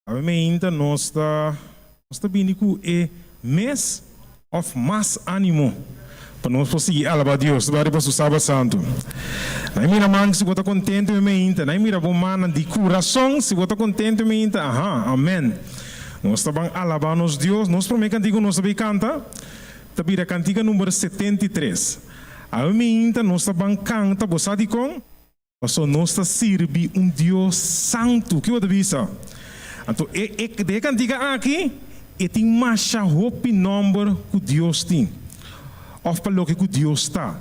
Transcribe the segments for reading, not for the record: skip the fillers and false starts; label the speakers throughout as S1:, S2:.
S1: Awe meinta nos ta nos ta bini ku e mes òf mas ánimo pa nos por sigui alabá Dios riba riba su Sabat Santu. Nan e mira man si bo ta kontentu e meinta, nan e mira bo mannan di kurason si bo ta kontentu e meinta. Aha, amèn. Nos ta ban alabá nos Dios. Nos promé kantika ku nos ta bai kanta ta bira kantika number 73. Awe meinta nos ta ban kanta, bo sa dikon? Pasobra nos ta sirbi un Dios santu. Ki bo ta bisa? Anto e e den e kantika aki e tin masha hopi nòmber ku Dios tin òf pa loke ku Dios ta.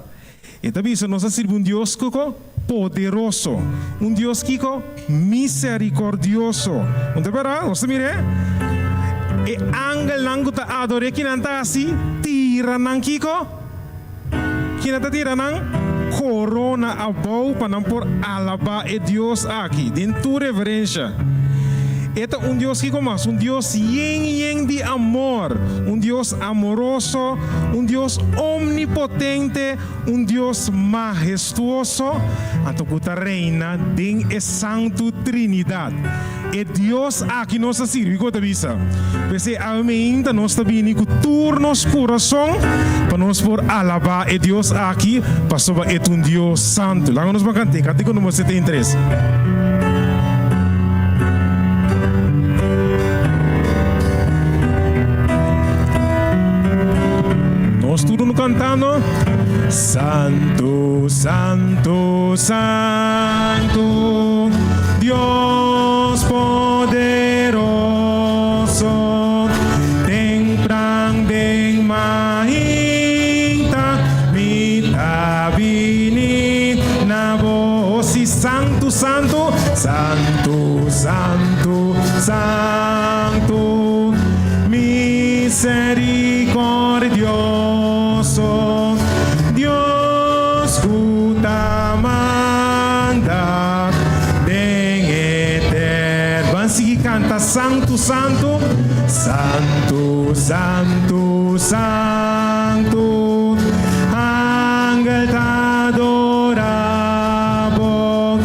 S1: E ta bisa nos ta sirbi un Dios kiko? Poderoso. Un Dios kiko? Miserikòrdioso. Un ta bèrdat? Nos ta mir'é? E angelnan ku ta ador'é kinan ta hasi? Tira nan kiko? Kina ta tira nan korona abou pa nan por alabá e Dios aki den tur reverensha. E ta un Dios kiko mas? Un Dios yen yen di amor, un Dios amoroso, un Dios omnipotente, un Dios mahestuoso, anto ku ta reina den e Santu Trinidat. E Dios aki nos ta sirbi, ku bo ta bisa? P'esei awe meinta nos ta bini ku tur nos kurason pa nos por alabá e Dios aki, pasobra e ta un Dios santu. Laga nos ban kant'é kantiko number 73. Nos tur unu kantando, Santu, santu, santu. Dios poderoso, tempran den mainta mi ta bini na bo. Si santu, santu, santu, santu, santu, misericordioso, Dios cu ta manda den eter. Ban sigui canta santu, santu, santu, santu, santu. Angel ta adora bo,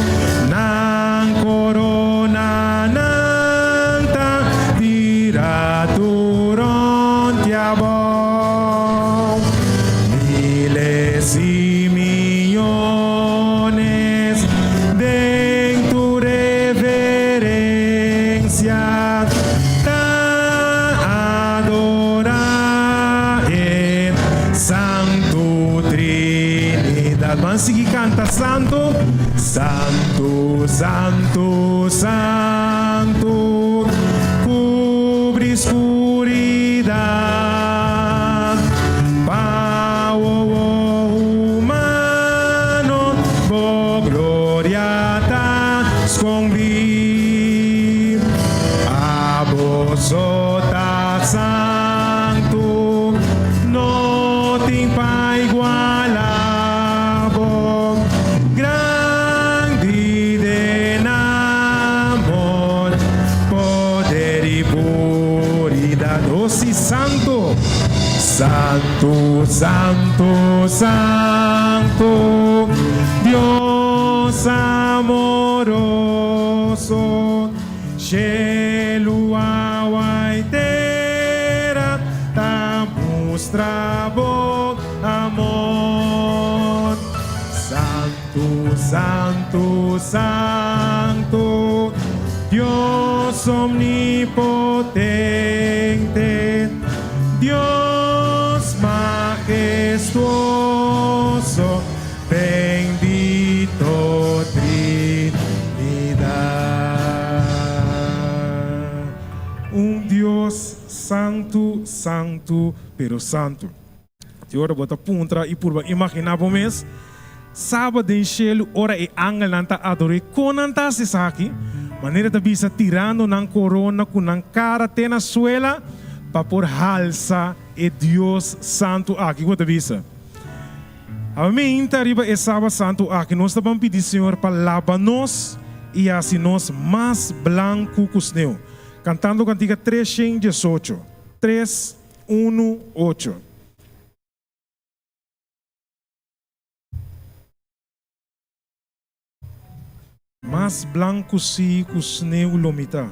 S1: nan corona nan ta tira tur rond di bo. Miles y miyones den tu reverencia ta adora e Santu Trinidad. Ban sigui canta santu, santu, santu, santu, cubri scuridad. Pa wowo humano bo gloria ta skondí. Abo so ta santu, no tin pa igualá bo. Grandi den amor, poder i puridat. Oh sí, santu! Santu, santu, santu, Dios amoroso, Shelu, awa i tera ta mustra bo amor. Santu, santu, santu, Dios omnipotente, Dios mahestuoso, bendito Trinidad. Un Dios santu, santu, pero santu. Di ora bo ta puntra i purba imaginá bo mes, Saba den shelu ora e angelnan ta ador'é, kon nan ta hasi esaki? Manera ta bisa tirando nan korona ku nan kara te na suela pa por halsa e Dios santu aki. Ku bo ta bisa? Awemeinta riba e Saba santu aki nos ta ban pidi Señor pa laba nos i hasi nos mas blanku ku sneu. Kantando kantika 318, tres. Unu, ocho. Mas blanku si ku sneu lo mi ta.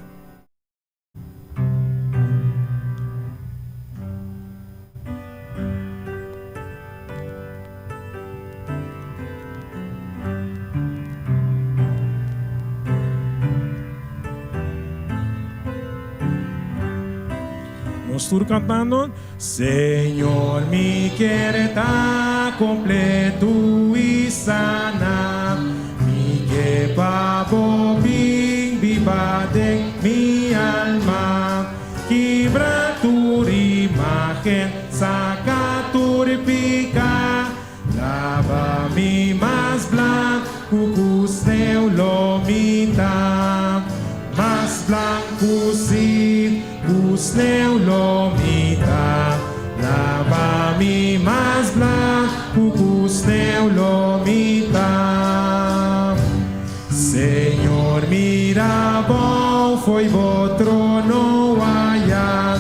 S1: Nos tur cantando. Señor mi kier ta completo y sana. Mi ke pa bo bin biba den mi alma. Kibra tur imagen, saca tur pica. Laba mi mas blanco cu sneeuw lo mi ta. Mas blanco si cu sneeuw lo mi ta. Laba mi mas blanco cu sneeuw lo mi ta. Señor mira abou fo'i bo trono aya.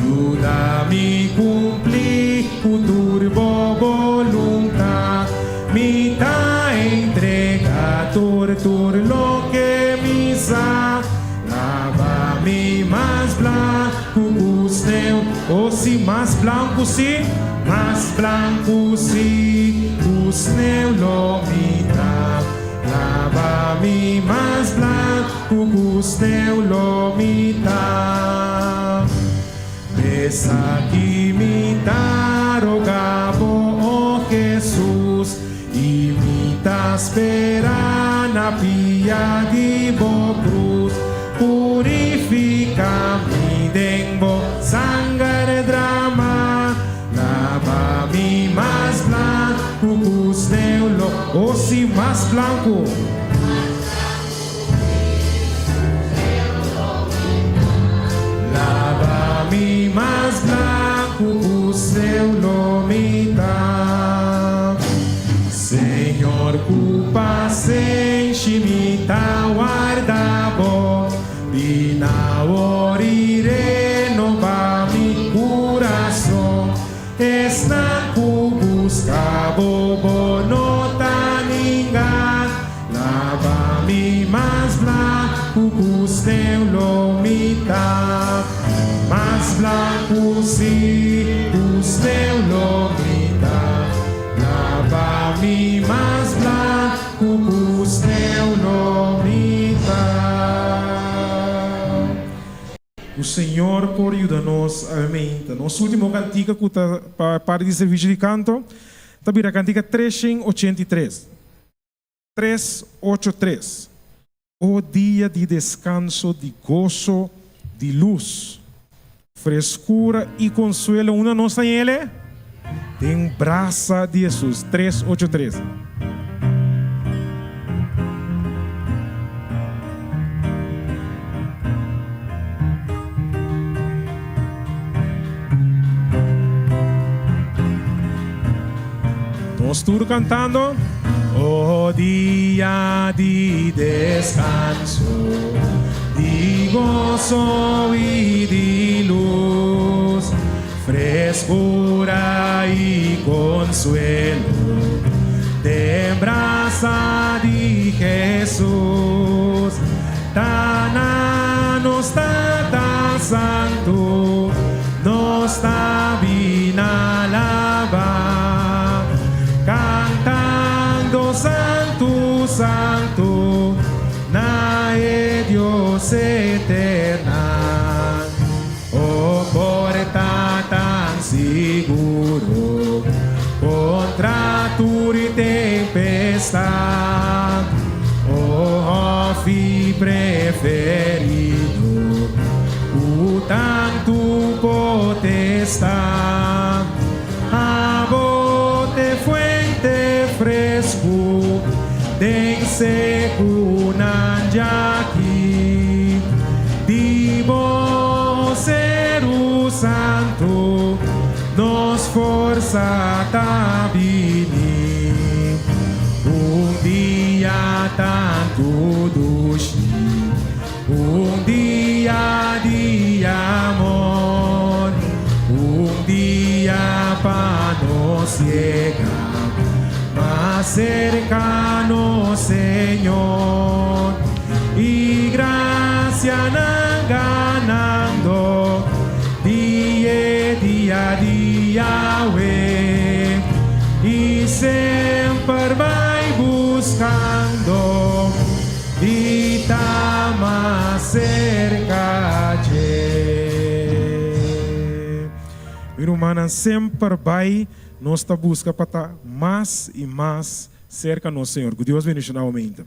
S1: Yuda mi cumpli cu tur bo boluntad. Mi ta entrega tur tur loke mi sa. Laba mi mas blanco cu sneeuw. Oh si, mas blanco si, mas blanco si cu sneeuw lo mi ta. Laba mi mas blanco cu sneeuw lo mi ta. Esaki mi ta roga bo, oh Jesus, y mi ta spera na pia di bo cruz. Purifica mi den bo sanger drama. Laba mi mas blanco cu sneeuw lo. Oh si, mas blanco. Laba mi mas blanco cu sneeuw lo mi ta. Señor cu pasenshi mi ta warda bo. Bin awor y renoba mi curason. Esnan cu busca bo, bo no ta ninga. Laba mi mas blanco cu sneeuw lo mi ta. Mas blanco si cu sneeuw lo mi ta. Laba mi mas blanco cu sneeuw lo mi ta. Cu Señor por yuda nos. Amén. Ta nos ultimo cantica cu ta pa parti di servicio di canto ta bira cantica 383. 383. O dia di descanso, di goso, di luz, frescura y consuelo unda nos ta yele? Den brasa di Jesus. 383. Nos tur cantando. Oh dia di descanso, di gozo y di luz, frescura y consuelo, den brasa di Jesus. Ta na nos Tata Santo nos ta bin alaba, cantando Santo, Santo, na e Dios eternal. Oh porta tan seguro contra tur tempestad, oh hofi preferido cu tanto potestad, abo t'e fuente fresco den secunan djaki. Di bo Seru Santu nos forsa ta bini. Un dia tantu dushi, un dia di amor, un dia pa nos yega mas cerca nos Señor. Y gracianan ganando di e dia di Yahweh y semper bai buscando di ta mas cerca dje. rumannan, semper bai nos ta buska pa ta mas i mas serka nos Señor. Ku Dios bendishoná bo meinta.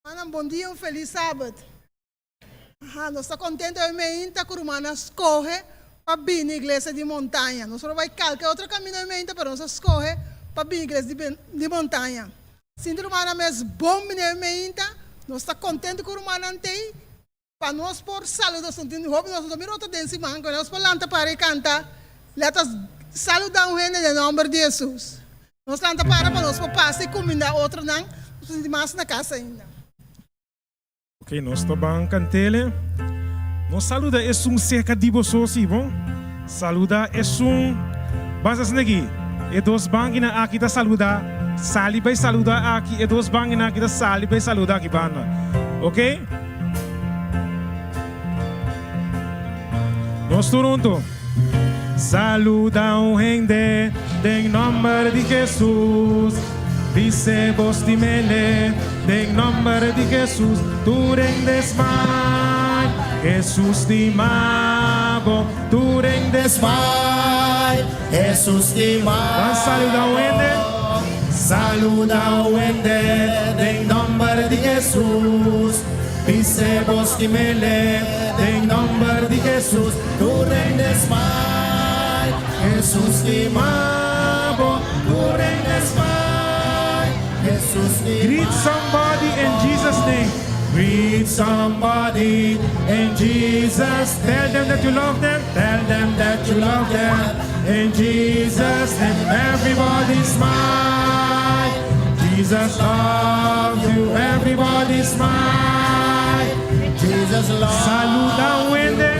S2: Rumannan bon dia un felis sabat. Aha, nos ta contento awe meinta cu rumannan scoge pa bini iglesia di Montaña. Nos por a bay calke otro camino awe meinta pero nos a scoge pa bini iglesia di di Montaña. Sinti rumannan mes bon bini awe meinta. Nos ta contento cu rumannan t'ey pa nos por saluda. Nos tin hopi nos no ta mira otro den siman cu nos por lanta para y canta Let us saluda un hende den nomber di Jesus. Nos lanta para pa nos por pasa y cuminda otronan. Nos por sinti mas na casa ainda.
S1: Ok, nos ta ban cantele. Nos saluda esun cerca di boso si, bon? Saluda esun. Bas asina aki. E dos bankinan aki ta saluda, sali bay saluda aki. E dos bankinan aki ta sali bay saluda aki banda. Ok? Nos tur hunto. Saluda un hende den nomber di Jesus. Bis'e bo stim'ele den nomber di Jesus. Tur hende smile, Jesus stima bo. Tur hende
S3: smile, Jesus stima bo.
S1: Ban saluda un hende.
S3: Saluda un hende den nomber di Jesus. Bis'e bo stim'ele den nomber di Jesus. Tur hende smile, Jesus stima bo. Tur hende smile, Jesus stima
S1: Greet somebody in Jesus name.
S3: Greet somebody in Jesus
S1: Tell them that you love them.
S3: Tell them that you love them in Jesus name.
S1: Everybody smile. Jesus loves you. Everybody smile.
S3: Jesus loves
S1: Saluda un hende.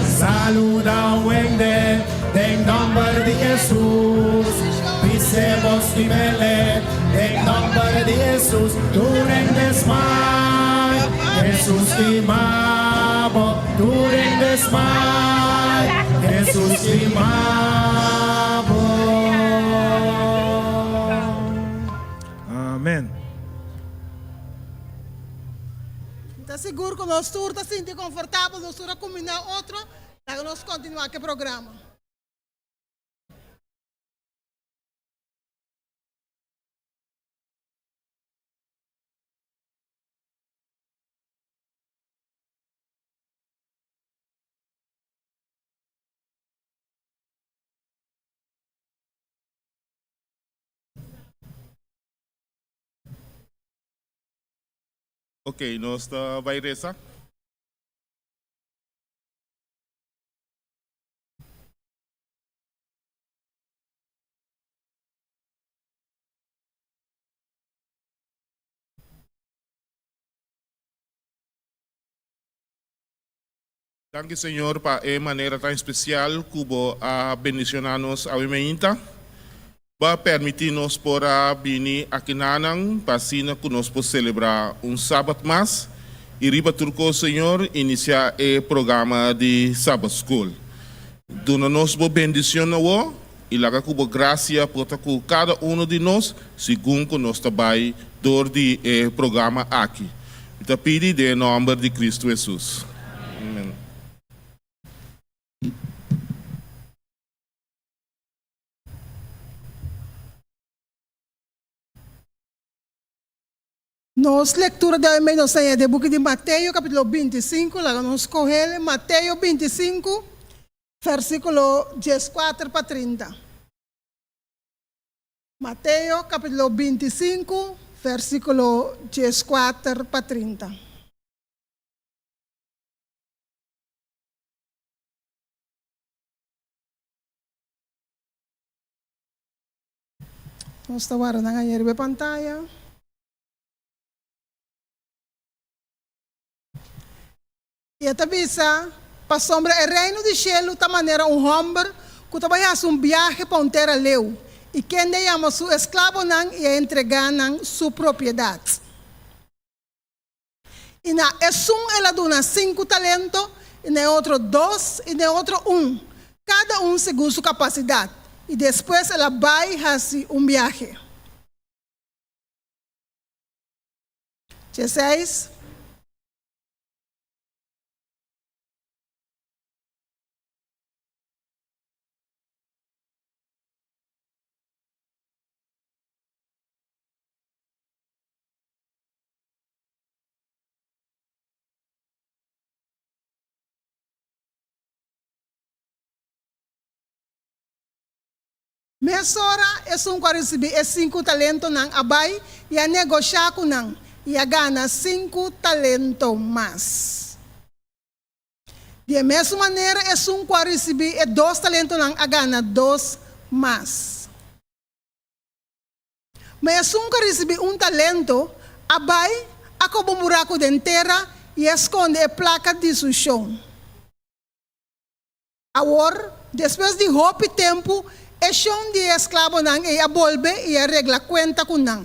S3: Saluda un hende den nomber di Jesus. Bis'e bo stim'ele den nomber di Jesus.
S1: Tur hende smile.
S3: Jesus stima bo. Tur hende smile. Jesus stima bo.
S1: Amen.
S2: Mi ta sigur ku nos tur ta sinti konfortabel, nos tur a kumindá otro, laga nos kontinuá ku e programa.
S4: Ok, nos ta bai resa. Danki Señor pa e manera tan especial cu Bo a bendiciona nos awe meinta. Bo a permiti nos por a bini akinanan pa asina cu nos por celebra un Sabbat mas y riba tur cos Señor inicia e programa di Sabbat School. Duna nos Bo bendicion awo y laga cu Bo gracia por ta cu cada uno di nos segun cu nos ta bay door di e programa aki. Mi ta pidi den e nomber di Cristo Jesus. Amen.
S2: Nos lectura di awe nos ta haña den buki di Mateo capitulo 25, laga nos scoge Mateo 25 versiculo 14 pa 30. Mateo capítulo 25, versículo 14 pa 30. Nos ta wara nan aña riba e pantaya. I e ta bisa, Pasobra e Reino di shelu ta manera un hòmber ku ta bai hasi un biahe pa un tera leu, i kende a yama su esklabonan i a entregá nan su propiedat. I na esun el a duna sinku talento, i na e otro dos, i na e otro un, kada un segun su kapasidat, i despues el a bai hasi un biahe. 16. Mesora esun ku a risibí e sinku talentonan a bai i a negoshá ku nan i a gana sinku talento mas. Di e mesun manera esun ku a risibí e dos talentonan a gana dos mas. Ma esun ku a risibí un talento a bai, a koba un buraku den tera i a skonde e plaka di su shon. Awor, despues di hopi tempu, e shon di e esklabonan ei a bolbe i a regla kuenta ku nan.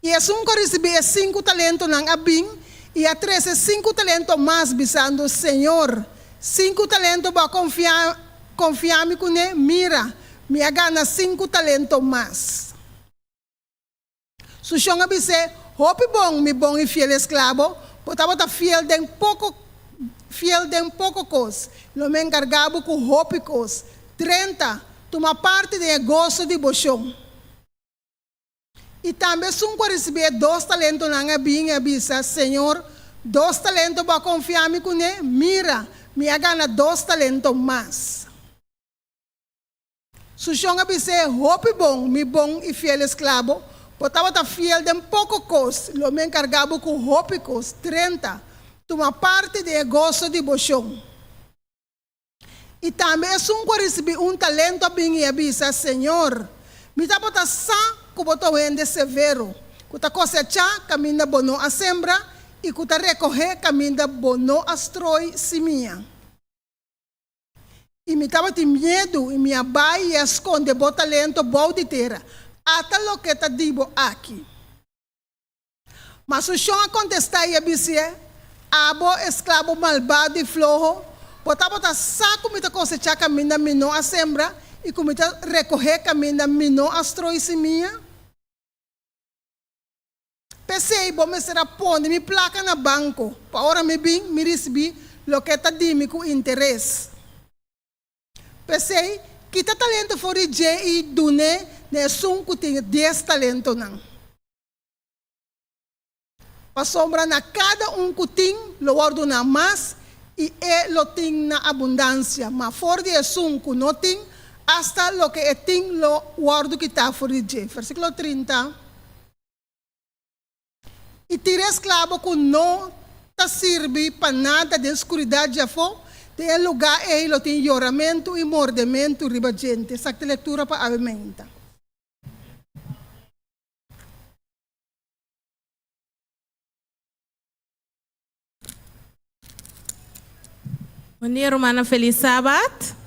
S2: I esun ku a risibí e sinku talentonan a bin i a trese sinku talento mas, bisando, Señor, sinku talento bo a konfia konfia mi kuné, mira, mi a gana sinku talento mas. Su shon a bis'é, Hopi bon, mi bon i fiel esklabo, bo tabata fiel den poko fiel den poko kos, lo mi enkargá bo ku hopi kos. 30, Tuma parti den e goso di bo shon. I tambe esun ku a risibí e dos talentonan a bin i a bisa, Señor, dos talento bo a konfiá mi kuné, mira, mi a gana dos talento mas. Su shon a bis'é, Hopi bon, mi bon i fiel esklabo, bo tabata fiel den poko kos, lo mi enkargá bo ku hopi kos. 30, Tuma parti den e goso di bo shon. I tambe esun ku a risibí un talento a bin i a bisa, Señor, mi tabata sa ku bo ta un hende severo, ku ta kosechá kaminda bo no a sembra i ku ta rekohé kaminda bo no a stroi simia. I mi tabatin miedu, i mi a bai i a skonde bo talento bou di tera. Ata loke ta di bo aki. Ma su shon a kontestá i a bisié, Abo, esklabo malbado i floho, bo tabata sa ku mi ta kosechá kaminda mi no a sembra i ku mi ta rekohé kaminda mi no a stroi simia? P'esei bo mester a pone mi plaka na banko, pa ora mi bin, mi risibí loke ta di mi ku interes. P'esei, kita talento for di dje i dun'é na esun ku tin dies talentonan. Pasobra na kada un ku tin, lo wòrdu duná mas, i e lo tin na abundansia, ma for di esun ku no tin, asta loke e tin lo wòrdu kitá for di dje. Versíkulo 30. I tira esklabo ku no ta sirbi pa nada den skuridat djafó, den e lugá ei lo tin yoramentu i mordementu riba djente. Esaki ta lektura pa awe meinta.
S5: Bon dia rumannan felis sabat.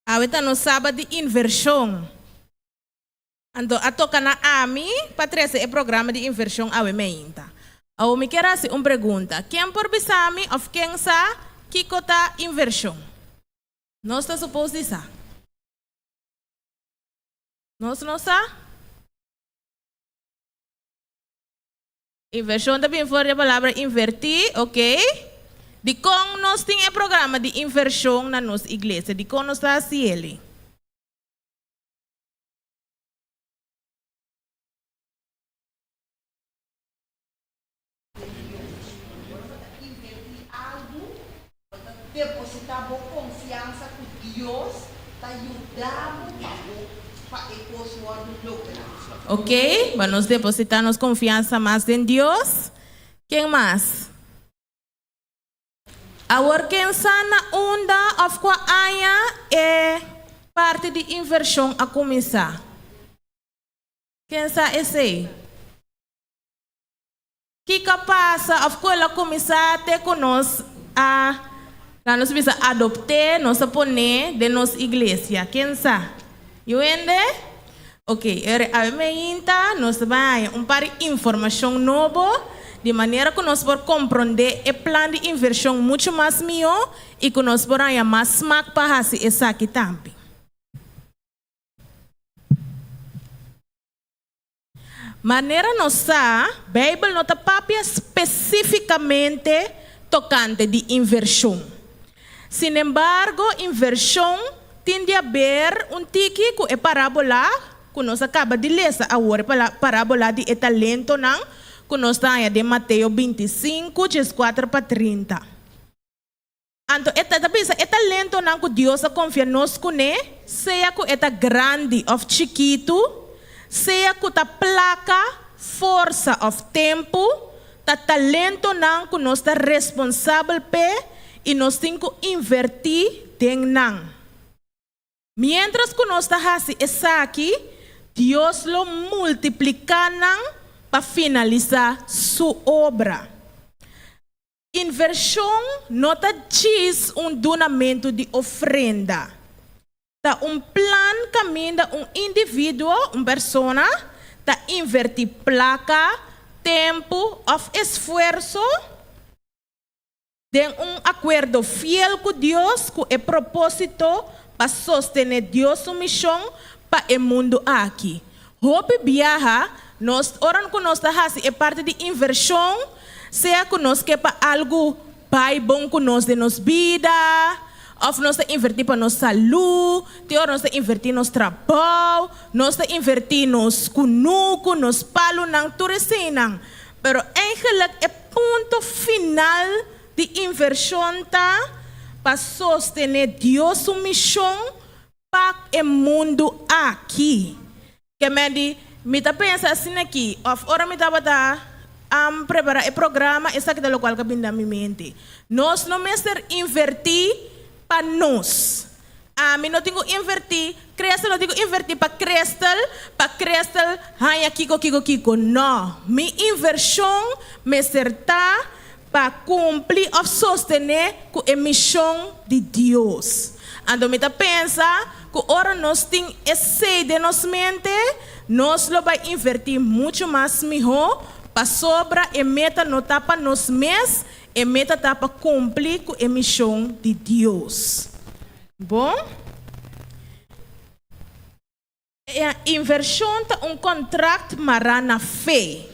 S5: Awe ta nos sabat di invershon. Anto a toka na ami pa trese e programa di invershon awe meinta. Awor mi kier hasi un pregunta, ken por bisa mi òf ken sa kiko ta invershon? Nos ta supos di sa. Nos no sa? Invershon ta bin for di e palabra invertí, ok. Dikon nos tin e programa di invershon na nos iglesia? Dikon nos ta hasi eli?
S6: Ora bo ta invertí algu, bo ta depositá bo konfiansa ku Dios ta yuda bo pa bo pa e kos wòrdu lográ.
S5: Ok, ba nos depositá nos konfiansa mas den Dios. Ken mas? Awor ken sa na unda of kua aña e parti di invershon a kuminsá? Ken sa esei? Kiko a pasa of ku el a kuminsá te ku nos a, laga nos bisa, adopt'é, nos a pon'é den nos iglesia? Ken sa? Yu hende? Ok, e awe meinta nos ta bai haña un par di informashon nobo di manera ku nos por komprondé e plan di invershon muchu mas mihó i ku nos por haña mas smak pa hasi esaki tambe. Manera nos sa, Beibel no ta papia spesífikamente tokante di invershon. Sinembargo, invershon tin di haber un tiki ku e parábola ku nos a kaba di lesa awor, e parábola di e talentonan ku nos ta haña den Mateo 25, 14 pa 30. Anto e ta bisa e talentonan ku Dios a konfia nos kuné, sea ku e ta grandi òf chikitu, sea ku ta plaka, forsa òf tempu, ta talentonan ku nos ta responsabel p'e i nos tin ku invertí den nan. Miéntras ku nos ta hasi esaki, Dios lo multipliká nan pa finalisá su obra. Invershon no ta djis un dunamentu di ofrenda. Ta un plan kaminda un individuo, un persona, ta invertí plaka, tempu òf esfuerso den un akuerdo fiel ku Dios ku e propósito pa sostené Dios su mishon pa e mundu aki. Hopi biaha, nos, ora ku nos ta hasi e parti di invershon, sea ku nos ke pa algu bai bon ku nos den nos bida, òf nos ta invertí pa nos salú, tin ora nos ta invertí nos trabou, nos ta invertí nos kunuku, nos palunan, tur eseinan. Pero eigenlik e punto final di invershon ta pa sostené Dios su mishon Pa e mundu aki. Ke men di, Mi ta pensa asina aki, òf ora mi tabata prepará e programa, esaki ta lokual ku a bini na mi mente. Nos no mester invertí pa nos. Ami no tin ku invertí, Crystal no tin ku invertí pa Crystal, pa Crystal haña kiko, kiko, kiko. No. Mi invershon mester ta pa kumpli òf sostené ku e mishon di Dios. Anto mi ta pensa ku ora nos tin esei den nos mente, nos lo bai invertí muchu mas mihó, pasobra e meta no ta pa nos mes, e meta ta pa kumpli ku e mishon di Dios. Bon. E invershon ta un kontrakt mará na fe.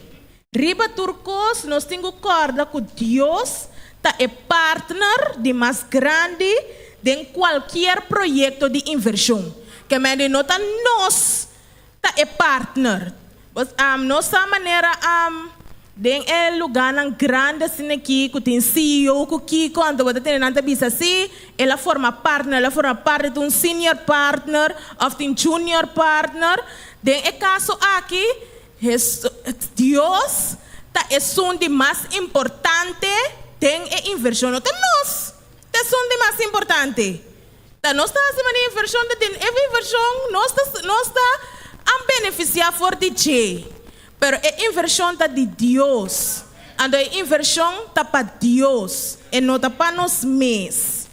S5: Riba tur kos, nos tin ku kòrda ku Dios ta e partner di mas grandi den kualkier proyekto di invershon. Ke mende no ta nos ta e partner. Nos sa manera Den e lugánan grandi asina aki ku tin CEO ku kiko, anto bo ta tende nan ta bisa si el a forma partner, el a forma parte di un senior partner òf tin junior partner. Den e kaso aki, Dios ta esun di mas importante den e invershon. No ta nos ta esun di mas importante. Ta nos ta hasi manera invershon ta den e invershon nos ta nos ta a benefisiá for di dje. Pero e invershon ta di Dios. Anto e invershon ta pa Dios, e no ta pa nos mes.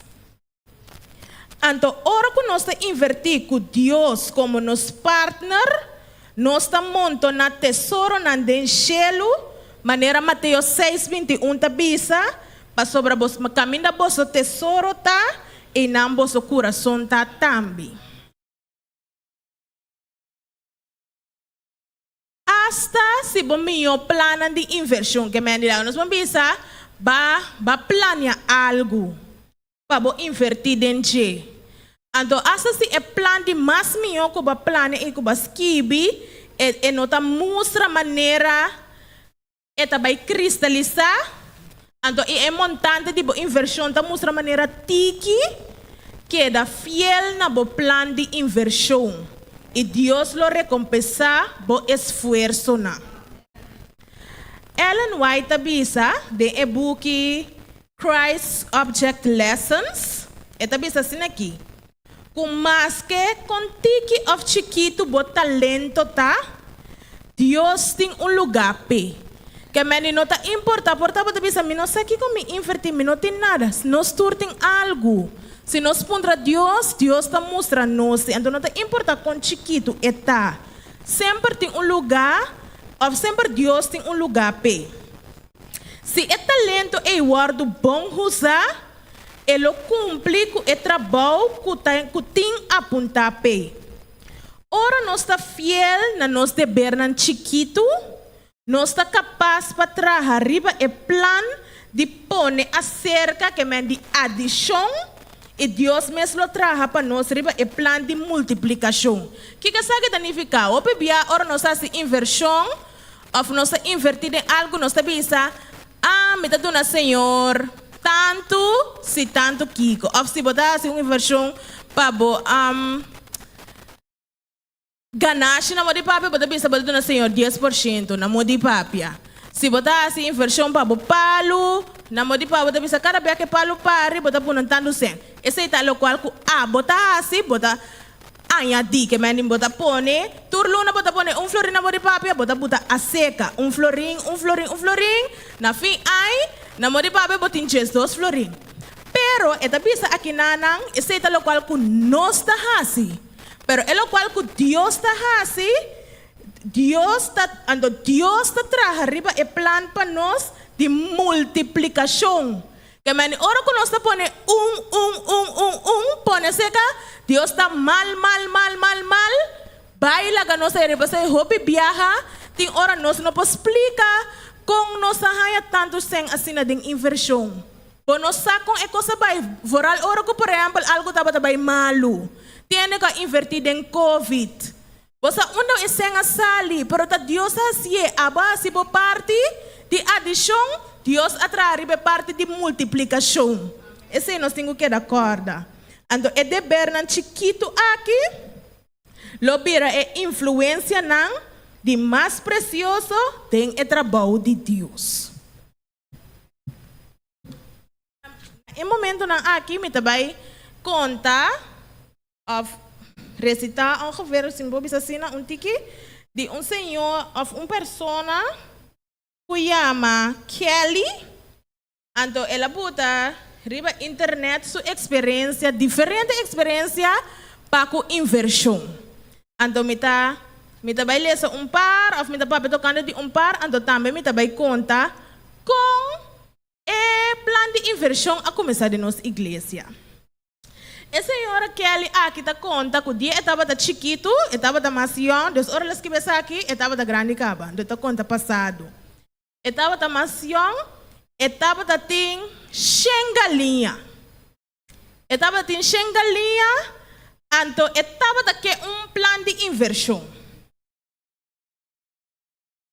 S5: Anto ora ku nos ta invertí ku Dios komo nos partner, nos ta montoná tesoronan den shelu, manera Mateo seis 21 ta bisa, Pasobra bos kaminda boso tesoro ta, einan boso kurason ta tambe. Asta si bo mihó plannan di invershon, ke men di laga nos por bisa, ba ba plania algu pa bo invertí den dje. Anto asta si e plan di mas mihó ku bo a plania i ku bo a skibi, e e no ta mustra manera E ta bai kristalisá, anto i e montante di bo invershon ta mustra manera tiki. Keda fiel na bo plan di invershon, i Dios lo rekompensá bo esfuersonan. Ellen White ta bisa den e buki Christ's Object Lessons, e ta bisa asina aki, Ku maske kon tiki òf chikitu bo talento ta, Dios tin un lugá p'e. Ke mende no ta importá, por ta bo ta bisa, Mi no sa kiko mi invertí, mi no tin nada. Nos tur tin algu. Si nos puntra Dios, Dios ta mustra nos. Anto no ta importá kon chikitu e ta, semper tin un lugá òf semper Dios tin un lugá p'e. Si e talento ei wòrdu bon usá, E lo kumpli ku e trabou ku ta ku tin apuntá p'e. Ora nos ta fiel na nos debernan chikitu, nos ta kapas pa traha riba e plan di pone aserka ke men di adishon i Dios mes lo traha pa nos riba e plan di multiplikashon. Kiko esaki ta nifiká? Hopi bia ora nos hasi invershon òf nos ta invertí den algu nos ta bisa, Ah, mi ta duna Señor tantu si tantu kiko. Òf si bo ta hasi un invershon pa bo ganashi na moda di papia, bo ta bisa bo ta duna Señor 10% na moda di papia. Si bo ta hasi invershon pa bo palu, na moda di papia bo ta bisa kada bia ku e palu pari bo ta puna tantu sèn. Esei ta lokual ku abo ta hasi, bo ta Añadí ke mending bo ta pone, tur luna bo ta pone un florin na bo di papia, bo ta buta aseka, un florin, un florin, un florin, na fin ai, na mo di papia bo tin 12 florin. Pero e ta bisa akinanan, esei ta lokual ku nos ta hasi. Pero e lokual ku Dios ta hasi, Dios ta, anto Dios ta traha riba e plan pa nos di multiplikashon. Ke meni ora ku nos ta pone un, un, un, un, un, pone seka, Dios ta mal, mal, mal, mal, mal, bai laga nos ei riba esei hopi biaha, tin ora nos no por splika kon nos a haña tantu sèn asina den invershon. Bo no sa kon e kos a bai, vooral ora ku por ehèmpel algu tabata bai malu, tende ku a invertí den covid. Bo sa unda e sèn a sali, pero ta Dios a hasié. Abo a hasi bo parti di adishon, Dios a traha riba e parti di multiplikashon. Esei nos tin ku keda kòrda. Anto e debernan chikitu aki lo bira e influensianan di mas presioso den e trabou di Dios. Na e momentonan aki mi ta bai konta òf resitá ongeveer, si mi por bisa asina, un tiki di un señor òf un persona ku yama Kelly. Anto el a buta riba internet su eksperensia, diferente eksperensia pa ku invershon. Anto mi ta mi ta bai lesa un par òf mi ta papia tokante di un par, anto tambe mi ta bai konta kon e plan di invershon a kuminsá den nos iglesia. E señora Kelly aki ta konta ku dia e tabata chikitu, e tabata mas yòn, dus ora el a skibi esaki e tabata grandi kaba, anto e ta konta pasado. E tabata mas yòn, e tabata tin shen galiña. E tabatin shen galiña, anto e tabata ke un plan di invershon.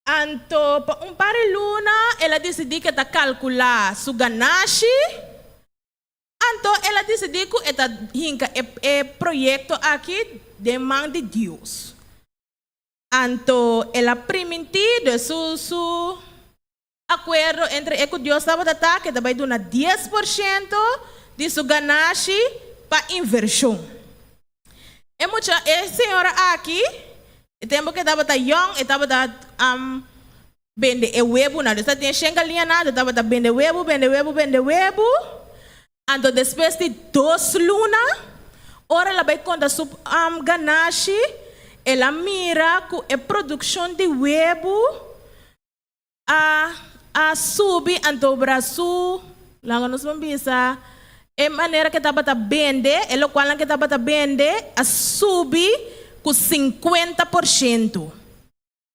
S5: Anto pa un par di luna el a disidí ku e ta kalkulá su ganashi, anto el a disidí ku e ta hinka e e proyekto aki den man di Dios. Anto el a primintí de su su Akuerdo entre e ku Dios tabata ta ku e ta bai duna 10% di su ganashi pa invershon. E mucha, e señora aki, e tempu ku e tabata yòn, e tabata bende e webunan. Dus ta tin e shen galiñanan, e tabata bende webu, bende webu, bende webu. Anto despues di dos luna, ora el a bai konta su ganashi, el a mira ku e produkshon di webu A a subi anto bra su, laga nos bon bisa, e manera ke tabata bende, e lokualnan ke tabata bende a subi ku 50%.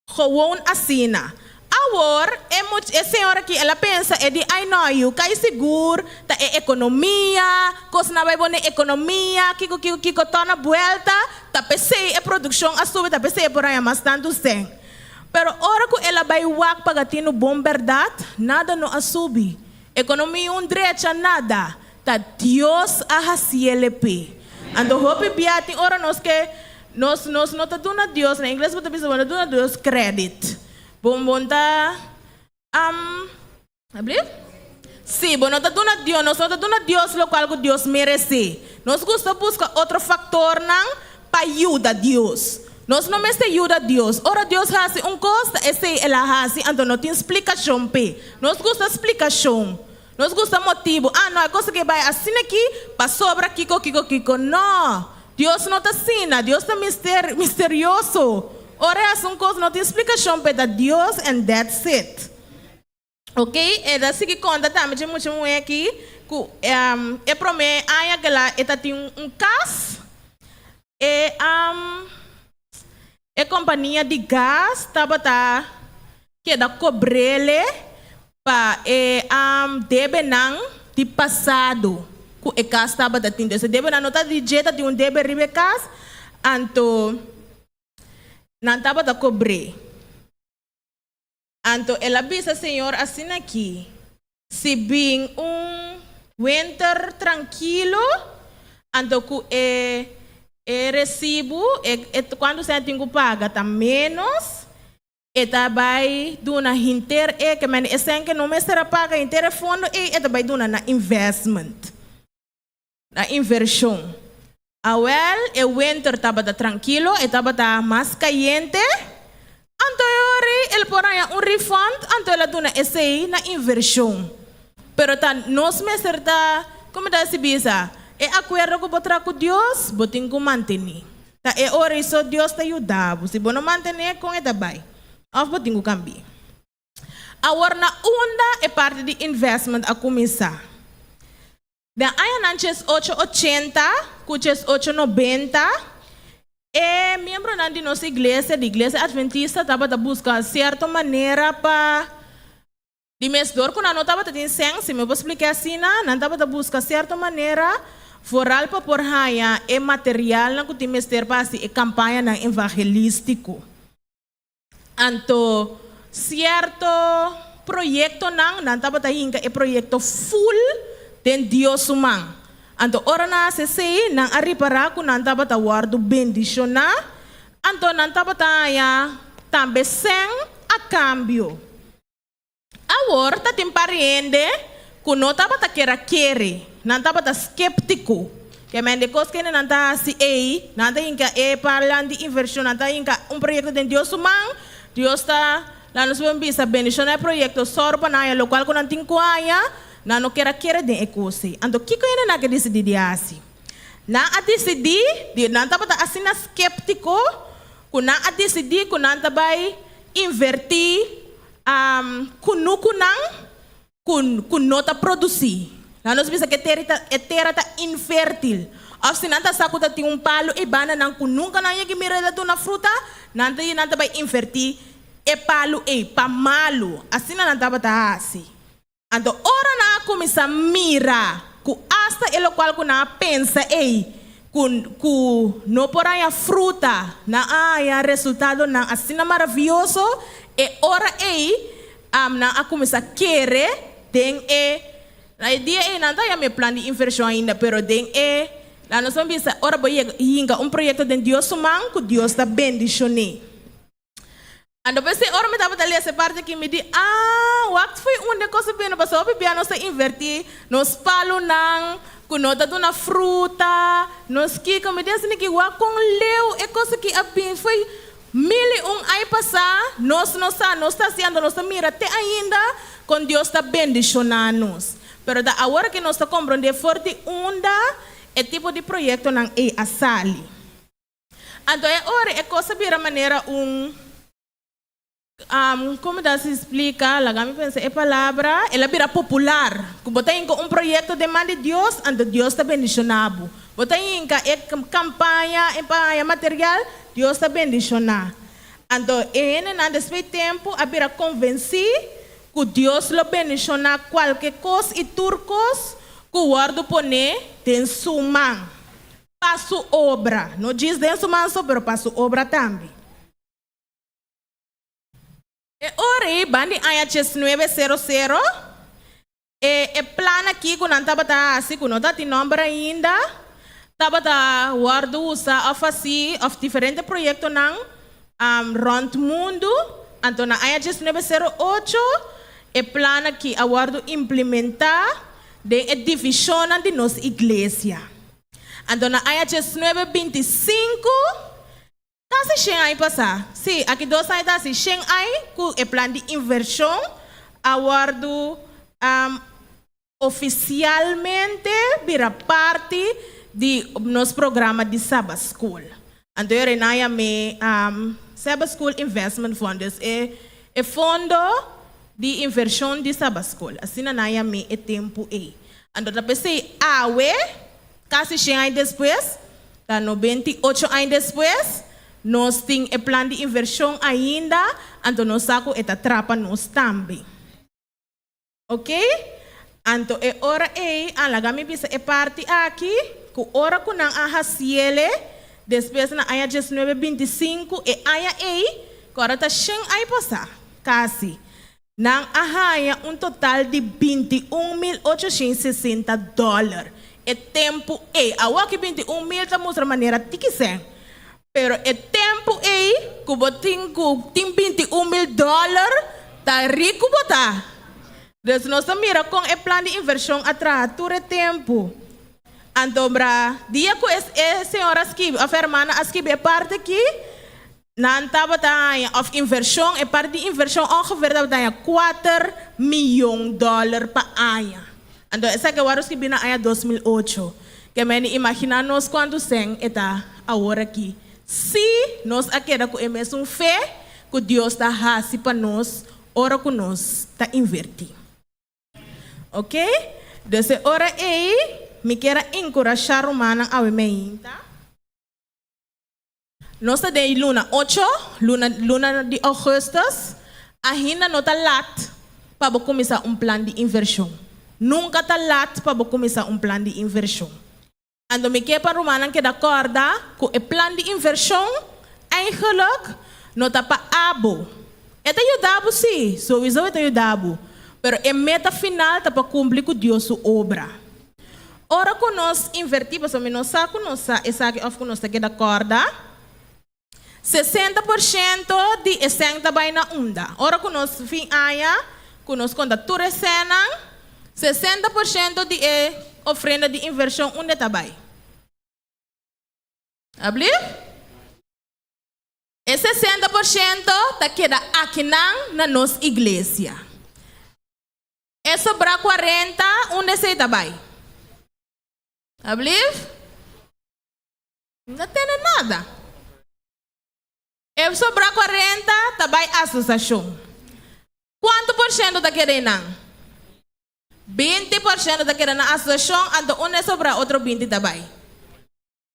S5: Gewoon asina. Awor, e much e señor aki el a pensa, e di, Ai no, yu kai sigur, ta e ekonomia, kosnan a bai bon den ekonomia, kiko kiko kiko tòna buelta, ta p'esei e produkshon a subi, ta p'esei e por haña mas tantu sèn. Pero ora ku el a bai wak pa gatino bon bèrdat, nada no a subi. Ekonomia un drecha nada. Ta Dios a hasiele p'e. Anto hopi bia tin ora nos ke nos nos no ta duna Dios, na ingles bo ta bisa bo no duna Dios credit. Bon bon ta am. Ablief? Sí, bo no ta duna Dios, nos no ta duna Dios lokual ku Dios meresé. Nos gusta buska otro faktornan pa yuda Dios. Nos no mester yuda Dios. Ora Dios hasi un kos, ta esei el a hasi, anto no tin splikashon p'e. Nos gusta splikashon. Nos gusta motibu. Ah, no, e kos aki bai asina aki pasobra kiko, kiko, kiko. No! Dios no ta asina. Dios ta mister, misterioso. Ora e hasi un kos, no tin splikashon p'e, ta Dios and that's it. Ok, e ta sigui konta tambe dje mucha muhé aki ku e promé aña ku el a e ta tin un kas, e. E kompania di gas tabata keda kobr'é pa e debenan di pasado ku e kas tabata tin. Dus e debenan no ta di dje, ta tin un debe riba e kas, anto nan tabata kobr'é. Anto el a bisa Señor asina aki, Si bin un wenter trankilo, anto ku e e resibu, e e kuantu sèn tin ku paga ta ménos, e ta bai duna hinter e, ke mende e sèn ke no mester a paga hinter e fondo ei e ta bai duna na investment, na invershon. Awel, e wenter tabata trankilo, e tabata mas kayente. Anto e ora ei el por haña un refund, anto el a duna esei na invershon. Pero ta nos mester ta, komo ta hasi bisa, e akuerdo ku bo traha ku Dios, bo tin ku mantené. Ta e ora ei so Dios ta yuda bo. Si bo no mantené, kon e ta bai? Òf bo tin ku kambia. Awor na unda e parti di investment a kuminsá? Den añanan 1880 ku 1890, e miembronan di nos iglesia, di Iglesia Adventista, tabata buska sierto manera pa di mes dor ku nan no tabata tin sèn, si mi por splika asina, nan tabata buska sierto manera foral pa por haña e materialnan ku tin mester pa hasi e kampañanan evangelístiko. Anto sierto proyektonan, nan tabata hinka e proyekto ful den Dios su man. Anto ora nan hasi esei, nan a ripará ku nan tabata wòrdu bendishoná, anto nan tabata haña tambe sèn a kambio. Awor ta tin par hende ku no tabata ker a kere, nan tabata sképtiko. Ke men di kos kende nan ta hasi ei, nan ta hinka e parlan di invershon, nan ta hinka un proyekto den Dios su man, Dios ta laga nos bon bisa bendishoná e proyekto, sòru pa nan haña lokual ku nan tin ku haña, nan no ker a kere den e kos ei. Anto kiko hende nan ke disidí di hasi? Nan a disidí di nan tabata asina sképtiko ku nan a disidí ku nan ta bai invertí Kunukunan ku no ta produsí. Nan nos bisa ku e tera ta, e tera ta infértil. Òf si nan ta sa ku ta tin un palu ei banda nan ku nunka nan yega mira el a duna fruta, nan ta nan ta bai invertí e palu ei pa malu. Asina nan tabata hasi. Anto ora nan a kuminsá mira ku asta e lokual ku nan a pensa ei ku ku no por haña fruta, nan a haña resultadonan asina maravioso, e ora ei nan a kuminsá kere den e na e dia ei nan ta haña mi plan di invershon ainda, pero den e laga nos por bisa ora bo yega hinka un proyekto den Dios su man ku Dios ta bendishon'é. Anto p'esei ora mi tabata lesa e parti aki mi di, Ah, wak fo'i unda e kos a bini, pasobra hopi bia nos ta invertí nos palunan ku no ta duna fruta, nos kiko. Mi di asina ki wak kon leu e kos aki a bini, fo'i mil i un aña pasá nos no sa, nos ta hasi anto nos ta mira te ainda kon Dios ta bendishoná nos. Pero ta awor ki nos ta komprondé for di unda e tipo di proyektonan ei a sali. Anto e ora e kos a bira manera un, komo ta si splika, laga mi pensa e palabra, el a bira popular, ku bo ta hinka un proyekto den man di Dios, anto Dios ta bendishoná bo. Bo ta hinka e kampaña pa haña material, Dios ta bendishoná. Anto e hendenan despues di tempu a bira konvensí ku Dios lo bendishoná kualke kos i tur kos ku wòrdu poné den su man. Pa su obra, no djis den su man so, pero pa su obra tambe. E ora ei, ban di aña 19 sero sero, e e plan aki ku nan tabata hasi, ku no tatin nòmber ainda, tabata wòrdu usa òf hasí òf diferente proyektonan rònt mundu. Anto na aña 1908, e plan aki a wòrdu implementá den e divishonnan di nos iglesia. Anto na aña 1925, kasi shen aña pasá, sí, aki dos aña ta hasi shen aña ku e plan di invershon a wòrdu ofisialmente bira parti di nos programa di Sabbath School. Anto e rei nan yam'é Sabbath School Investment Fund, dus e e fondo di invershon di Sabbath School, asina nan yam'é e tempu ei. Anto ta p'esei awe, kasi shen aña despues, ta 98 aña despues, Nos tin e plan di invershon ainda, anto nos sa ku e ta trapa nos tambe. Ok? Anto e ora ei, a laga mi bisa e parti aki, ku ora ku nan a hasiele, despues na aña diesnuebe bintisinku, e aña ei, ku ora ta shen ai pasá, kasi, nan a haña un total di 21.860 dòler. E tempu ei, awor ki 21 mil ta mustra manera tiki sèn, pero e tempu ei ku bo tin ku tin 21 mil dòler, ta riku bo ta. Dus nos ta mira kon e plan di invershon a traha tur e tempu. Anto bra, dia ku e e señora a skibi òf hermana a skibi e parti aki, nan tabata haña òf invershon, e parti di invershon ongeveer tabata haña 4 mion dòler pa aña. Anto esaki a wòrdu skibí na aña 2008. Ke men imaginá nos kuantu sèn e ta awor aki. Si nos a keda ku e mesun fe ku Dios ta hasi pa nos ora ku nos ta invertí. Ok? Dus e ora ei, mi ke enkurashá rumannan awe mainta. Nos ta den luna 8, luna di ougùstùs, ainda no ta lat pa kuminsá un plan di invershon. Nunka ta lat pa kuminsá un plan di invershon. Anto mi ke pa rumannan keda kòrda ku e plan di invershon eigenlijk no ta pa abo. E ta yuda bo sí, sowieso e ta yuda bo. Pero e meta final ta pa kumpli ku Dios su obra. Ora ku nos invertí, pasobra mi no sa ku nos sa esaki òf ku nos ta keda kòrda, 60% di e sèn ta bai na unda. Ora ku nos fin aña, ku nos konta tur e sènnan, 60% di e ofrenda di invershon unda ta bai? Alsjeblieft? E 60% ta keda akinan na nos iglesia. E sobra 40, unda esei ta bai? Alsjeblieft? No tin nada. E sobra 40 ta bai asosiashon. Kuantu por shento ta keda einan? 20% ta keda na asosiashon, anto unda e sobra otro 20 ta bai?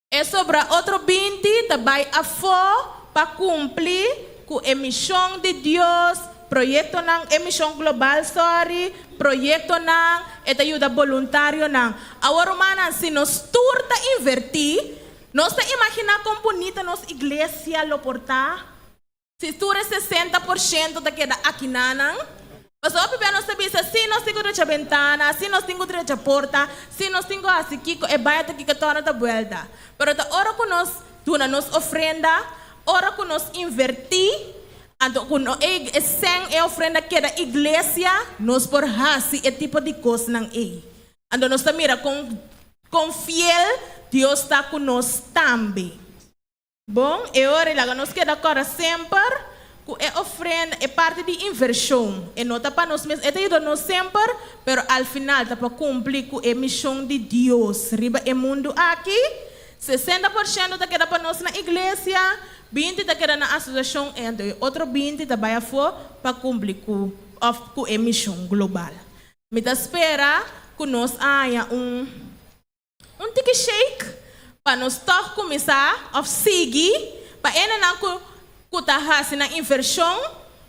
S5: E sobra otro 20 ta bai afó pa kumpli ku e mishon di Dios, proyektonan, e mishon global, sorry, proyektonan, e ta yuda boluntarionan. Awor, rumannan, si nos tur ta invertí, nos ta imaginá kon bunita nos iglesia lo por ta? Si tur e 60% ta keda akinan, Pasobra hopi bia nos ta bisa, si nos tin ku drecha bentana, si nos tin ku drecha porta, si nos tin ku hasi kiko, e baño ta kiko torna ta buelta. Pero ta ora ku nos duna nos ofrenda, ora ku nos invertí, anto ku no e sèn e ofrenda keda iglesia, nos por hasi e tipo di kosnan ei. Anto nos ta mira kon fiel Dios ta ku nos tambe. Bon, e ora laga nos keda kòrda semper ku e ofrenda e parti di invershon. E no ta pa nos mes, e ta yuda nos semper, pero al final ta pa kumpli ku e mishon di Dios. Riba e mundu aki, 60% ta keda pa nos na iglesia, 20 ta keda na asosiashon, i otro 20 ta bai afó pa kumpli ku òf ku e mishon global. Mi ta spera ku nos haña un tiki shake pa nos tòg kuminsá òf sigui pa hendenan ku ta hasi nan invershon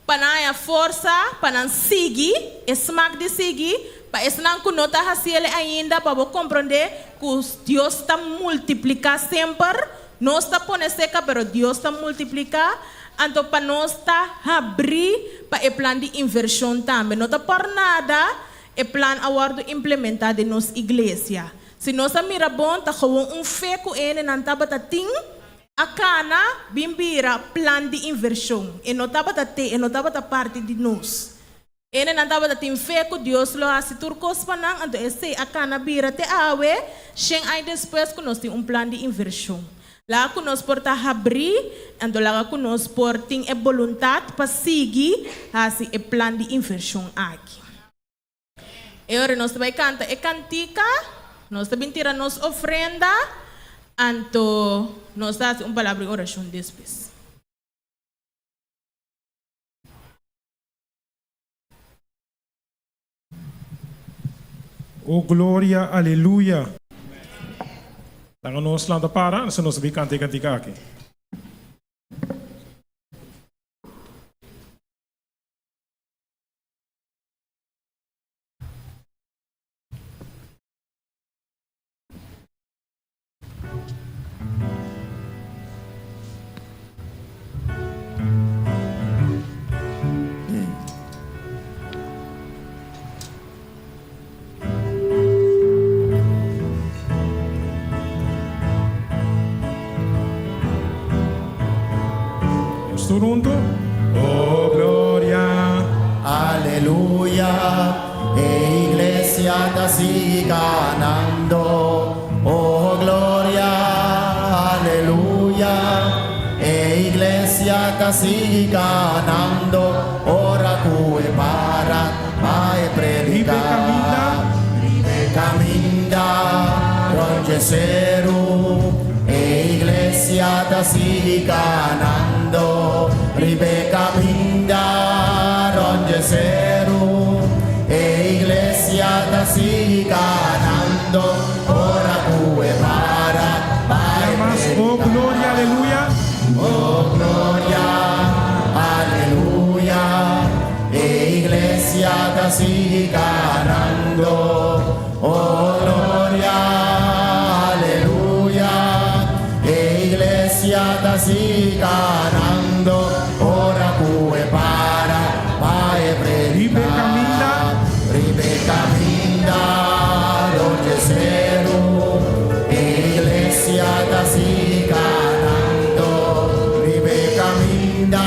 S5: pa nan haña forsa pa nan sigui e smak di sigui pa esnan ku no ta hasiele ainda pa bo komprondé ku Dios ta multipliká semper. Nos ta pone seka, pero Dios ta multipliká. Anto pa nos ta habrí pa e plan di invershon tambe. No ta por nada e plan a wòrdu implementá den nos iglesia. Si nos a mira bon, ta gewoon un fe ku hendenan tabata tin a kana bin bira plan di invershon. E no tabata te, e no tabata parti di nos. Hendenan tabata tin fe ku Dios lo hasi tur kos pa nan, anto esei a kana bira te awe, 100 aña despues ku nos tin un plan di invershon. Laga ku nos por ta habrí, anto laga ku nos por tin e boluntat pa sigui hasi e plan di invershon aki. E ora nos ta bai kanta e kantika, nos ta bin tira nos ofrenda, anto nos ta hasi un palabra di orashon despues.
S1: Oh gloria, aleluya. Laga nos lanta para, nos ta bin kanta e kantika aki. Nos tur huntu, Oh gloria!
S3: Aleluya, e iglesia ta sigui ganando. Oh gloria, aleluya, e iglesia ta sigui ganando. Ora ku e para pa e prediká.
S1: Riba e kaminda.
S3: Riba e kaminda rònt dje seru, e iglesia ta sigui kanando. Riba e kaminda rònt dje seru, e iglesia ta sigui kanando. Ora ku e para pa
S1: Ya
S3: e
S1: mas, oh
S3: prediká.
S1: gloria, aleluya.
S3: Oh gloria, aleluya, e iglesia ta sigui ganando. Oh gloria, aleluya, e iglesia ta sigui ganando. Ora ku e para pa e
S1: Riba e
S3: prediká.
S1: kaminda.
S3: Riba e kaminda rònt dje seru, e iglesia ta sigui ganando. Riba e kaminda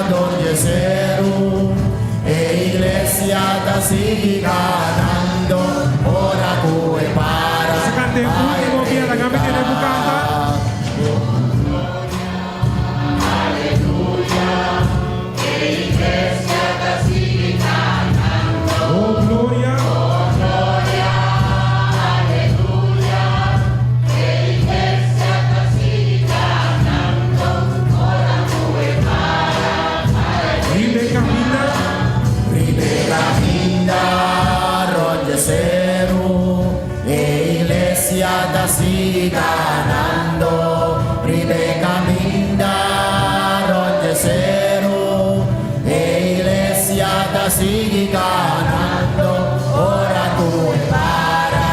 S3: rònt dje seru, e iglesia ta sigui ganando. Ora ku e para
S1: Nos kanta e último bia, laga mi tende bo kanta. Oh gloria. Riba e kaminda.
S3: Riba e kaminda rònt dje seru, e iglesia ta sigui ganando. Riba e kaminda rònt dje seru, e iglesia ta sigui ganando. Ora ku e para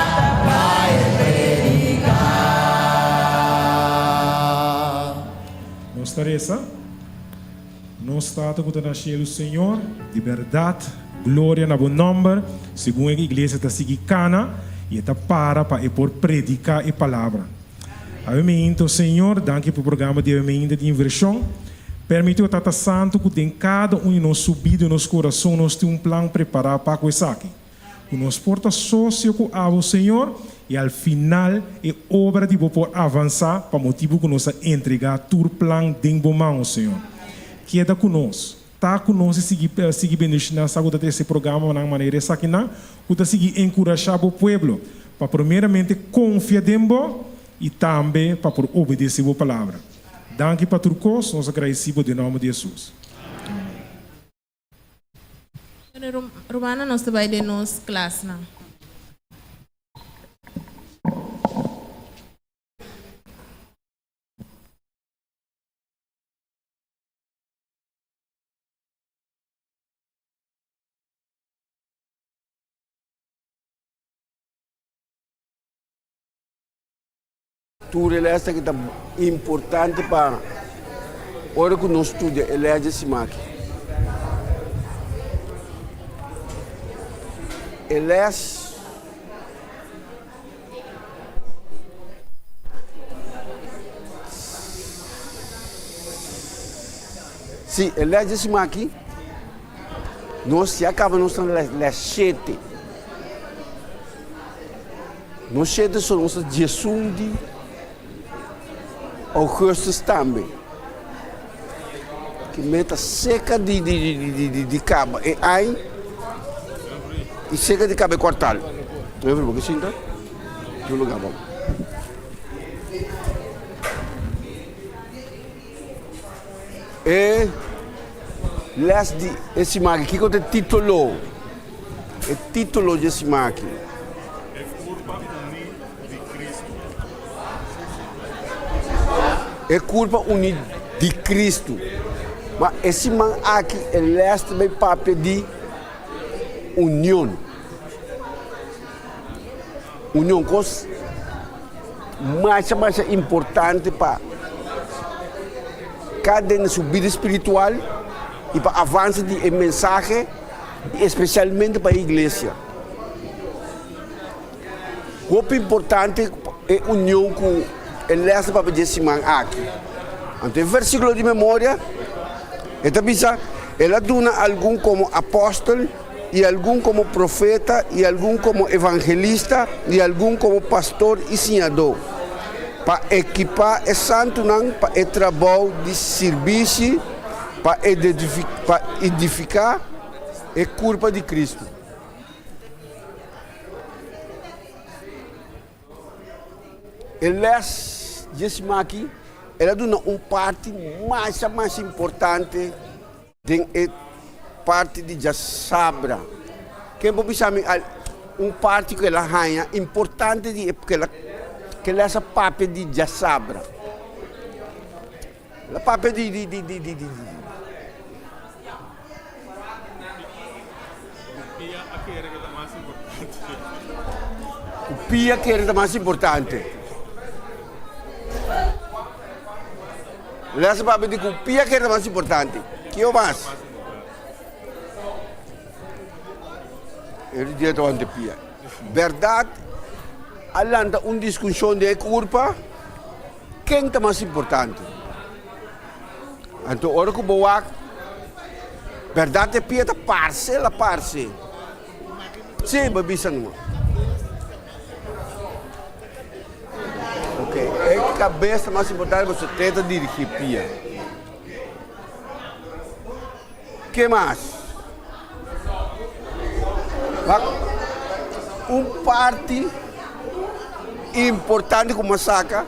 S3: pa e prediká.
S1: Nos ta resa. Nos Tata ku ta na shelu, Señor, di bèrdat, gloria na bo nòmber, segun e iglesia ta sigui kana i e ta para pa e por prediká e palabra. Awe meinta, o Señor, danki pa e programa di awe meinta di invershon. Permití, o Tata Santu, ku den kada un di nos su bida i nos kurason nos tin un plan prepará pa ku esaki. Ku nos por ta sosio ku abo, Señor, i al final e obra di bo por avansá pa motibu ku nos a entregá tur plan den bo man, o Señor. Keda ku nos. Ta ku nos i sigui sigui bendishoná sa ku ta trese programanan manera esakinan ku ta sigui enkurashá bo pueblo pa primeramente konfia den bo i tambe pa por obedesé bo palabra. Danki pa tur kos, nos a gradisí bo den nòmber di Hesus. Amèn.
S5: Bueno rumannan nos ta bai den nos klasnan.
S7: Tur e lès aki ta importante pa ora ku nos studia e lès di siman aki. E lès Si, e lès di siman aki nos ya kaba nos ta na lès shete. Nos shete so nos ta diesun di augustus tambe. Ki meta seka di di kaba e aña i seka di kaba e kuartal. Bo ke sinta? Ki lugar bo? E les di e siman aki, kiko ta e titulo? E titulo di e siman aki.
S4: E kurpa uní di Kristu.
S7: E kurpa uní di Kristu. Ma e siman aki e les ta bai papia di union. Union kos masha masha importante pa kada hende su bida spiritual i pa avanse di e mensahe i espesialmente pa e iglesia. Hopi importante e union ku e lès ta papia di e siman aki. Anto e versikulo di memoria. E ta bisa, El a duna algun komo apòstel, i algun komo profeta, i algun komo evangelista, i algun komo pastor i siñadó, pa ekipá e santunan pa e trabou di sirbishi, pa edifiká e kurpa di Kristu. E les dje siman aki el a duna un parti masha masha importante den e parti di djasabra. Ken por bisa mi un parti ku el a haña importante di e ke les a papia di djasabra? El a papia di di di di di. Ku pia kere ta mas importante. Les a papia di ku pia kere ta mas importante. Kio mas? E dia ta wanta pia. Bèrdat a lanta un diskushon den e kurpa. Ken ta mas importante? Anto ora ku bo wak, bèrdat e pia ta parse el a parse. Sí, bo bisa numa. Ok, e kabes ta mas importante pasobra te ta dirigí pia. Ke mas? Wak, un parti importante ku mas saka,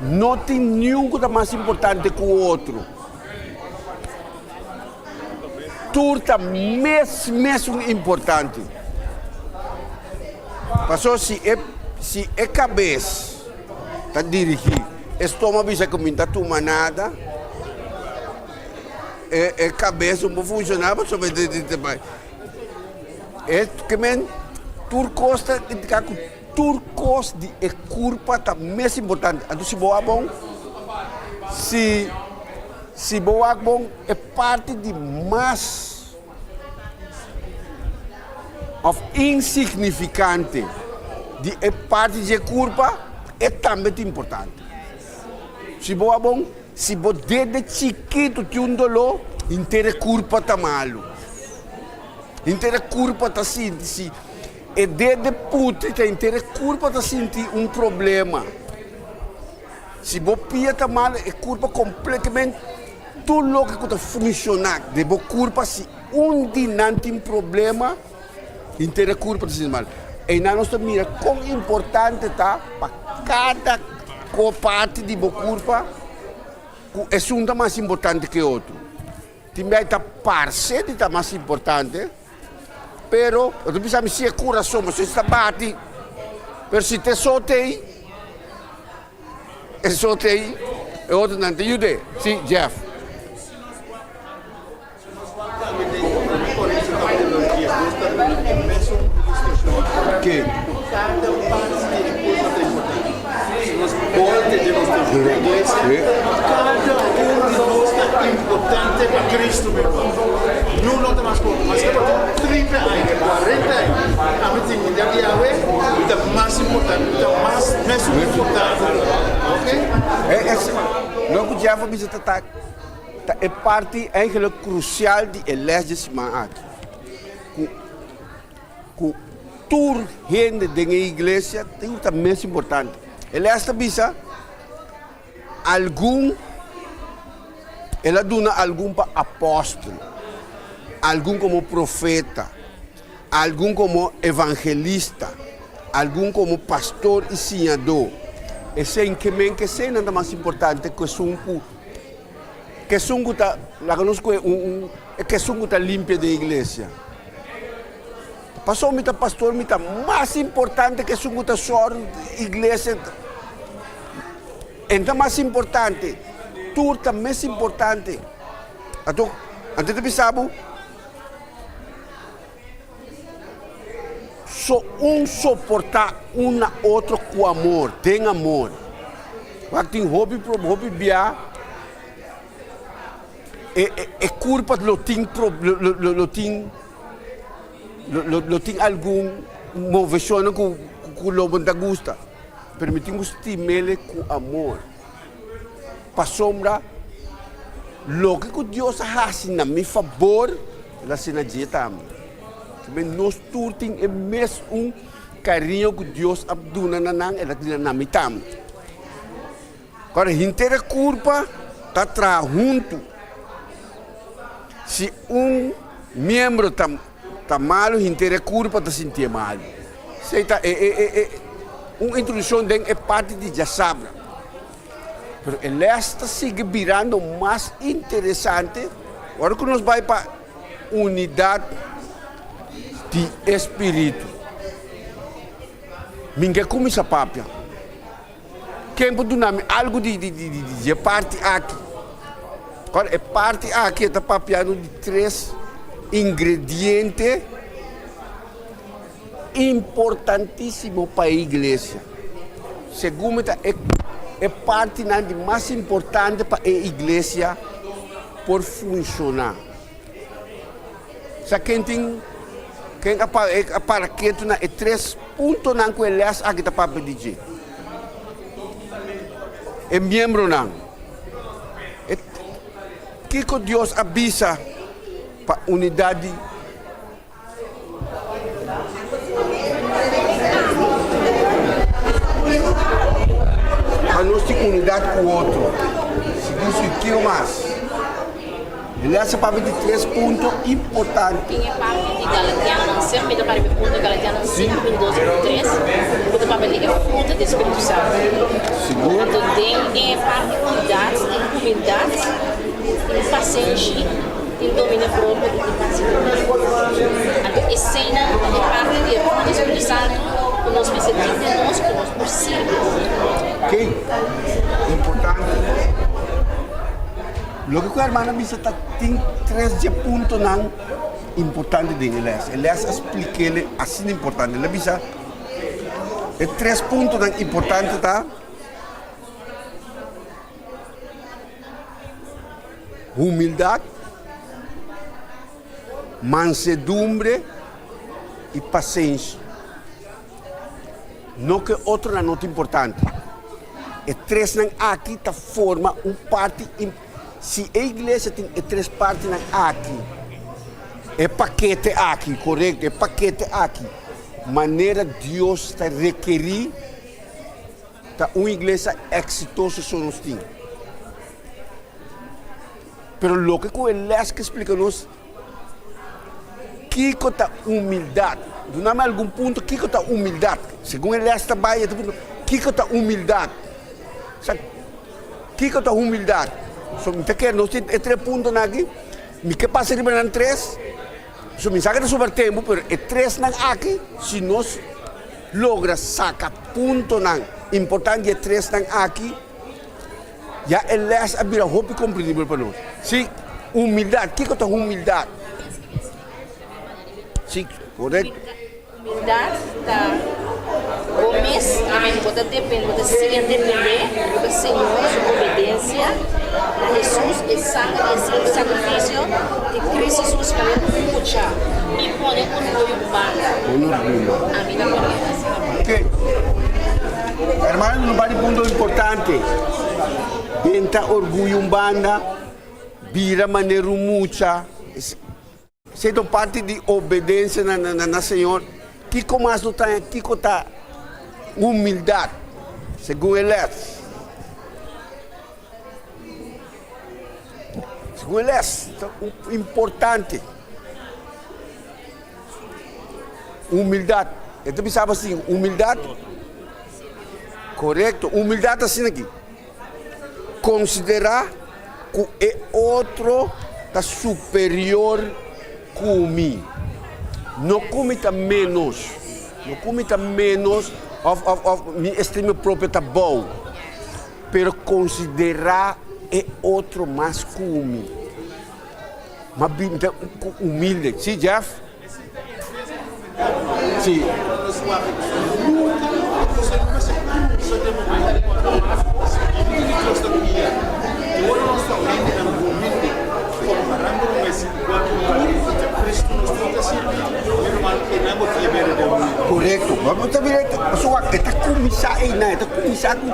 S7: no tin niun ku ta mas importante ku otro. Tur ta mes mesun importante. Pasobra si e si e kabes ta dirigí e stoma bisa ku mi ta tuma nada, e e kabes no por funshoná pasobra e e ke men tur kos ta indiká ku tur kos di e kurpa ta mes importante. Anto si bo wak bon, si si bo wak bon e parti di mas òf insignifikante di e parti di e kurpa e tambe ta importante. Si bo wak bon, si bo dede chikitu tin un doló, henter e kurpa ta malu. Henter e kurpa ta sinti si e dede putri ta henter e kurpa ta sinti un problema. Si bo pia ta malu e kurpa kompletamente tur loke ku ta funshoná den bo kurpa si un di nan tin problema henter e kurpa ta sinti malu. Einan nos ta mira kon importante ta pa kada parti di bo kurpa ku esun ta mas importante ke otro. Tin bia ta parse di ta mas importante, pero bo ta bisa mi si e kurason bo ta bati, pero si ta e so t'ei, e so t'ei, e otronan ta yud'é. Si, Jeff. Ke?
S8: Importante pa Cristo, mi hermano. No no ta mas poco. Mas que 30 años, 40 años, ami tin un dia Yahweh, mi ta mas importante, mi ta mas mesun importante. Ok?
S7: Es, lo ku Jeff a bisa ta ta ta e parti eigenlijk crucial di e les di siman aki. Ku ku tur hende den e iglesia tin ku ta mes importante. E les ta bisa Algun, el a duna algun pa apòstel, algun komo profeta, algun komo evangelista, algun komo pastor i siñadó. Esei ke men ku eseinan ta mas importante ku esun ku ku esun ku ta laga nos kohe un un ku esun ku ta limpia den iglesia. Pasobra mi ta pastor mi ta mas importante ku esun ku ta sòru iglesia. En ta mas importante, tur ta mes importante. Anto, anto ta bisa bo, so un soporta un na otro ku amor, den amor. Wak tin hopi pro, hopi bia e e e kurpa lo tin pro, lo lo lo tin lo lo tin algun moveshonnan ku ku lo bo no ta gusta. Pero mi tin ku stim'el ku amor. Pasobra. Loke ku Dios a hasi na mi fabor, el a hasi na dje tambe. Tambe nos tur tin e mes un kariño ku Dios a duna na nan, el a duna na mi tambe. Ora henter e kurpa ta traha huntu. Si un miembro ta ta malu, henter e kurpa ta sintié malu. Esei ta e e e un introdukshon den e parti di djasabra. Pero e lès ta sigui birando mas interesante ora ku nos bai pa unidat di e spiritu. Mi ke kuminsá papia. Ken por duna mi algu di e parti aki? Ora e parti aki e ta papiando di tres ingrediente importantísimo pa e iglesia. Segun mi ta e e partinan di mas importante pa e iglesia por funshoná. Sa ken tin ken a a para ketu na e tres puntonan ku e lès aki ta papia di dje? E miembronan. E kiko Dios a bisa pa unidat di. Pa nos tin unidat ku otro. Sigur si kiko mas. E lès a papia di tres punto importante.
S9: Tin e parti di Galatianonan semper mi ta para mi punto Galatianonan 5, 22 i 23 ku ta papia di e fruta di Spiritu Santu.
S7: Sigur.
S9: Anto den e parti unidat tin humildat, tin pasenshi. Tin dominio propio i tin mansedumbre. Anto eseinan ta e parti di e fruta di Spiritu Santu ku nos mester tin den nos ku nos por sirbi otro.
S7: Ok, importante. Loke ku e hermana bisa ta tin tres dje puntonan importante den e les. E les a splik'el asina importante. El a bisa e tres puntonan importante ta. Humildat, mansedumbre i pasenshi. No ku e otronan no ta importante. E tresnan aki ta forma un parti, si e iglesia tin e tres partinan aki, e pakete aki, korekto, e pakete aki, manera Dios ta rekerí, Ta un iglesia eksitoso so nos tin. Pero loke ku e lès ke splika nos kiko ta humildat. Duna mi algun punto kiko ta humildat. Segun e lès ta bai e ta puntra kiko ta humildat. Sa kiko ta humildat. So mi ta kere nos tin e tres puntonan aki. Mi ke pasa riba nan tres. So mi sa ke ta sobra tempu pero e tresnan aki si nos logra saka puntonan importante di e tresnan aki, ya e les a bira hopi komprendibel pa nos. Sí, humildat. Kiko ta humildat? Sí, korekto.
S9: Humildat ta bo mes, bo ta depende, bo ta siña depende riba Señor su obedensia na Hesus, e sanger i e sakrifisio di Cristo Jesus manera un mucha i pone orguyo un banda.
S7: Pone orguyo.
S9: Ami ta pone asina.
S7: Ok. Hermano, no bali punto importante. Benta orguyo un banda, bira manera un mucha. Esei ta un parti di obedensia na Señor. Kiko mas no ta haña? Kiko ta humildat segun e lès? Segun e lès, ta importante. Humildat. E ta bisa asin, humildat. Korekto. Humildat asina aki. Konsiderá ku e otro ta superior ku mi. No ku mi ta ménos. No ku mi ta ménos òf òf òf mi estima propio ta bou. Pero konsiderá e otro mas ku mi. Ma bin ta humilde. Sí, Jeff? Sí. Korekto. Bo ta mira, pasobra e ta kuminsá einan, e ta kuminsá ku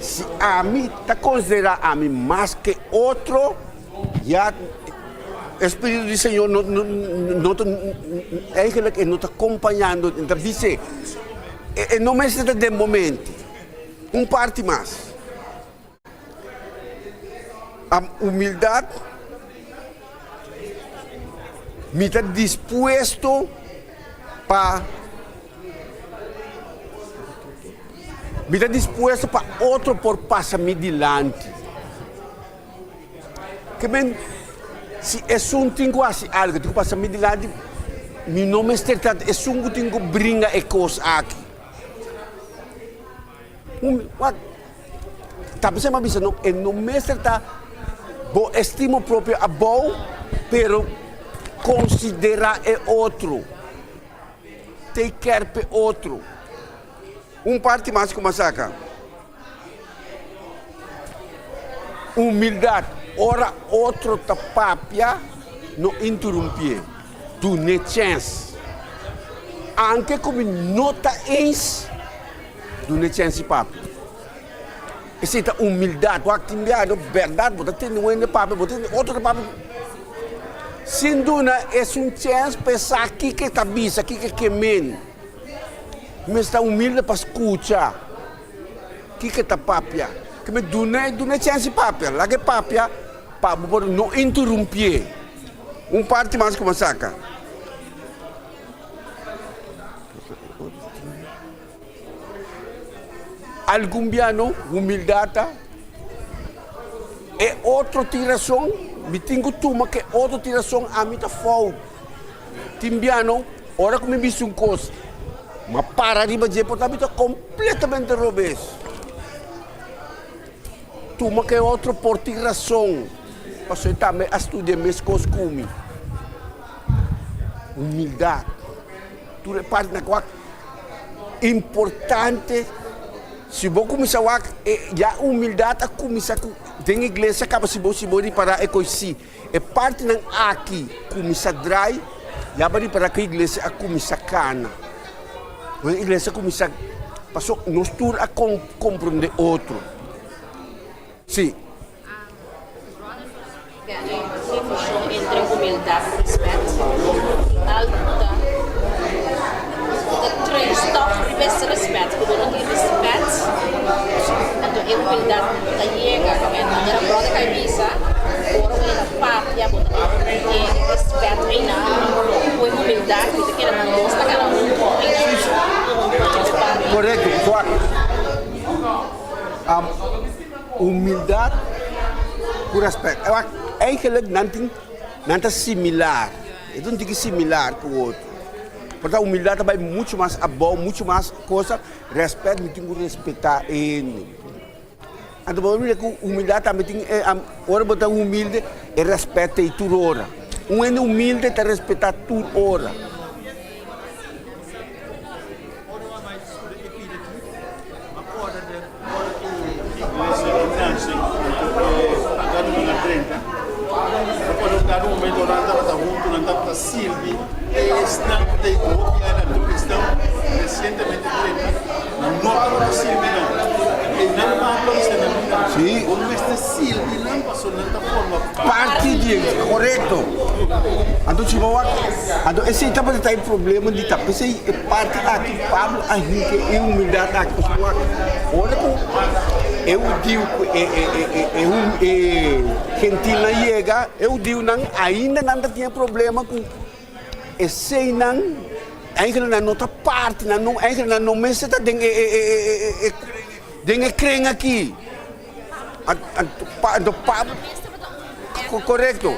S7: si ami ta konsiderá ami mas ke otro. Ya e Spiritu di Señor no no no ta eigenlijk e no ta kompañando, e ta bis'é, e no mester ta den bo mente. Un parti mas. Humildat, mi ta dispuesto pa mi ta dispuesto pa otro por pasa mi dilanti. Ke men si esun tin ku hasi algu, tin ku pasa mi dilanti, mi no mester ta esun ku tin ku bringa e kos aki. Wak, ta p'esei mi a bisa no, e no mester ta bo estimo propio abou, pero konsiderá e otro, take care p'e otro. Un parti mas ku mi a saka, humildat, ora otro ta papia, no interumpié, dun'é chèns. Anke ku mi no ta eens. Duna e chèns di papia. Esei ta humildat. Wak tin biaha no bèrdat bo ta tende un hende papia, bo ta tende otro ta papia. Sin duna esun chèns pa e sa kiko e ta bisa, kiko e ke men. Mester ta humilde pa skucha kiko e ta papia. Ke men duna duna e chèns di papia. Laga e papia pa bo por no interumpié. Un parti mas ku bo a saka. Algun bia no, humildad ta e otro tin rason, mi tin ku tuma ku e otro tin rason, ami ta fout. Tin bia no, ora ku mi bisa un kos, mi a para riba dje por ta mi ta kompletamente robes. Tuma ku e otro por tin rason, pasobra e tambe a studia meskos ku mi. Humildad. Tur e partinan ku wak importante. Si bo kuminsá wak e ya humildat a kuminsá ku den iglesia kaba si bo si bo ripará e kos si e partinan aki kuminsá drai ya bo ripará ku iglesia a kuminsá kana. E iglesia a kuminsá paso nos tur a komprondé otro. Si.
S9: Konfushon entre humildat ku rèspèt. Tin algu ku ta ku ta traes tòg riba ese rèspèt. Ku bo no tin rèspèt, anto e humildat no ta yega. Manera bròder kai bisa, ora bo ta papia bo ta tin e rèspèt einan ku e humildat ku ta keda nan dos ta kana huntu einan.
S7: Korekto, wak. Humildad ku respet. Wak, eigenlijk nan tin, nan ta similar. E ta un tiki similar ku otro. Por ta humildad ta bai mucho mas abou, mucho mas cosa. Respet, mi tin ku respetá hende. Anto bo mira ku humildad tambe tin, ora bo ta humilde, e respet ta ei tur ora. Un hende humilde ta respetá tur ora.
S8: Ora ku iglesia a nase, anto e paganunan a drenta, ta pone un dado momento nan tabata huntu, nan tabata sirbi esnan ku ta hopi aña anto esnan resientemente drenta, nan no tabata sirbi nan. E nan Pablo a bisa nan, mira, bo mester sirbi nan pasobra nan ta forma
S7: parti di e, korekto. Anto si bo wak, anto esei tabata ta e problema di ta, p'esei e parti aki Pablo a hinka e humildat aki, pasobra wak, ora ku e hudiu ku e e e e e gentilnan yega, e hudiunan ainda nan ta tin e problema ku eseinan eigenlijk nan no ta parti, nan no eigenlijk nan no mester ta den e e e e e den e kren aki. Anto Pablo, korekto.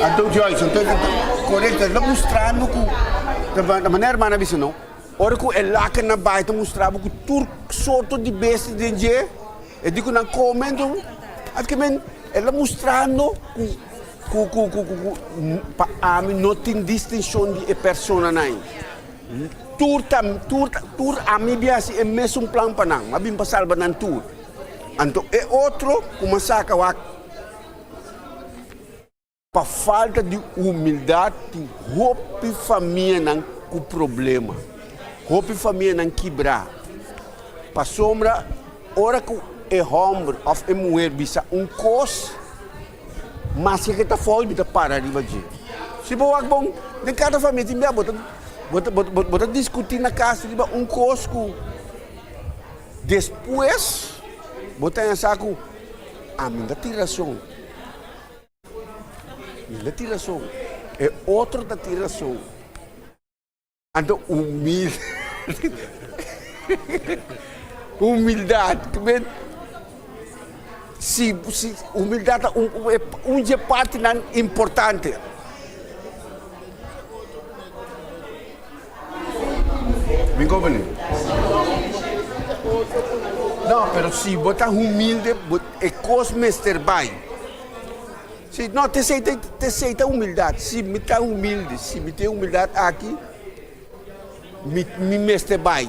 S7: Anto Joyce, anto korekto, el ta mustrando ku, na manera hermana a bisa no, ora ku e laken a bai ta mustra bo ku tur sorto di bestia den dje, e di ku nan kome, anto el ta mustrando ku ku ku ku ku pa ami no tin distinshon di e personanan. Tur ta tur ta tur ami bin hasi e mesun plan pa nan, m'a bin pa salba nan tur. Anto e otro ku m'a saka wak pa falta di humildat tin hopi famianan ku problema, hopi famianan kibrá. Pasobra ora ku. e hòmber òf e muher bisa un kos, maske ke ta fout mi ta para riba dje. Si bo wak bon, den kada famia tin bia bo ta bo ta bo ta diskutí na kas riba un kos ku despues bo ta haña sa ku ami no ta tin rason. Mi no tin rason, e otro ta tin rason. Anto humilde, humildad, ke men si si humildad ta un un dje partinan importante. Mi kompani? No, pero si bo ta humilde, bo e kos mester bai. Si, no, t'esei ta, t'esei ta humildat. Si mi ta humilde, si mi tin e humildat aki, mi, mi mester bai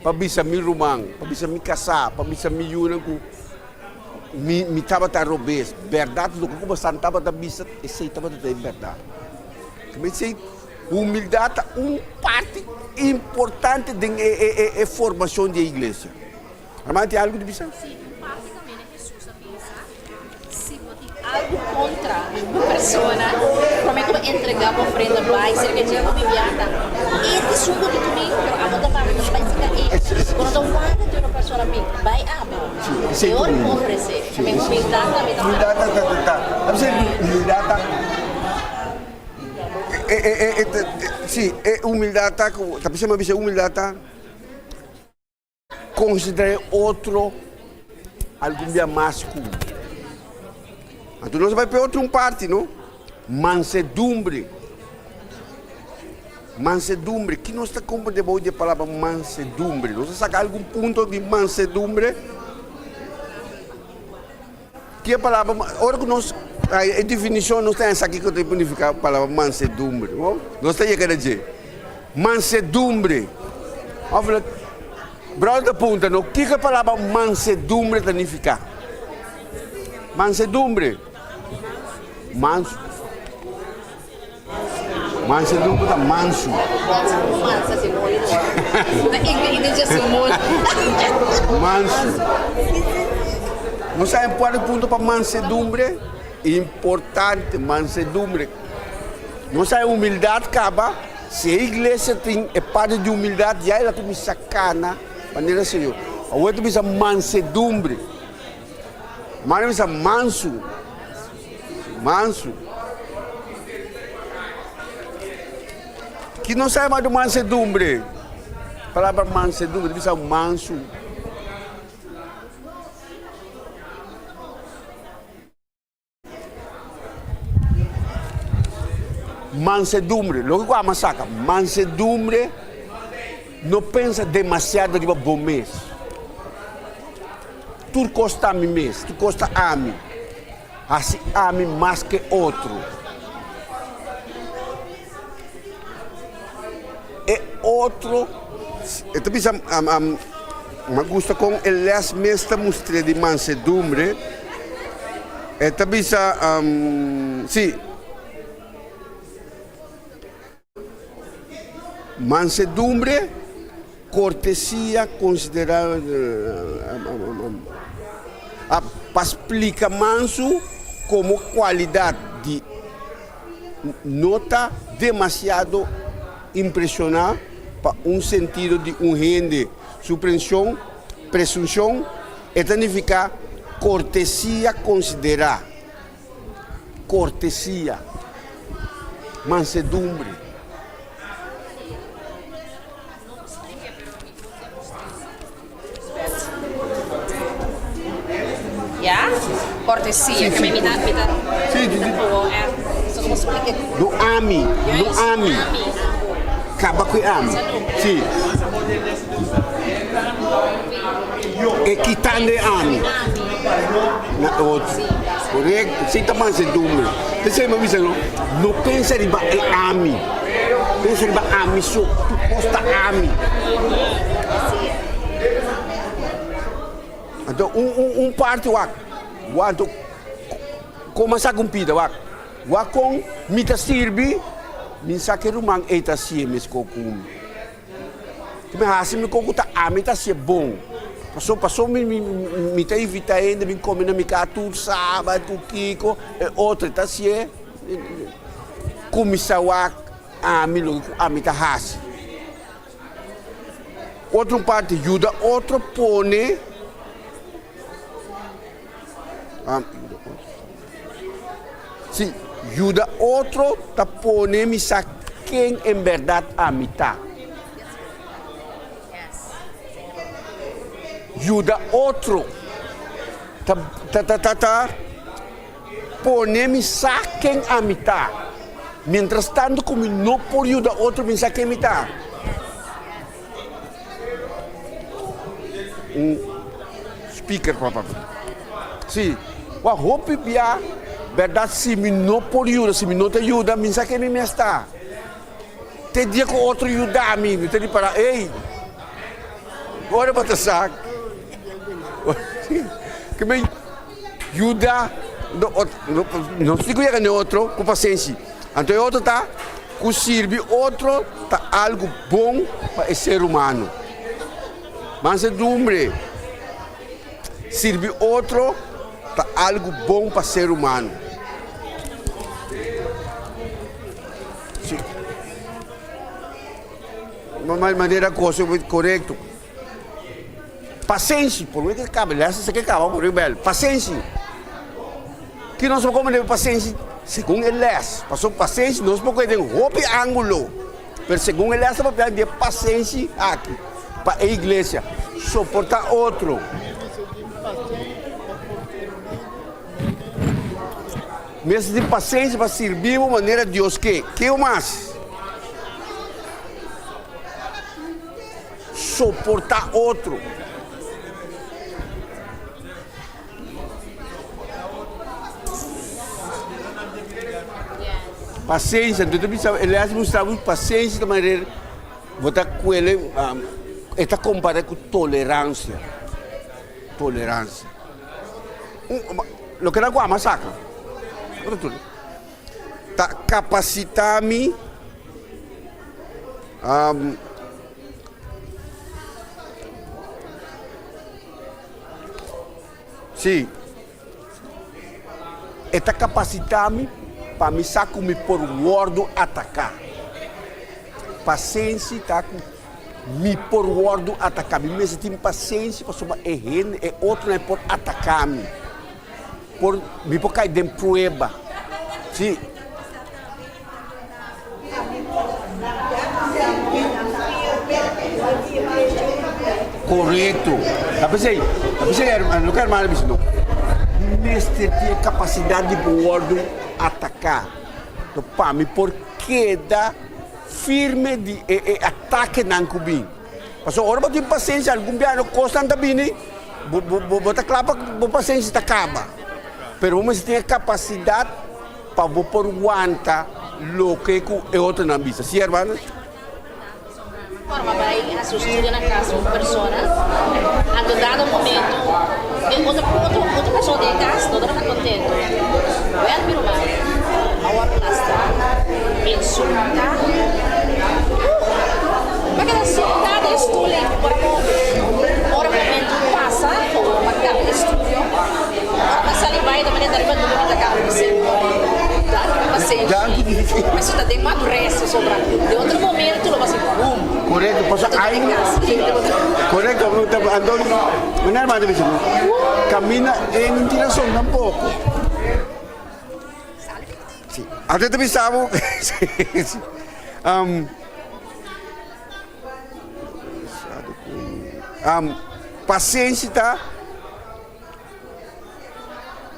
S7: pa bisa mi ruman, pa bisa mi kasá, pa bisa mi yunan ku mi, mi tabata robes. Bèrdat, loke ku bosan tabata bisa, esei tabata ta e bèrdat. Esei, humildat ta un parti importante den e, e, e, e formashon di e iglesia. Hermana, tin algu di bisa?
S9: Si, un parti kaminda Hesus a bisa, Si bo tin algu kontra un persona, promé ku bo entregá bo ofrenda bai serka dje bo bibiata. E ta esun ku tin ku bin, pero abo ta wak, no ta bai serka e. Bo no ta wak di un persona bin, bai abo. E ora ku bo ofresé. Tambe humildat tambe ta parti.
S7: Humildat ta, si, e humildat ta, ta bisa mi a bisa humildat ta. Konsiderá e otro algun bia mas ku bo. Anto nos a bai pa e otro un parti, no? Mansedumbre. Mansedumbre. Ki nos ta komprendé bou di e palabra mansedumbre? Nos a saka algun punto di mansedumbre? Ki e palabra, ora ku nos haña e definishon, nos ta haña sa kiko ta signifiká palabra mansedumbre. Bo? Nos ta yega na dje. Mansedumbre. Òf la, bròder ta punta no, kiko e palabra mansedumbre ta nifiká? Mansedumbre. Mansu. Mansedumbre ta mansu. Mansu. No sa e cual punto pa mansedumbre? Importante, mansedumbre. No sa e humildad caba, si e iglesia tin e parte di humildad ya el a cuminsa cana manera Señor. Awor ta bisa mansedumbre. Mane bisa mansu. Mansu. Ki nos sa yama di mansedumbre? Palabra mansedumbre ta bisa mansu. Mansedumbre, loke ku ama saka, mansedumbre no pensa demasiado riba bo mes. Tur kos ta mi mes, tur kos ta ami. Hasi ami mas ke otro. E otro, e ta bisa, mi a gusta kon e les mes ta mustr'é di mansedumbre. E ta bisa, si, mansedumbre, kortesia, konsiderá, pa splika mansu komo kualidat di no ta demasiado impresioná pa un sentido di un hende su prenshon, presunshon, e ta nifiká kortesia konsiderá, kortesia, mansedumbre.
S9: Ya? Cortesia. Sí, sí. Mi ta, mi ta, sí, sí, sí. So, como
S7: No ami, no ami. Kaba ku ami. Sí. E kitando e ami. Na otro. Correcto. Sí, ta mansedumbre. P'esei mi a bisa no, no pensa riba e ami. Pensa riba ami so. Tur kos ta ami. Anto un un un parti wak, wak anto koma sa ku pida wak, wak kon mi ta sirbi, mi sa ke ruman ei ta hasié meskos ku mi. Ku mi hasi mi kon ku ta ami ta hasié bon. Paso paso mi mi mi ta invita hende bin come na mi casa tur sabat cu kico e otro ta hacié cuminsa wak ami loke cu ami ta haci. Otro parti yuda otro pone si yuda otro ta pone mi sa ken en berdad ami ta. Yuda otro ta ta ta ta pone mi sa ken ami ta. Mientras tanto ku mi no por yuda otro mi sa ken mi ta. Un speaker papa. Si, wak hopi bia berdad si mi no por yuda, si mi no ta yuda mi sa ken mi mes ta. Te dia ku otro yuda mi, mi ta di para, ey, ora bo ta sa ke mi yuda no si ku yega na e otro ku pasenshi. Anto e otro ta ku sirbi otro ta algu bon pa e ser humano. Mansedumbre, sirbi otro ta algu bon pa ser humano. Sí. Manera cosa correcto. Pasenshi, por lo que cabe, les se que caba por bel. Pasenshi. Que nos como de pasenshi según el les. Paso pasenshi nos poco den hopi ángulo. Pero según el les papia de pasenshi aki pa e iglesia. Soporta otro. Mester tin pasenshi pa sirbi bo manera Dios ke. Ke mas? Soportá otro. Pasenshi. Anto ta bisa, Elias mustra bo pasenshi ta manera bo ta kuele, e ta kompara ku toleransia. Toleransia. Loke nan ku ama saka. Ta kapasitá mi Sí, e ta kapasitá mi pa mi sa ku mi por wòrdu ataká. Pasenshi ta ku Mi por wòrdu ataká. Mi mester tin pasensia pasobra e hende, e otronan por ataká mi. Por, mi por kai den prueba. Sí. Korekto. Ta p'esei, ta p'esei hermano, loke hermano a bisa no. Mi mester tin e kapasidat di por wòrdu ataká. Pa mi por keda. Firme di e e atakenan ku bin. Pasobra ora bo tin pasensia algun biaha no kosnan ta bini, bo bo bo ta kla pa bo pasensia ta kaba. Pero bo mester tin e kapasidat pa bo por wanta loke ku e otronan bisa. Si hermano?
S9: Forma bai hasi un studio na kas un persona, anto dado momento e otro otro otro persona den e kas no tabata kontento. Wèl mi ruman, awor lasta insultá. Mi a keda sentá den e stul ei por a move. Ora momento pasa, mi a kaba e studio. Ora mi a sali bai ta manera ta riba nube mi ta kaba di Señor, danki pa pasenshi. Pasobra ta den madurez pasobra den otro momento lo basa boom.
S7: Korekto, pasobra ai korekto, anto manera mi a bisa kaminda e no tin rason tampoko. Si, anto ta bisa bo pasenshi ta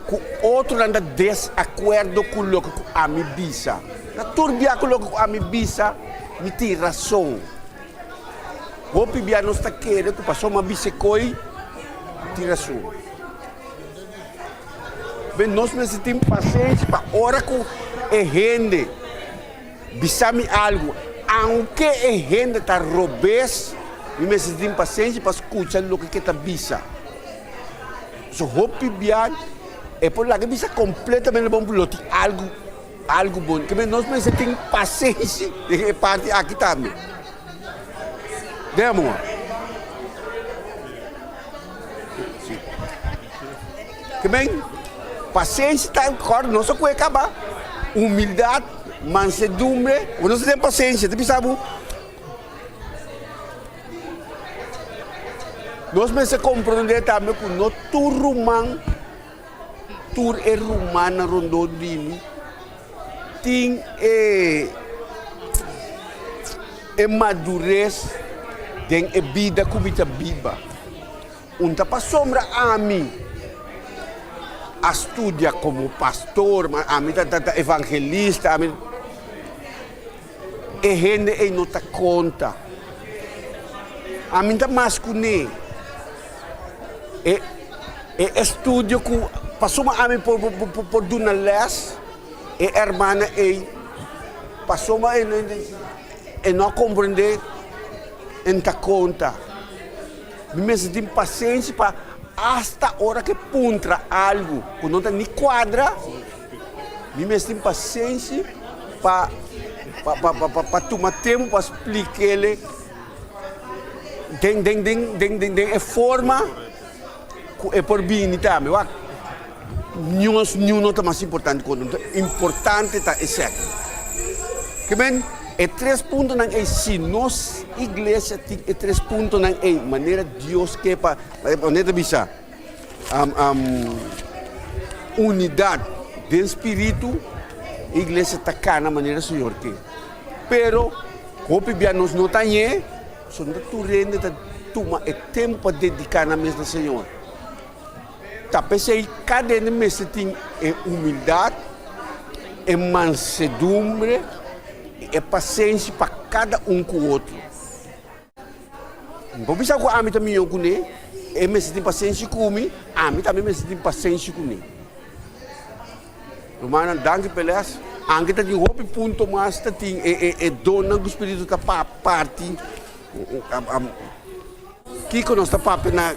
S7: ku otronan ta desakuerdo ku loke ku ami bisa. Ta tur bia ku loke ku ami bisa mi tin rason. Hopi bia nos ta kere ku pasobra mi a bisa e koi tin rason. Ben nos mester tin pasenshi pa ora ku e hende bisa mi algu, aunke e hende ta robes, mi mester tin pasenshi pa skucha loke ke ta bisa. So hopi bia e por laga bisa kompletamente bon, lo tin algu algu bon. Ke nos mester tin pasenshi den e parti aki tambe. Den amor. Ke men, pasenshi ta kòrda nos a kue kaba, humildat, mansedumbre, bo no ta ten pasenshi, ta bisa bo, nos mester komprondé tambe ku no tur ruman, tur e rumannan rondó di mi tin e e madures den e bida ku mi ta biba. Un ta pasobra ami a studia komo pastor, ma ami ta ta evangelista, ami e hende ei no ta konta. Ami ta mas kuné. E e estudio ku pasobra ami por por por duna lès e hermana ei pasobra e no a komprendé e no ta konta. Mi mester tin pasenshi pa asta ora ke puntra algu ku no ta ni kuadra, mi mester tin pasenshi pa pa tuma tempu pa splik'el den den den den den e forma ku e por bini tambe. Wak, niun niun no ta mas importante ku otro, importante ta esaki. Ke men e tres puntonan ei, si nos iglesia tin e tres puntonan ei manera Dios ke pa, manera ta bisa, unidat den spiritu, e iglesia ta kana manera Señor ke. Pero hopi bia nos no ta hañ'é, pasobra no ta tur hende ta tuma e tempu pa dediká nan mes na Señor. Ta p'esei kada hende mester tin e humildat, e mansedumbre i e pasenshi pa kada un ku otro. Mi por bisa ku ami ta mihó kuné, e mester tin pasenshi ku mi, ami tambe mester tin pasenshi kuné. Rumannan, danki p'e lès. Anke ta tin hopi punto mas ta tin e donnan ku spiritu ta parti. Kiko nos ta papia na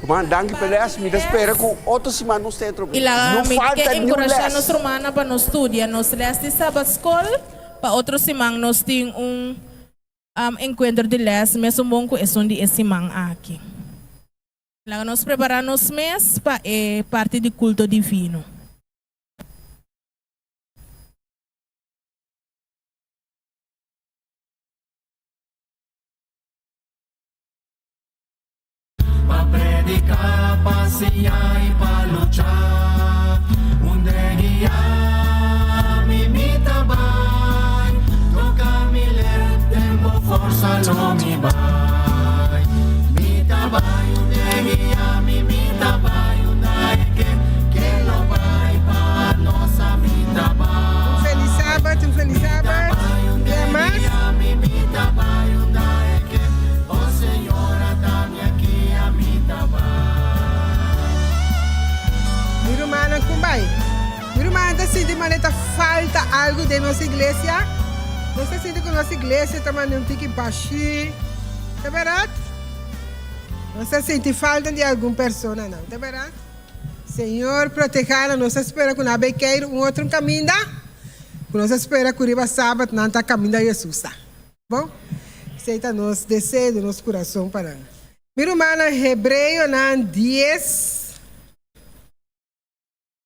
S7: Ruman danki pa e les mi ta spera ku otro siman nos ta otro
S5: I laga
S7: No
S5: mi ke
S7: falta niun
S5: enkurashá
S7: les.
S5: nos rumannan pa nos studia nos les di Sabat Skol pa otro siman nos tin un enkuentro di les mesun bon ku esun di e siman aki. Laga nos prepará nos mes pa e parti di kulto divino.
S10: Pa prediká, pa siña i pa lucha. Unda e guia mi, mi ta bai. Toka mi lep, den bo forsa lo mi bai. Mi ta bai unda e guia mi, mi ta bai unda e ke, ke lo bai pa nos a mi ta bai.
S2: Un felis sabat, un felis sabat. Dia mas. Mi rumannan ku bai. Mi rumannan ta sinti manera ta falta algu den nos iglesia. Nos ta sinti ku nos iglesia ta manda un tiki bashí. Ta bèrdat? Nos ta sinti falta di algun personanan. Ta bèrdat? Señor protehá nan. Nos ta spera ku nan a bai keiru un otro kaminda. Ku nos a spera ku riba Sabat nan ta kaminda Hesus ta. Bon, esei ta nos deseo den nos kurason pa nan. Mi rumannan, Hebreonan dies,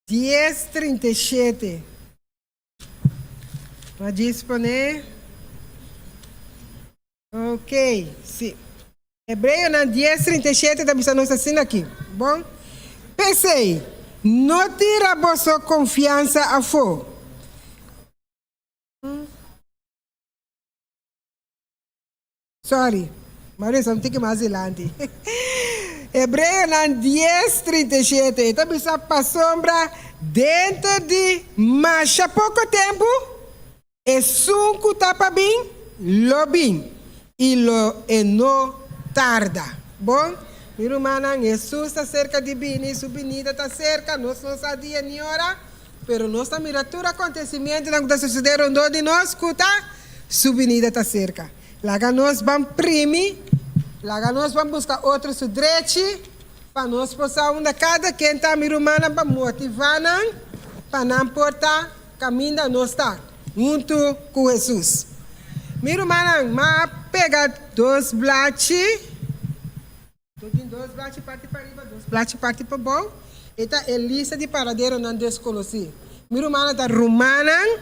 S2: dies 37. No a djis pone. Ok, si. Hebreonan dies, 37 ta bisa nos asina aki, Bon, p'esei, no tira boso konfiansa afó. Sorry, m'a resa un tiki mas dilanti. Hebreonan dies, 37, e ta bisa, Pasobra denter di masha poko tempu, Esun ku ta pa bin, lo bin, i lo e no tarda. Bon, mi rumannan, Hesus ta serka di bini, su binida ta serka, nos no sa dia ni ora, pero nos ta mira tur akontesimentunan ku ta sosodé rondó di nos ku ta, su binida ta serka. Laga nos ban primi, laga nos ban buska otro su drechi, pa nos por sa unda kada ken ta, mi rumannan, pa motivá nan pa nan por ta Kaminda nos ta huntu ku Hesus. Mi rumannan, m'a pega dos blachi. Nos tin dos blachi parti pariba, dos blachi parti pabou. E ta e lista di paraderonan deskonosí. Mi rumannan ta rumannan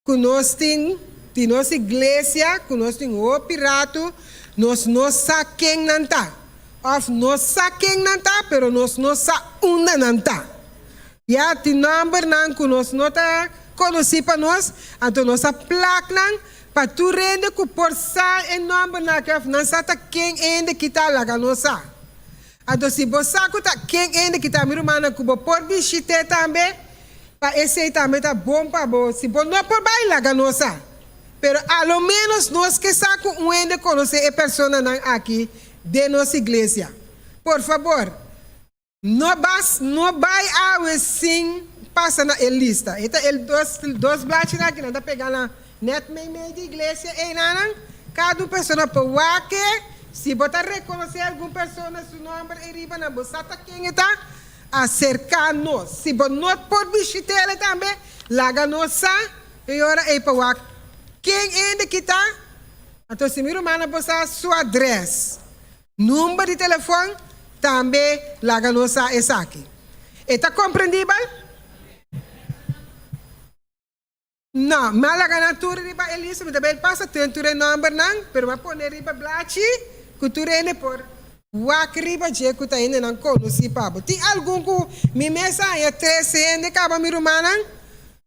S2: ku nos tin di nos iglesia ku nos tin hopi ratu nos no sa ken nan ta. Òf nos sa ken nan ta pero nos no sa unda nan ta. Ya tin nòmbernan ku nos no ta konosí pa nos, anto nos a plak nan pa tur hende ku por sa e nòmbernan aki òf nan sa ta ken hende ki ta laga nos sa. Anto si bo sa ku ta ken hende ki ta mi rumannan ku bo por bishit'é tambe, pa esei tambe ta bon pa bo. Si bo no por bai laga nos sa. Pero a lo ménos nos ke sa ku un hende konosé e personanan aki den nos iglesia. Por fabor. No bas no bai awe sin pasa na e lista. E ta e dos dos blachinan aki nan ta pega na net meimei di iglesia einanan. Kada un persona por wak e. Si bo ta rekonosé algun persona su nòmber ei riba nan bo sa ta ken e ta, aserká nos. Si bo no por bishit'el tambe, laga nos sa e ora ei pa wak ken hende ki ta. Anto si mi rumannan por sa su adrès. Number di telefon tambe laga nos sa esaki. E ta komprendibel? No, mi a laga nan tur riba e lista, mi ta bay pasa ten tur e numbernan, pero mi a pone riba blachi ku tur hende por wak riba dje ku ta hendenan konosí pa bo. Tin algun ku mi mes a haña tres hende kaba mi rumannan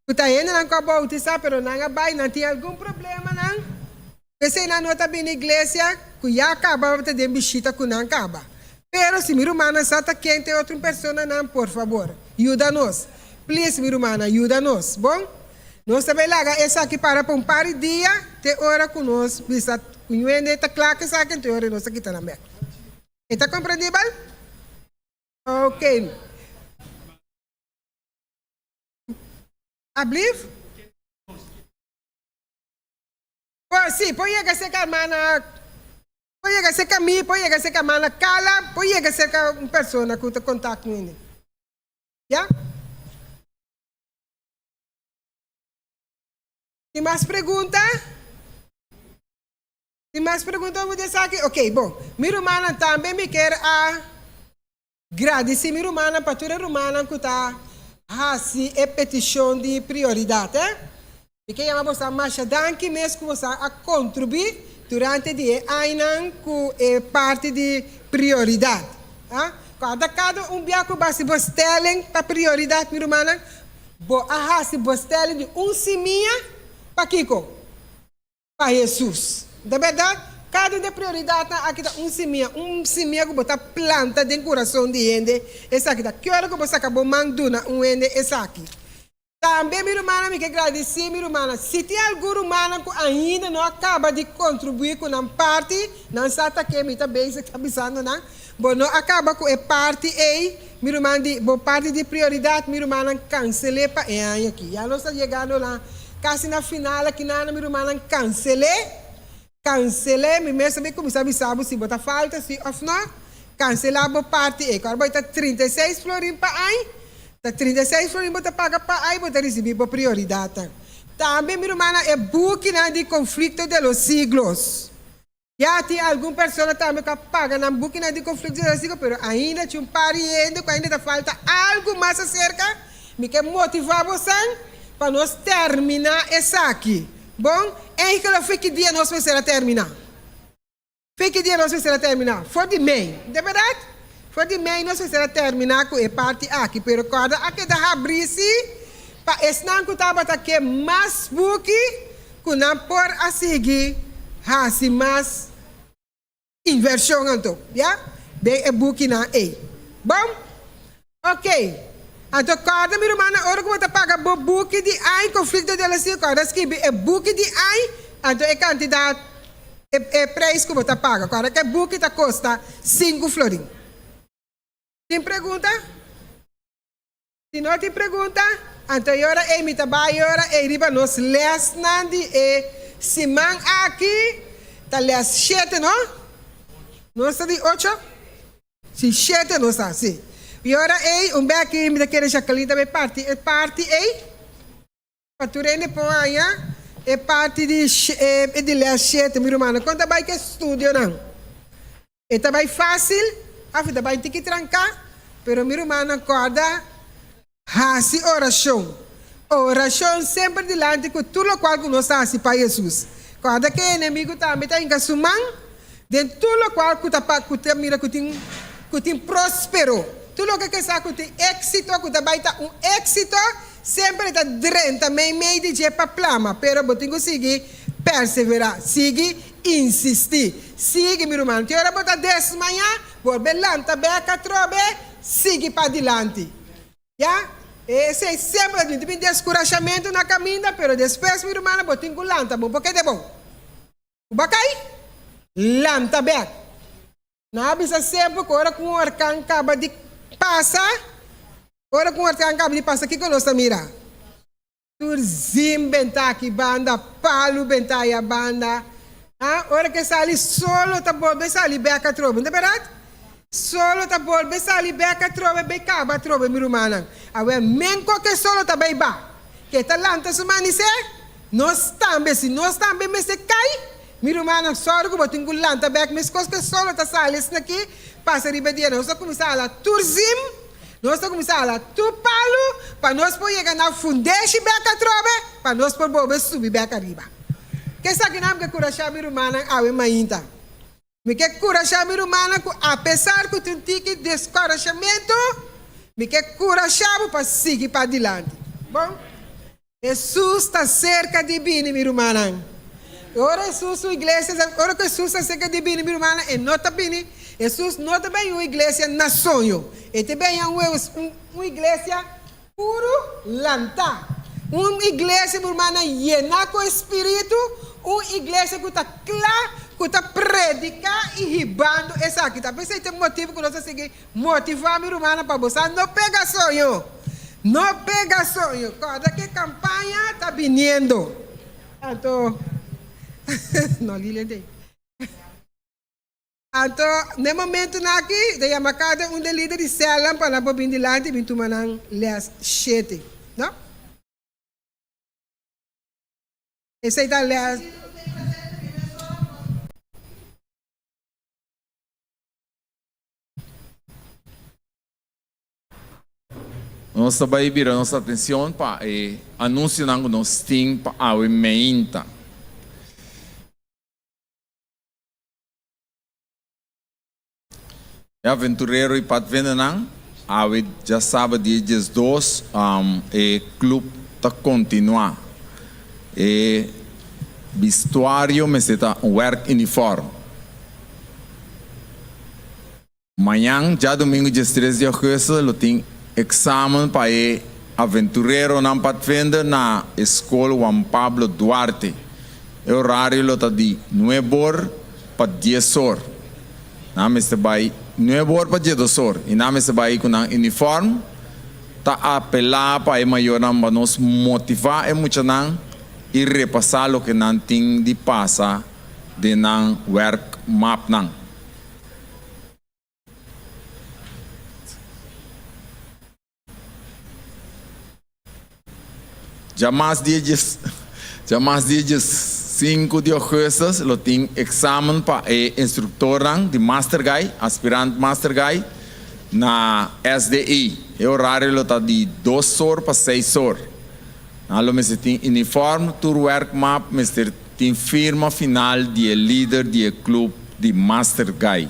S2: ku ta hendenan ku a boutisá pero nan a bay, nan tin algun problemanan. P'esei nan no ta bini iglesia ku ya kaba ta den bishita ku nan kaba. Pero si mi rumannan sa ta ken ta e otro personanan, por fabor, yuda nos. Please, mi rumannan, yuda nos. Bon? Nos ta bai laga esaki para pa un par di dia te ora ku nos bisa ku ñuende ta kla ku esaki, anto e ora nos ta kita nan bek. E ta komprendibel? Ok. Ablief? Por sí, por yega serka hermana, por yega serka mi, por yega serka hermana Carla, por yega serka un persona ku ta kontak ku hende. Ya? Tin mas pregunta? Tin mas pregunta over di esaki? Ok, bon. Mi rumannan tambe mi kier a gradisí mi rumannan pa tur e rumannan ku ta hasi e petishon di prioridat. Eh. Mi ke yama boso masha danki mes ku boso a kontribuí durante di e añanan ku e parti di prioridat. Ah. Kòrda kada un bia ku bo hasi bo stelling pa prioridat mi rumannan, bo a hasi bo stelling di un simia pa kiko? Pa Hesus. Ta bèrdat, kada un di e prioridatnan aki ta un simia, un simia ku bo ta planta den kurason di hende esaki ta. Ki ora ku bo saka bo man duna un hende esaki? Tambe, mi rumannan, mi ke gradisí mi rumannan. Si tin algun rumannan ku ainda no a kaba di kontribuí ku nan parti, nan sa ta ke mi ta bezig ta bisando nan, bo no a kaba ku e parti ei, mi ruman, di bo parti di prioridat, mi rumannan, kansel'é pa e aña aki. Ya nos ta yegando na Kasi na final aki nana mi rumannan kansel'é, kansel'é, mi mes ta bin kuminsá bisa bo si bo ta falta si òf no, kanselá bo parti ei. Kòrda bo ta 36 florin pa ai, ta 36 florin bo ta paga pa ai bo ta risibí bo prioridatnan. Tambe mi rumannan e bukinan di Conflicto de los Siglos. Ya tin algun persona tambe ku a paga nan bukinan di konflikto di rasico, pero ainda tin un par di hende ku ainda ta falta algu mas aserka. Mi ke motivá bosan pa nos terminá esaki. Bon, eigenlijk fe ki dia nos mester a terminá? Fe ki dia nos mester a terminá? For di mei, de bèrdat? For di mei nos mester a terminá ku e parti aki, pero kòrda a keda habrí sí pa esnan ku tabata ke mas buki ku nan por a sigui hasi mas invershon anto, ya, den e bukinan ei. Bon? Ok. Anto kòrda mi rumannan ora ku bo ta paga bo buki di ai Conflicto de los Siglos, kòrda skibi e buki di ai, anto e kantidat, e e preis ku bo ta paga. Kòrda ku e buki ta kosta sinku florin. Tin pregunta? Si no tin pregunta, anto e ora ei mi ta bai e ora ei riba nos lèsnan di e siman aki. Ta lès shete, no? Nos ta di ocho? Si, shete nos ta, si. E ora ei, un bèki mi ta kere Jacqueline ta bai parti e parti ei, pa tur hende por haña e parti di e di lès shete. Mi rumannan, kon ta bai ku e studionan? E ta bai fásil?
S11: Afi ta bai tiki tranká, pero mi rumannan kòrda hasi orashon. Orashon semper dilanti ku tur lokual ku nos ta hasi pa Hesus. Kòrda ku e enemigu tambe ta hinka su man den tur lokual ku ta pa ku ta mira ku tin ku tin próspero. Tur loke ke sa ku tin éksito, ku ta bai ta un éksito, semper e ta drenta meimei di dje pa plama. Pero bo tin ku sigui perseverá, sigui insistí. Sigui, mi ruman. Ki ora bo ta desmayá, bolbe lanta bèk atrobe, sigui padilanti. Ya, esei semper ta tin. Tin deskurashamentu na kaminda, pero despues, mi rumannan, bo tin ku lanta. Bo por keda bon. Ku bo a kai, lanta bèk. Nan a bisa semper ku ora ku un orkan kaba di pasa, ora ku un orkan kaba di pasa, kiko nos ta mira? Tur zin bentá aki banda, palu bentá aya banda. Ha, ora ku e sali solo ta bolbe sali bèk atrobe, no ta bèrdat? Solo ta bolbe sali bèk atrobe bai kaba atrobe, mi rumannan. Awor, men koke solo ta bai ba, ke ta lanta su manisé? Nos tambe, si nos tambe mester kai, mi rumannan, sòru ku bo tin ku lanta bèk meskos ku e solo ta sali esnakí pasa riba e dia. Nos ta kuminsá hala tur zim, nos ta kuminsá hala tur palu pa nos por yega na fundeshi bèk atrobe, pa nos por bolbe subi bèk ariba. Ke esakinan mi ke kurashá mi rumannan awe mainta. Mi ke kurashá mi rumannan ku apesar ku tin tiki deskorashamentu, mi ke kurashá bo pa sigui padilanti. Bon, Hesus ta serka di bini, mi rumannan. Ora Hesus su iglesia, ora ku Hesus ta serka di bini, mi rumannan, e no ta bini, Hesus no ta bini un iglesia na soño. E ta bini un un iglesia Puru lantá. Un iglesia, mi rumannan, yená ku e Spiritu, un iglesia ku ta kla, ku ta prediká i hibando esaki. Ta p'esei ta e motibu ku nos ta sigui motivá, mi rumannan, pa boso no pega soño. No pega soño. Kòrda ku e kampaña ta biniendo. Anto, no, Lilian ta ei. Anto, n'e momentunan aki, ta yama kada un den lider di sèlnan pa nan por bin dilanti i bin tuma nan lès shete. No? Esei ta lès.
S12: Nos ta bai bira nos atencion pa e anuncionan cu nos tin pa awe meinta. E aventurero y padvindernan, awe djasaba dia 12 e club ta continua. E bistuario mester ta un werkuniform. Mañan djadomingo 13 di augustus lo tin examen pa e aventureronan padvinder na e scol Juan Pablo Duarte. E orario lo ta di nuebe or pa dies or. Nan mester bai nuebe or pa diesdos or i nan mester bai ku nan uniform. Ta apelá pa e mayornan pa nos motivá e muchanan i repasá loke nan tin di pasa den nan wèrkmapnan. Djamas dia djes djamas dia djesinku di augustus lo tin examen pa e instructornan di Master Guy, aspirant Master Guy, na SDI. E horario lo ta di dos or pa seis or. Nan lo mester tin uniform, tur werkmap mester tin firma final di e lider di e club di Master Guy.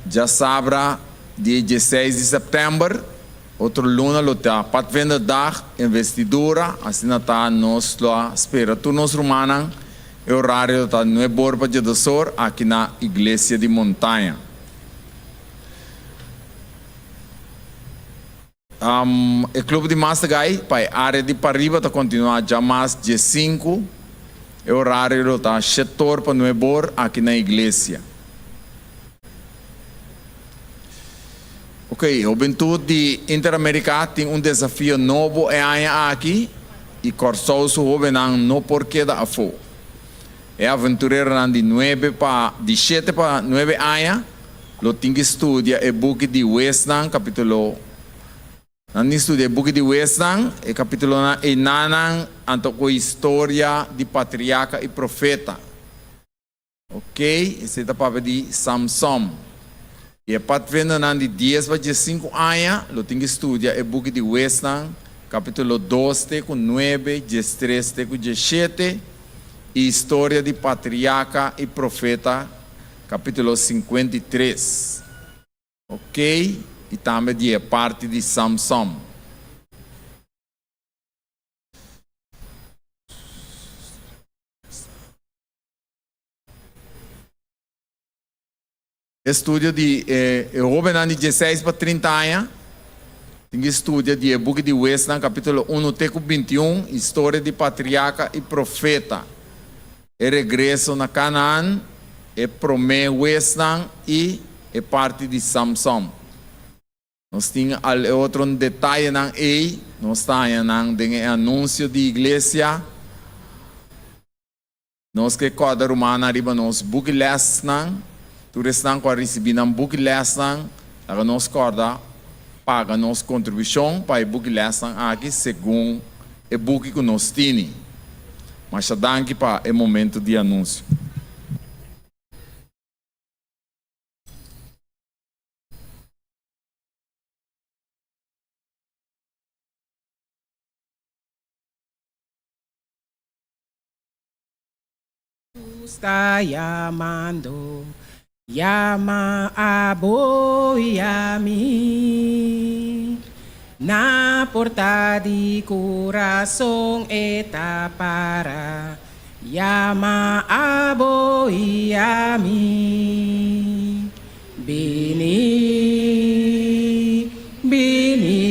S12: Djasabra di e dieseis di sèptèmber, otro luna lo ta Padvinderdag, investidura, asina ta nos lo a spera tur nos rumannan, e orario lo ta nuebe or pa djedosor aki na Iglesia di Montaña. E club di Master Guy pa e area di pariba ta continua djamas diesinku, e orario lo ta shetor pa nuebor aki na iglesia. Ok, Hubentud di Interamerica tin un desafio nobo e aña aki y Corsou su hobennan no por keda afo. E aventureronan di nuebe pa di shete pa nuebe aña lo tin ki studia e buki di Huesnan kapitulo Nan tin studia e buki di Huesnan, e kapitulonan einanan anto ku historia di patriaka i profeta. Ok, esei ta papia di Samson. I e patvendernan di dies pa diesinku aña lo tin ki studia e buki di Huesnan, kapítulo dos te ku nuebe, diestres te ku diesshete, i Historia di Patriaka i Profeta, kapítulo 53. Ok, i tambe di e parti di Samson. Estudio di e hóbennan di dieseis pa trinta aña tin ki studia di e buki di Huesnan kapítulo unu te ku bintiun, historia di patriaka i profeta, e regreso na Kanaan, e promé huesnan i e parti di Samson. Nos tin al e otro detayenan ei, nos ta haña nan den e anunsio di iglesia. Nos ke kòrda rumannan riba nos buki lèsnan. Tur esnan ku a risibí nan buki lèsnan, laga nos kòrda paga nos kontribushon pa e buki lèsnan aki segun e buki ku nos tini. Masha danki pa e momentu di anunsio.
S13: Jesús ta yamando, yama abo i ami. Na porta di kurason e ta para, yama abo i ami. Bini, bini,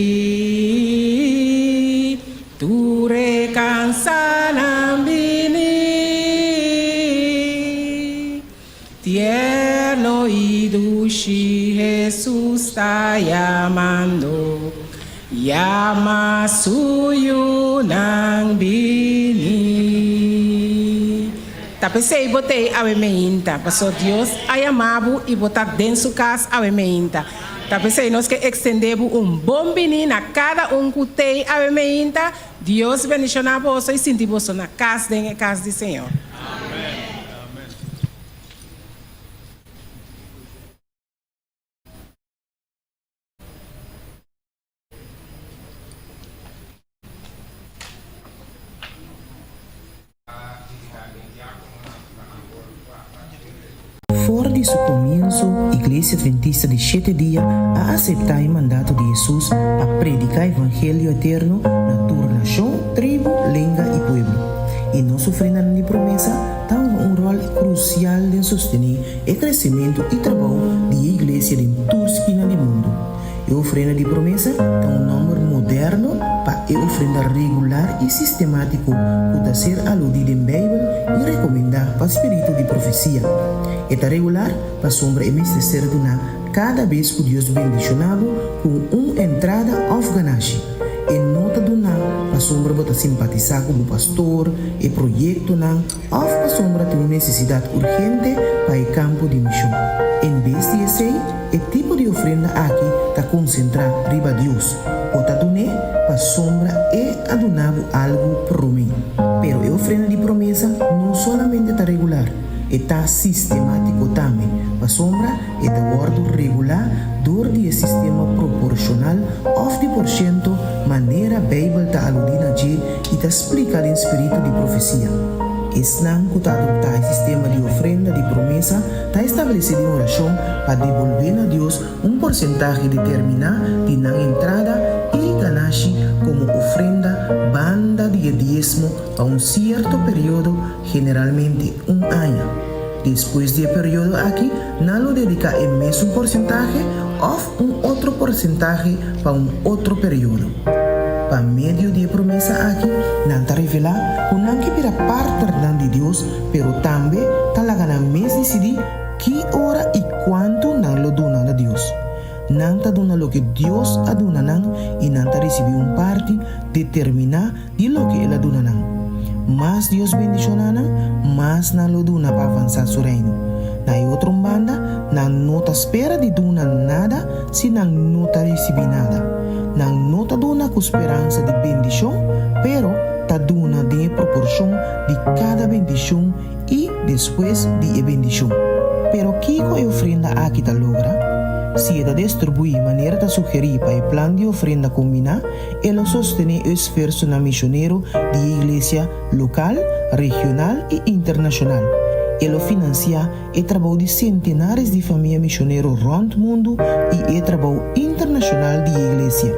S13: tur e kansánan bini. Tierno i dushi Hesus ta yamando, yama su yunan bini. Ta p'esei bo t'ei awe meinta, paso Dios a yama bo i bo ta den su kas awe meinta. Ta p'esei nos ke ekstendé bo un bon bini na kada un ku t'ei awe meinta. Dios bendishoná boso i sinti boso na kas den e kas di Señor.
S14: For di su komienso, Iglesia Adventista di Shete Dia a aseptá e mandato di Hesus pa prediká evangelio eterno na tur nashon, tribu, lenga i pueblo. I nos ofrendanan di promesa ta hunga un ròl krusial den sostené e kresementu i trabou di e iglesia den tur skina di mundu. E ofrenda di promesa ta un nòmber moderno pa e ofrenda regular i sistemátiko ku ta ser aludí den Beibel i rekomendá pa spiritu di profesia. E ta regular pasobra e mester ser duná kada bes ku Dios bendishoná bo ku un entrada òf ganashi. E no ta duná pasobra bo ta simpatisá ku bo pastor, e proyektonan òf pasobra tin un nesesidat urgente pa e kampo di mishon. En bes di esei, E tipo di ofrenda aki ta konsentrá riba Dios. Bo ta dun'é pasobra e a duna bo algu promé. Pero e ofrenda di promesa no solamente ta regular, e ta sistemátiko tambe, pasobra e ta wòrdu regulá dor di e sistema proporshonal òf di porshento manera Beibel ta aludí na dje i ta splika den spiritu di profesia. Esnan ku ta adoptá e sistema di ofrenda di promesa ta establesé den orashon pa debolbé na Dios un porsentahe determiná di nan entrada i ganashi komo ofrenda banda di e diesmo pa un sierto periodo, generalmente un aña. Despues di e periodo aki, nan lo dediká e mesun porsentahe òf un otro porsentahe pa un otro periodo. Pa medio di e promesa aki, nan ta revelá ku nan ke bira partnernan di Dios pero tambe ta laga nan mes disidí ki ora i kuantu nan lo duna na Dios. Nan ta duna loke Dios a duna nan i nan ta risibí un parti determiná di loke el a duna nan. Mas Dios bendishoná nan, mas nan lo duna pa avansá su Reino. Na e otro un banda, nan no ta spera di duna nada si nan no ta risibí nada. Nan no ta duna ku speransa di bendishon, pero ta duna den e proporshon di kada bendishon. i despues di e bendishon. Pero kiko e ofrenda aki ta logra? Si e ta destribuí manera ta sugerí pa e plan di ofrenda kombiná, e lo sostené e esfuersonan mishonero di e iglesia lokal, regional i internashonal. E lo finansiá e trabou di sentenares di famia mishonero rònt mundu i e trabou internashonal di e iglesia.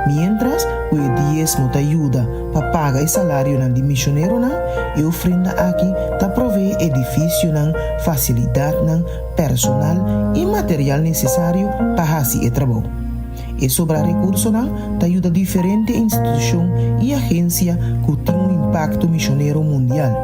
S14: Miéntras ku e diesmo ta yuda pa paga e salarionan di mishoneronan, e ofrenda aki ta proveé edifisionan, fasilidatnan, personal i material nesesario pa hasi e trabou. E sobra rekursonan ta yuda diferente institushon i agensia ku tin un impakto mishonero mundial.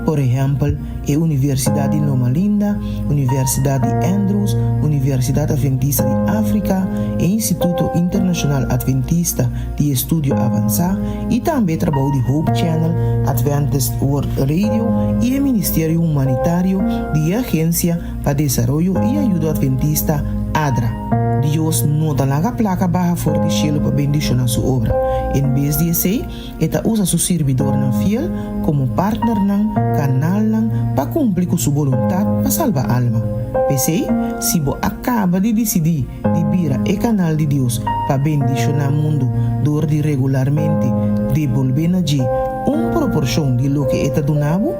S14: Por ehèmpel, e Universidat di Loma Linda, Universidat di Andrews, Universidat Adventista di Afrika, e Instituto Internashonal Adventista di Estudio Avansá i tambe e trabou di Hope Channel, Adventist World Radio i e Ministerio Humanitario di e Agensia pa Desaroyo i Ayudo Adventista, ADRA. Dios no ta laga plaka baha for di shelu pa bendishoná su obra. En bes di esei, E ta usa su sirbidornan fiel komo partnernan, kanalnan, pa kumpli ku su boluntat pa salba alma. P'esei, si bo a kaba di disidí di bira e kanal di Dios pa bendishoná mundu dor di regularmente debolbé na dje un proporshon di loke e ta duna bo,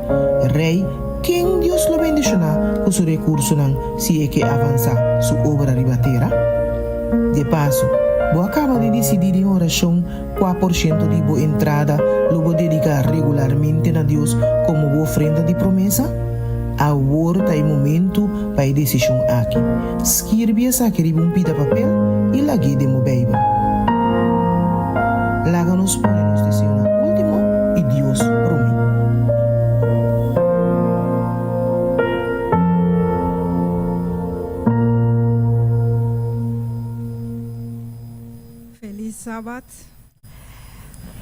S14: Rei, ken Dios lo bendishoná ku su rekursonan si e ke avansá su obra riba tera? De paso, bo a kaba di disidí den orashon Kua porshento di bo entrada lo bo dediká regularmente na Dios komo bo ofrenda di promesa? Awor ta e momentu pa e desishon aki. Skirbi esaki riba un pida papel i lag'é den bo Beibel. Laga nos pone nos deseonan último i Dios promé.
S15: Felis Sabat.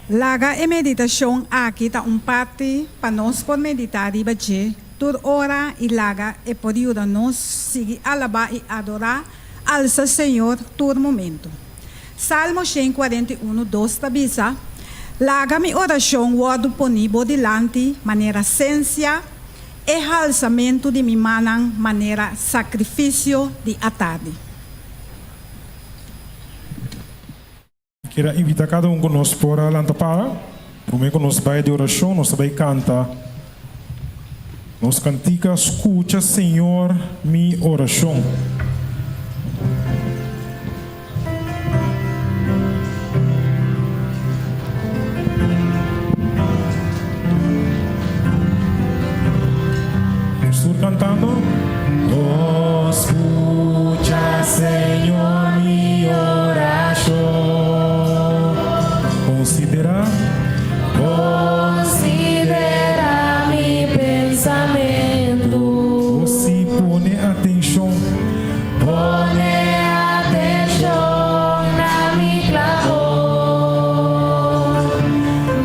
S15: Laga e meditashon aki ta un parti pa nos por meditá riba dje tur ora i laga e por yuda nos sigui alabá i adorá alsa Señor tur momento. Salmo 141, 2 ta bisa, Laga mi orashon wòrdu poní bo dilanti manera sensia, e halsamentu di mi mannan manera sakrifisio di atardi.
S1: Mi kier a invita cada un cu nos por a lanta para. Prome cu nos bay di oracion nos ta bay canta nos cantica Scucha Señor mi oracion. Nos tur cantando. Oh, scucha, Señor, mi oracion. Considera.
S5: Considera mi pensamentu.
S1: Oh, si pone atencion.
S5: Pone atencion na mi clamor.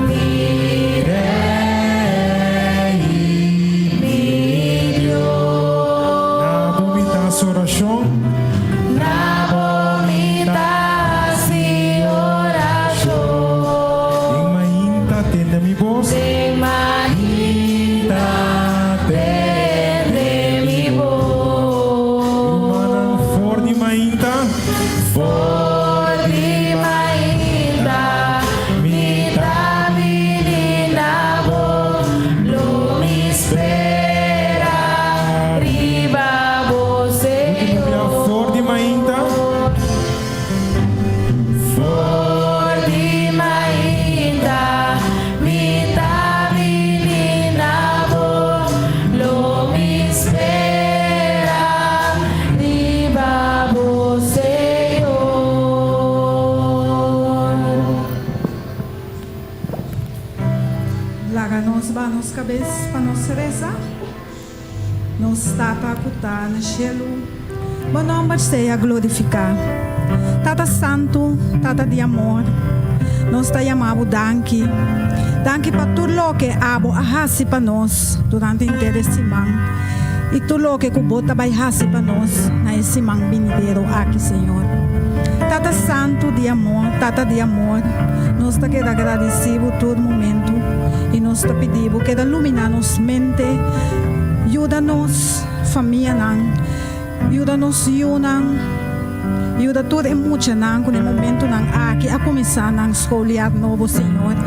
S5: Mi Rey i mi Dios.
S1: Na bo mi ta haci oracion.
S5: Na bo mi ta haci oracion.
S1: Den mainta tende mi bos.
S5: Den mainta tende mi bos.
S1: Rumannan for di mainta.
S5: For di mainta mi ta bini na bo, lo mi spera riba bo, Señor.
S1: For di mainta.
S5: For di mainta mi ta bini na bo, lo mi spera riba bo, Señor.
S15: Laga nos baha nos kabes pa nos resa. Nos Tata ku ta na shelu, bo nòmber sea glorifiká. Tata Santu, Tata di amor, nos ta yama bo danki. Danki pa tur loke abo a hasi pa nos durante henter e siman i tur loke ku bo ta bai hasi pa nos na e siman binidero aki, Señor. Tata Santu di amor, Tata di amor, nos ta keda gradisí bo tur momentu i nos. nos ta pidi Bo keda lumina nos mente, yuda nos famianan, yuda nos yunan, yuda tur e muchanan ku na e momentunan aki a kuminsá nan skoljaar nobo, Señor,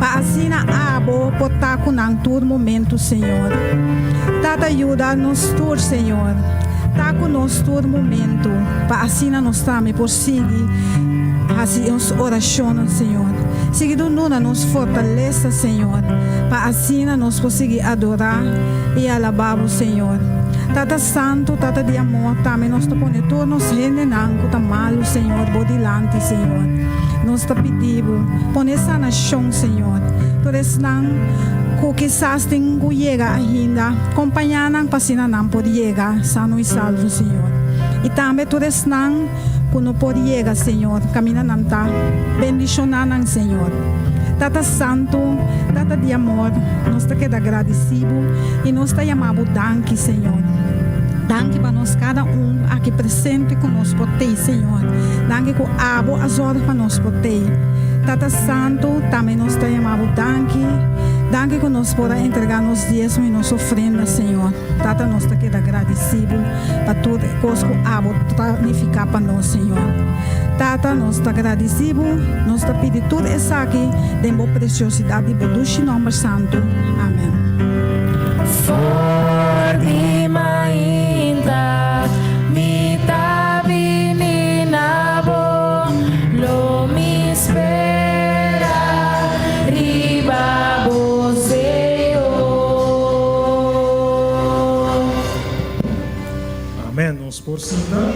S15: pa asina Abo por ta ku nan tur momentu, Señor. Tata yuda nos tur, Señor, ta ku nos tur momentu, pa asina nos tambe por sigui hasi nos orashonnan, Señor. Sigui duna nos fortalesa, Señor, pa asina nos por sigui adorá i alabá Bo, Señor. Tata Santu, Tata di amor, tambe nos ta pone tur nos hendenan ku ta malu, Señor, Bo dilanti, Señor. Nos ta pidi Bo, pone sanashon, Señor. Tur esnan ku kisas tin ku yega ainda, kompañá nan pa asina nan por yega sano i salvo, Señor. I tambe tur esnan ku no por yega, Señor, kaminda nan ta, bendishoná nan, Señor. Tata Santu, Tata di amor, nos ta keda gradisí Bo i nos ta yama Bo danki, Señor. Danki pa nos kada un aki presente ku nos por tei, Señor. Danki ku Abo a zòrg pa nos por tei. Tata Santu, tambe nos ta yama Bo danki. Danki ku nos por a entregá nos diesmo i nos ofrenda, Señor. Tata, nos ta keda gradisí Bo pa tur e kos ku Abo ta nifiká pa nos, Señor. Tata, nos ta gradisí Bo. Nos ta pidi tur esaki den Bo presiosidat di Bo dushi nòmber santu. Amèn.
S10: For di mainta mi ta bini na bo, lo mi spera riba bo, Señor.
S1: Amèn. Nos por sinta.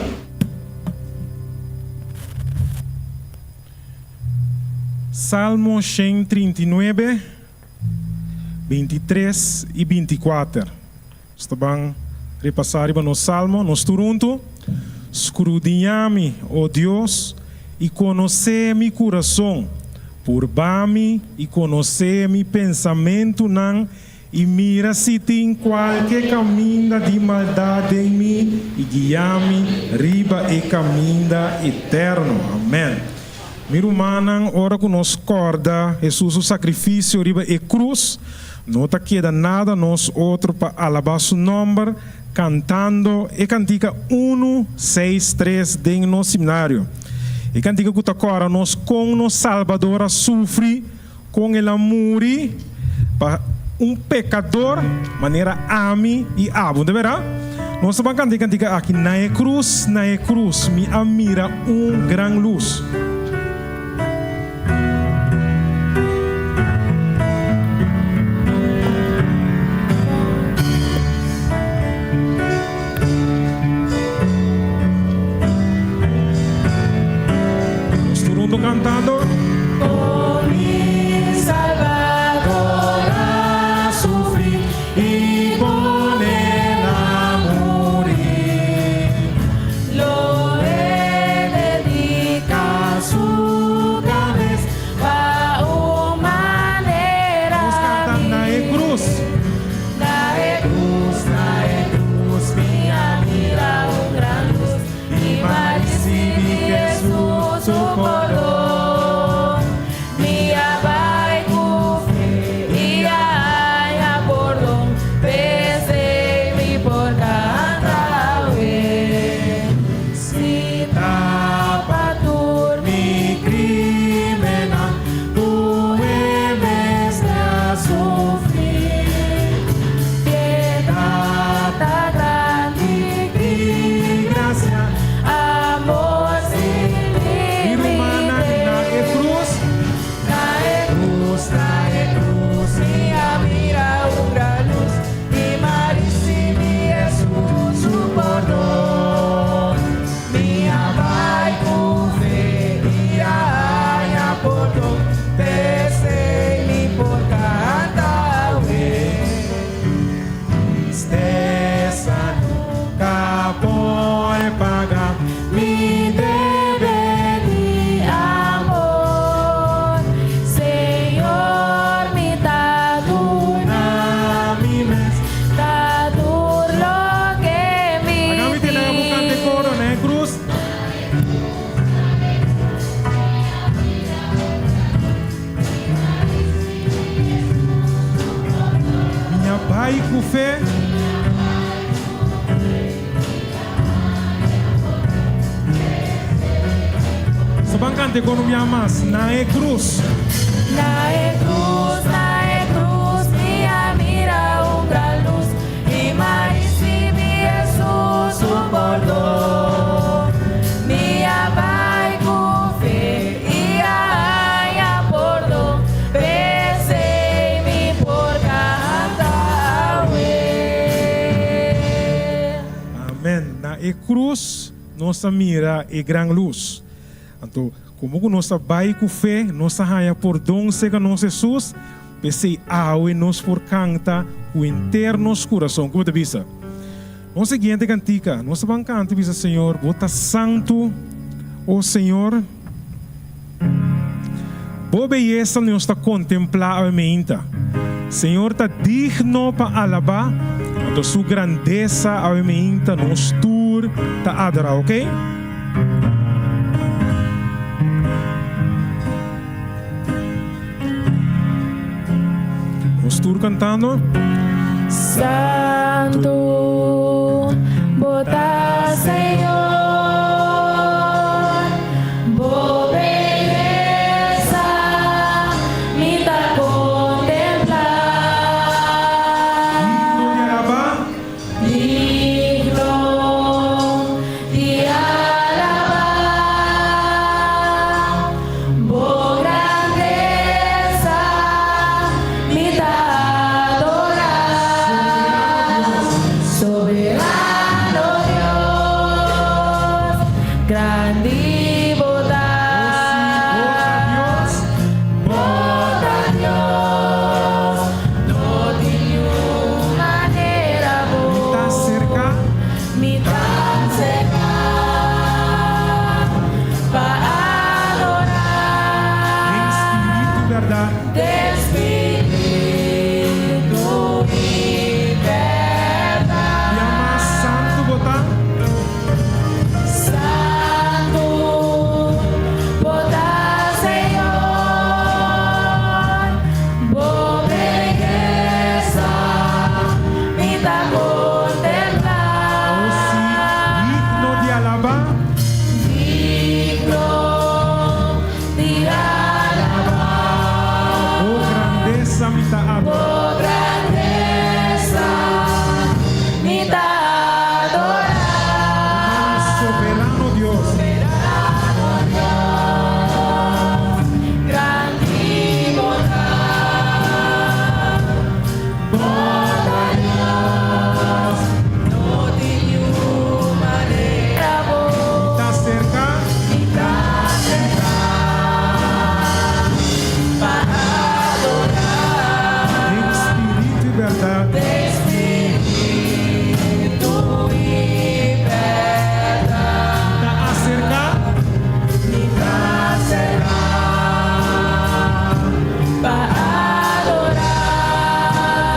S1: Salmo 139, 23 i 24. Nos ta ban repasá riba nos salmo, nos tur huntu. Skrudiñá mi, o Dios, i konosé mi kurason. Purba mi i konosé mi pensamentunan, i mira si tin kualke kaminda di maldat den mi, i guia mi riba e kaminda eterno. Amèn. Mi rumannan, ora ku nos kòrda Hesus su sakrifisio riba e krus, no ta keda nada nos otro pa alabá su nòmber kantando e kantika unu, seis, tres den nos simnario. E kantika ku ta kòrda nos kon nos Salbador a sufri, kon el a muri pa un pekador manera ami i abo. No ta bèrdat? Nos ta ban kanta e kantika aki, Na e krus, na e krus, mi a mira un gran lus. Nos tur hunto cantando.
S10: Oh mi Salvador a sufri y con el a muri. Lo he dedica su.
S1: fe. Sa ban kanta ekonomia mas na e krus.
S5: Na e krus, na e krus, mi a mira un gran lus, i m'a risibí Hesus su pordon. Mi a bai ku fe i a haña pordon, p'esei mi por kanta awe.
S1: Amen. Na e krus nos a mira e gran lus. Anto, komo ku nos a bai ku fe, nos a haña pordon serka nos Hesus, p'esei awe nos por kanta ku henter nos kurason. Ku bo ta bisa? Nos siguiente kantika, nos ta ban kanta i bisa, Señor, bo ta santu, o Señor. Bo beyesa nos ta kontemplá awe meinta. Señor ta digno pa alabá, anto su grandesa awe meinta nos tur ta adorá, ok? Nos tur kantando.
S5: Santu bo ta Señor, bo beyesa mi ta kontemplá.
S1: Digno di alabá.
S5: Digno di alabá. Bo grandesa mi ta adorá. Soberano Dios, grandi bo ta. Bo ta Dios, no tin niun manera bo.
S1: Mi ta serka.
S5: Mi ta serka pa adorá.
S1: Den spiritu i bèrdat.
S5: Den spiritu i bèrdat.
S1: Yama santu bo ta.
S5: Santu bo ta Señor, bo beyesa mi ta kontemplá.
S1: O si, digno di alabá.
S5: Digno di alabá.
S1: Bo grandesa mi ta adorá.
S5: Bo grandesa mi ta adorá.
S1: Soberano Dios.
S5: Soberano Dios, grandi bo ta. Bo ta Dios, no tin niun manera bo.
S1: Mi ta serka.
S5: Mi ta serka pa adorá.
S1: Den spiritu i bèrdat.
S5: Den spiritu i bèrdat.
S1: Mi ta aserká.
S5: Mi ta aserká pa adorá.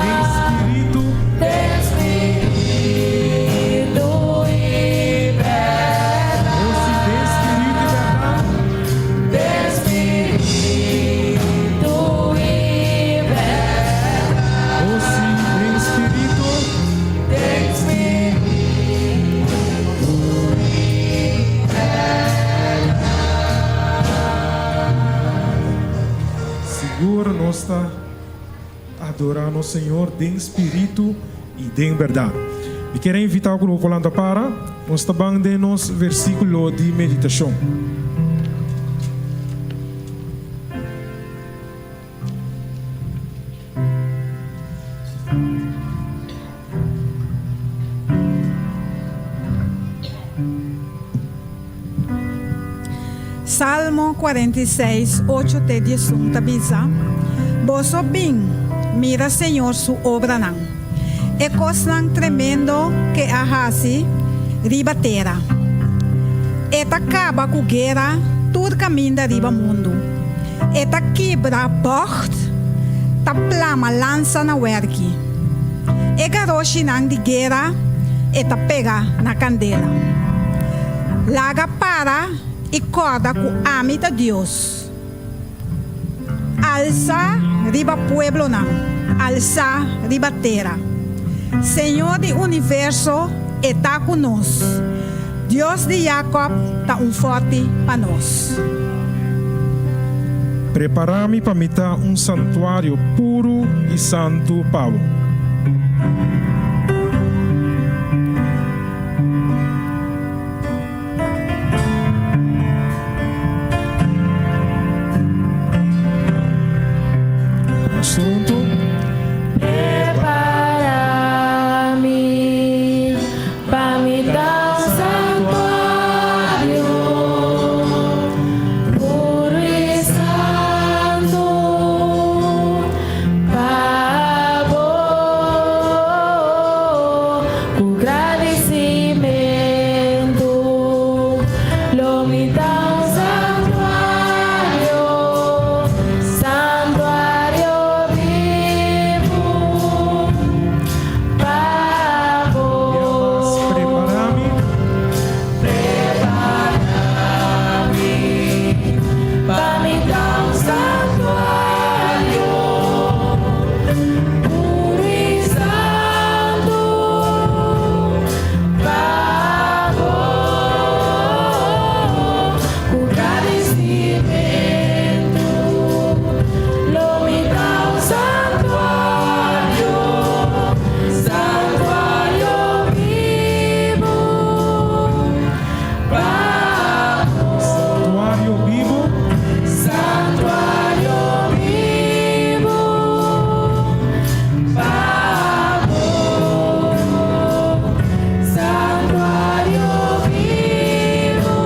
S1: Den spiritu.
S5: Den spiritu i bèrdat.
S1: O si, den spiritu i bèrdat.
S5: Den spiritu i bèrdat.
S1: O si, den spiritu.
S5: Den spiritu i bèrdat.
S1: Sigur nos ta adorá nos Señor den spiritu i den bèrdat. Mi kier a invitá ku lo por lanta para, nos ta ban den nos versíkulo di meditashon.
S15: Salmo 46, 8 te 11 ta bisa, Boso bin, mira Señor su obranan, e kosnan tremendo k'e a hasi riba tera. E ta kaba ku guera tur kaminda riba mundu. E ta kibra bògt, ta plama lansa na wèrki. E garoshinan di guera e ta pega na kandela. Laga para i kòrda ku ami ta Dios. Alsa riba pueblonan, alsa riba tera. Señor di universo, E ta ku nos. Dios di Yakòb ta un fòrti pa nos.
S1: Prepará mi pa mi ta un santuario puru i santu pa bo. Asuntu.
S5: Prepara mi pa mi ta un santuario puru i santu pa bo. Ku gradisimentu lo mi ta un santuario, santuario bibu pa bo.
S1: Prepara mi.
S5: Prepara mi pa mi ta un santuario puru i santu pa bo. Ku gradisimentu lo mi ta un santuario, santuario bibu pa bo.
S1: Santuario bibu.
S5: Santuario bibu pa bo. Santuario bibu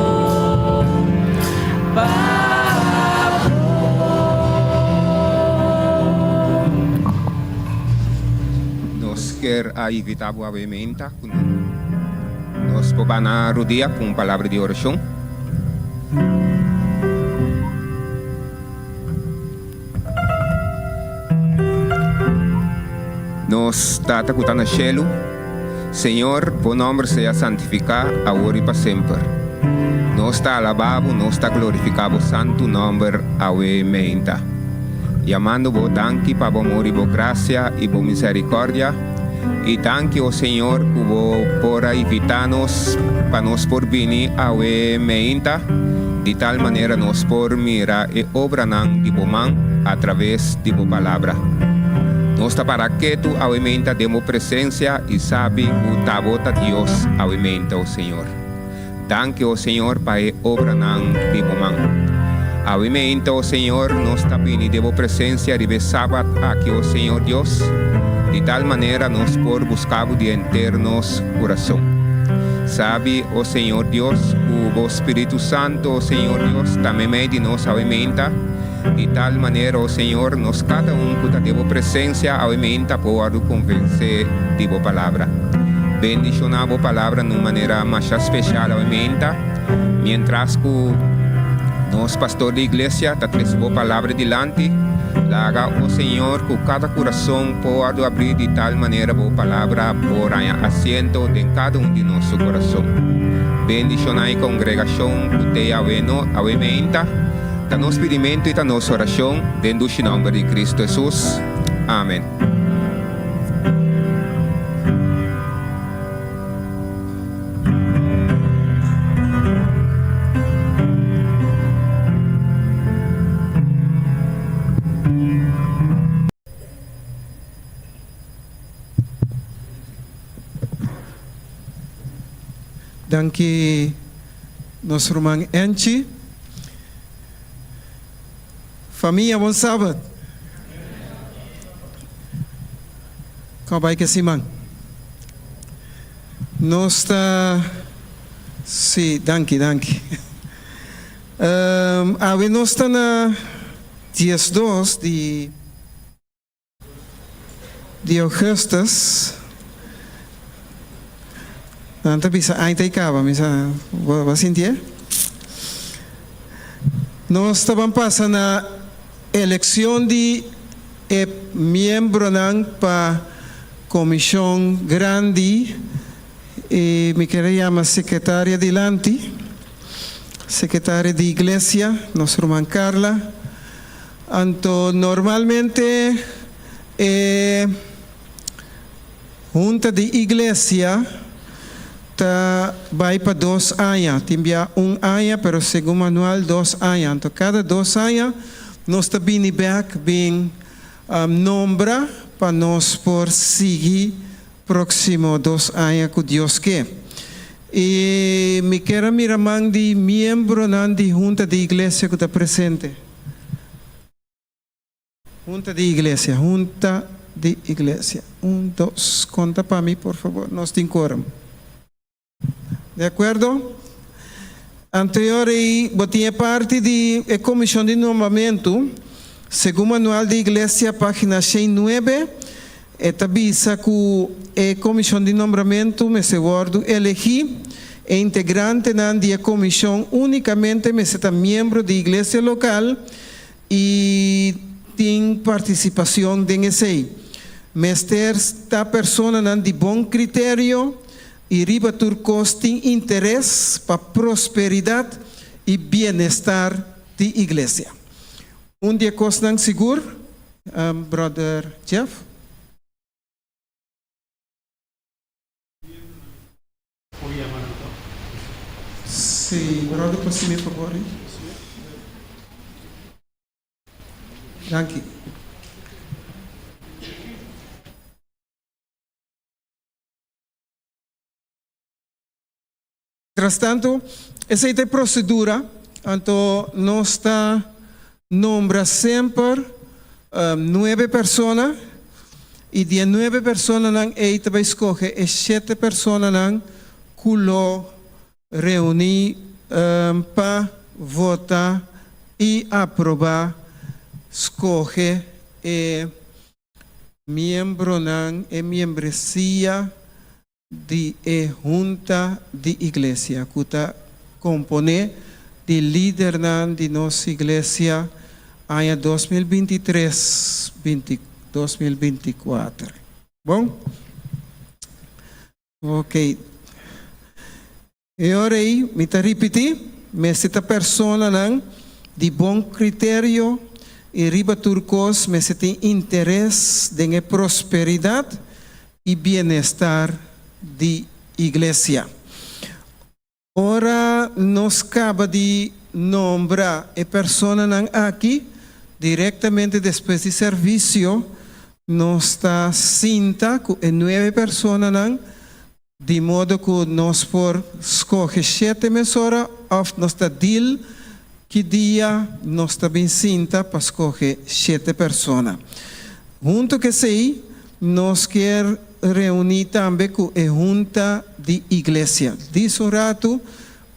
S5: pa bo.
S16: Nos kier a invita bo awe meinta cu nos por bana rodia cu un palabra di oracion. Nos Tata cu ta na shelu, Señor, bo nomber sea santifica awor y pa semper. Nos ta alaba bo, nos ta glorifica bo santu nomber awe meinta. Yamando bo danki pa bo amor y bo gracia y bo misericordia, y danki, o Señor, cu bo por a invita nos pa nos por bini awe meinta, di tal manera nos por mira e obranan di bo man a traves di bo palabra. Nos ta para ketu awe meinta den bo presencia y sabi cu ta bo ta Dios awe meinta, o Señor. Danki, o Señor, pa e obranan di bo man. Awe meinta, o Señor, nos ta bini den bo presencia riba e Sabat aki, o Señor Dios, di tal manera nos por busca bo di henter nos curason. Sabi, o Señor Dios, cu bo Spiritu Santo, o Señor Dios, ta meimei di nos awe meinta, di tal manera, o Señor, nos cada un cu ta den bo presencia awe meinta por wordo convence di bo palabra. Bendiciona bo palabra na un manera masha special awe meinta, mientras cu nos pastor di iglesia ta trece bo palabra dilanti. Laga, o Señor, cu cada curason por wordo abri di tal manera bo palabra por haña asiento den cada un di nos su curason. Bendiciona e congregacion cu t'ey awe no awe meinta. Ta nos pidimento y ta nos oracion den dushi nomber di Cristo Jesus. Amen.
S17: Danki nos ruman Enchi. Famia bon sabat. Kon bai ke siman? Nos ta si danki danki. Awe nos ta na diesdos di. Di Augustus, nan ta bisa aña ta e caba, mi sa, bo a sintié? Nos ta ban pasa na eleccion di e miembronan pa comision grandi y mi kier a yama secretaria dilanti, secretaria di iglesia, nos ruman Carla. Anto normalmente e Hunta di Iglesia ta bai pa dos aña. Tin bia un aña, pero segun manual dos aña. Anto kada dos aña nos ta bini bek bin nombra pa nos por sigui próksimo dos aña ku Dios ke. I mi kier a mira man di miembronan di Hunta di Iglesia ku ta presente. Hunta di Iglesia, Hunta di Iglesia. Un, dos. Konta pa mi, por fabor. Nos tin quorum. Di akuerdo? Anterior ei bo tin e parti di e komishon di nombramentu. Segun Manual di Iglesia, página 109, e ta bisa ku e komishon di nombramentu mester wòrdu elegí. E integrantenan di e komishon únikamente mester ta miembro di iglesia lokal i tin partisipashon den esei. Mester ta personanan di bon kriterio i riba tur kos tin interes pa prosperidat i bienestar di iglesia. Un di e kosnan sigur, Brother Jeff. Sí, brother por simi favor. Danki. Mientras tanto, esei ta e procedura, anto nos ta nombra semper nuebe persona y di e nuebe personanan ei ta bay scoge e shete personanan cu lo reuni pa vota y aproba scoge e miembronan, e miembresia di e Hunta di Iglesia ku ta komponé di lidernan di nos iglesia aña 2023, 2024. Bon? Ok. E ora ei mi ta ripití, mester ta personanan di bon kriterio i riba tur kos mester tin interes den e prosperidat i bienestar di iglesia. Ora nos kaba di nombra e personanan aki, direktamente despues di servisio nos ta sinta ku e nuebe personanan Di modo ku nos por skohe shete mesora òf nos ta deal ki dia nos ta bin sinta pa skohe shete persona. Huntu ku esei nos kier reuní tambe ku e hunta di iglesia dis un ratu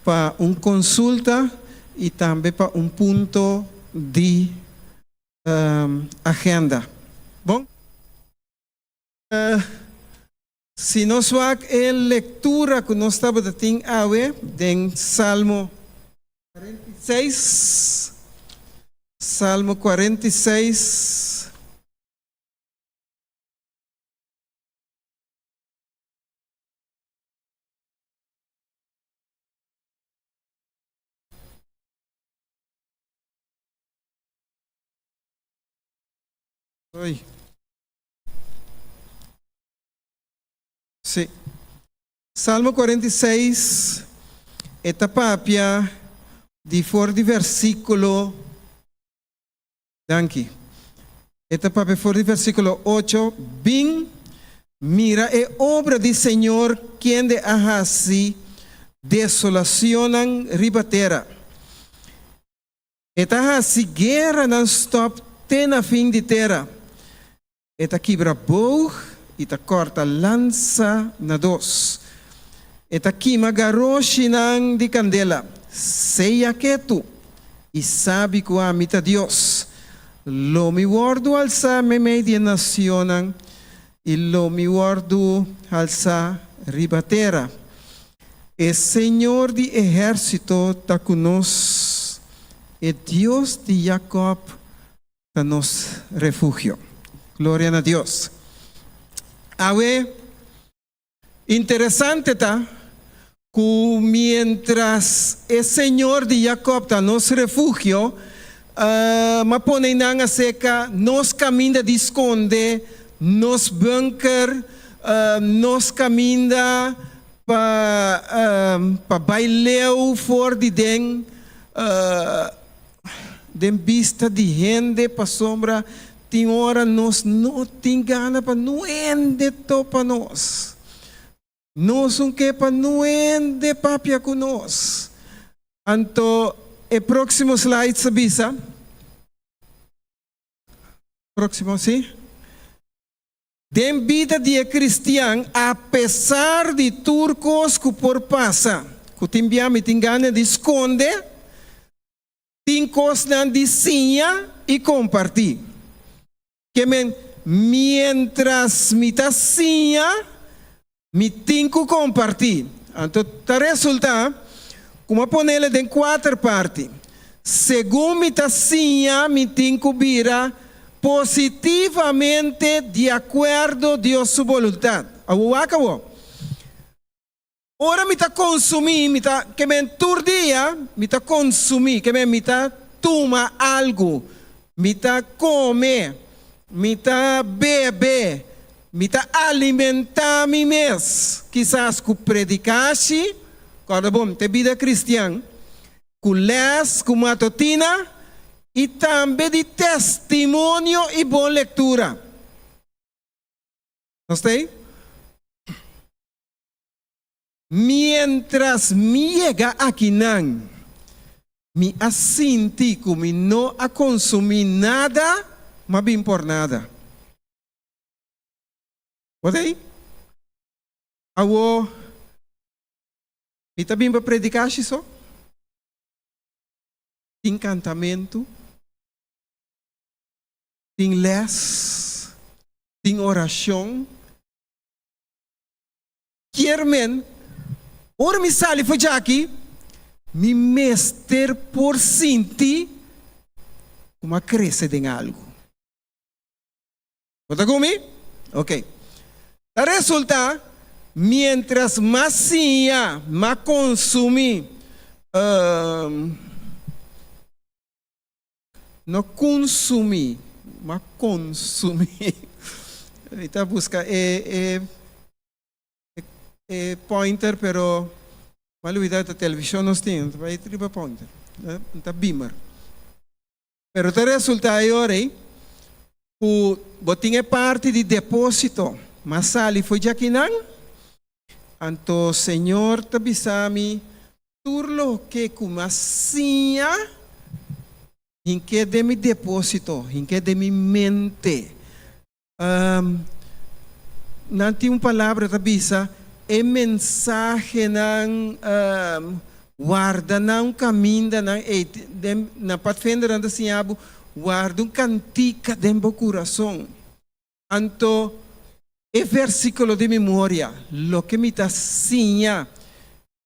S17: pa un konsulta i tambe pa un punto di agenda. Bon. Si nos wak e lektura ku nos tabata tin awe den Salmo 46, Salmo 46. Oy. Sí. Salmo 46, e ta papia di for di versíkulo, danki. E ta papia for di versíkulo 8, Bin mira e obra di Señor kende a hasi desolacionnan riba tera. E ta hasi gueranan stòp te na fin di tera. E ta kibra boog i ta kòrta lansa na dos. E ta kima garoshinan di kandela. Sea ketu i sabi ku ami ta Dios. Lo mi wòrdu alsá meimei di e nasionnan i lo mi wòrdu halsá riba tera. E Señor di ehérsito ta ku nos, e Dios di Jakòb ta nos refugio. Gloria na Dios. Awe, interesante ta ku mientras e Señor di Jacob ta nos refugio, m'a pone nan aserka nos kaminda di skonde, nos bunker. Nos kaminda pa pa bai leu for di den den bista di hende pasobra tin ora nos no tin gana pa nuende topa nos. Nos un ke pa nuende papia ku nos. Anto e próksimo slide sa bisa. Próksimo, si. Den bida di e kristian, apesar di tur kos ku por pasa, ku tin bia mi tin gana di skonde, tin kosnan di siña i kompartí. Ke men, miéntras mi ta siña, mi tin ku kompartí. Anto ta resultá ku mi a ponele den kuater parti. Segun mi ta siña mi tin ku bira positivamente di akuerdo Dios su boluntat. Awor wak awor. Ora mi ta konsumí, mi ta, ke men tur dia mi ta konsumí, ke men mi ta tuma algu, mi ta kome, mi ta bebe, mi ta alimentá mi mes, kisas ku predikashi, kòrda bon, ta e bida kristian, ku lès, ku matotina i tambe di testimonio i bon lektura. Nos ta ei? Miéntras mi yega akinan, mi a sinti ku mi no a konsumí nada, m'a bin por nada. Bo ta ei? Awor, mi ta bin pa prediká shi so? Tin kantamentu, tin lès, tin orashon. Kier men, ora mi sali for djaki, mi mester por sinti ku mi a krese den algu. Bo ta ku mi? Ok. Ta resulta, miéntras mas siña, mas konsumí, no kunsumí, mas konsumí. Mi ta buska e e e pointer pero m'a lubida ta televishon nos tin, ta bai riba pointer, ta beamer. Pero ta resulta e ora ei ku bo tin e parti di deposito, m'a sali for djakinan, anto Señor ta bisa mi tur loke ku m'a siña hink'é den mi deposito, hink'é den mi mente. Nan tin un palabra ta bisa e mensahenan warda nan un kaminda nan ey den na Pathfinder nan ta siña bo warda un kantika den bo kurason. Anto e versikulo di memoria loke mi ta siña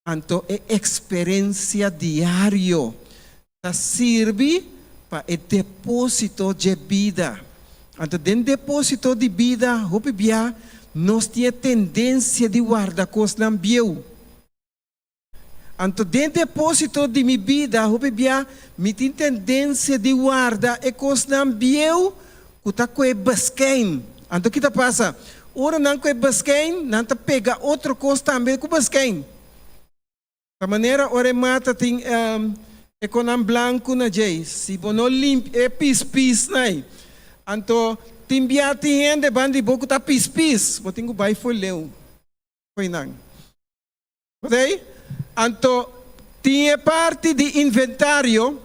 S17: anto e eksperensia diario ta sirbi pa e depósito dje bida. Anto den depósito di bida hopi bia nos tin e tendensia di warda kosnan bieu. Anto den depósito di mi bida hopi bia mi tin tendensia di warda e kosnan bieu ku ta koe beskein. Anto ki ta pasa? Ora nan koe beskein, nan ta pega otro kos tambe ku beskein. Ta manera ora e mata tin e konan blanku na djei, si bo no limpia e pis-pis nai, anto tin bia tin hende banda di bo ku ta pis-pis, bo tin ku bai for leu fo'i nan. Oké? Anto tin e parti di inventario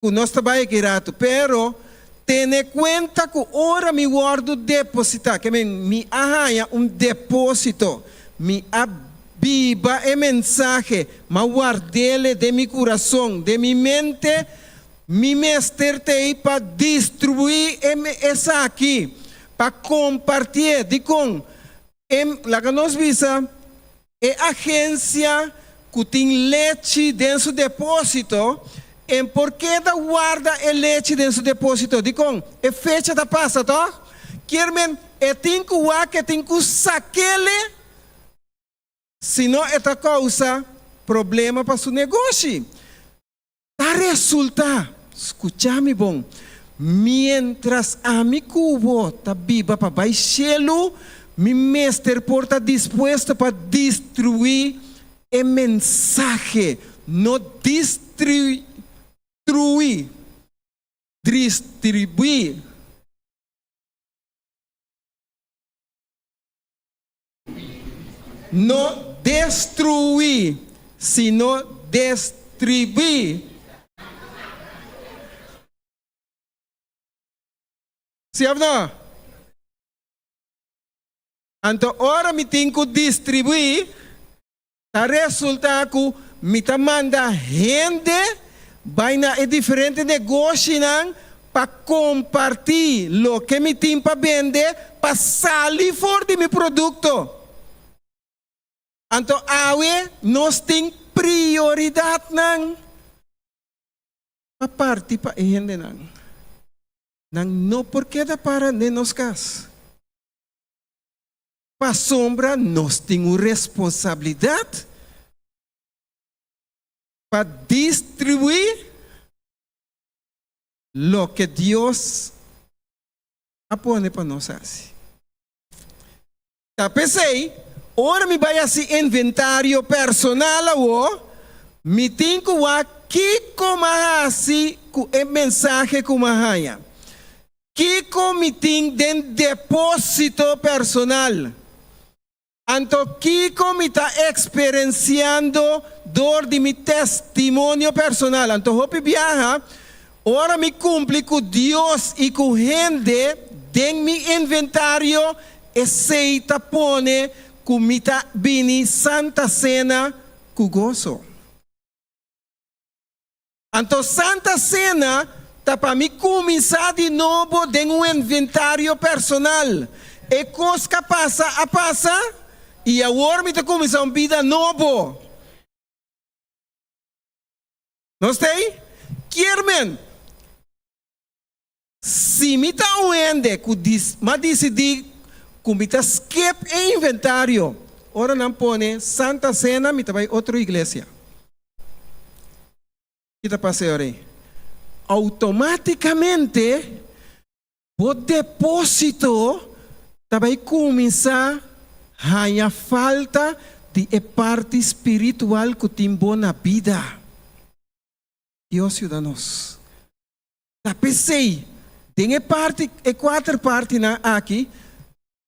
S17: ku nos ta bai aki ratu, pero tene kuenta ku ora mi wòrdu depositá, ke men mi a haña un depósito, mi a biba e mensahe, m'a ward'ele den mi kurason, den mi mente, mi mester t'ei pa distribuí e esaki, pa kompartié. Dikon? E, laga nos bisa, e agensia ku tin lechi den su depósito, en por keda warda e lechi den su depósito? Dikon? E fecha ta pasa, tòg? Kier men, e tin ku wak, e tin ku sak'ele, sino e ta kousa problema pa su negoshi. Ta resultá, skuchá mi bon, miéntras ami ku bo ta biba pa bai shelu, Mi mester por ta dispuesto pa distribuí e mensahe, no distribuí, dristribuí. No destruí, sino destribuí. Sí òf no? Anto ora mi tin ku distribuí, ta resultá ku mi ta manda hende bai na e diferente negoshinan pa kompartí loke mi tin pa bende pa sali for di mi produkto. Anto awe nos tin prioridatnan pa parti pa e hendenan. Nan no por keda para den nos kas. Pasobra nos tin un responsabilidat pa distribuí loke Dios a pone pa nos hasi. Ta p'esei, ora mi bai hasi inventario personal awor, mi tin ku wak kiko m'a hasi ku e mensahe ku m'a haña. Kiko mi tin den depósito personal? Anto kiko mi ta eksperensiando dor di mi testimonio personal? Anto hopi biaha, ora mi kumpli ku Dios i ku hende den mi inventario, esei ta pone ku mi ta bini Santa Sena ku goso. Anto Santa Sena ta pa mi kuminsá di nobo den un inventario personal. E kos k'a pasa a pasa i awor mi ta kuminsá un bida nobo. Nos ta ei? Kier men, si mi ta un hende ku m'a disidí ku mi ta skip e inventario, ora nan pone Santa Sena mi ta bai otro iglesia. Ki ta pasa e ora ei? Outomátikamente bo depósito ta bai kuminsá haña falta di e parti spiritual ku tin bo na bida. Dios yuda nos. Ta p'esei, den e parti, e kuater partinan aki,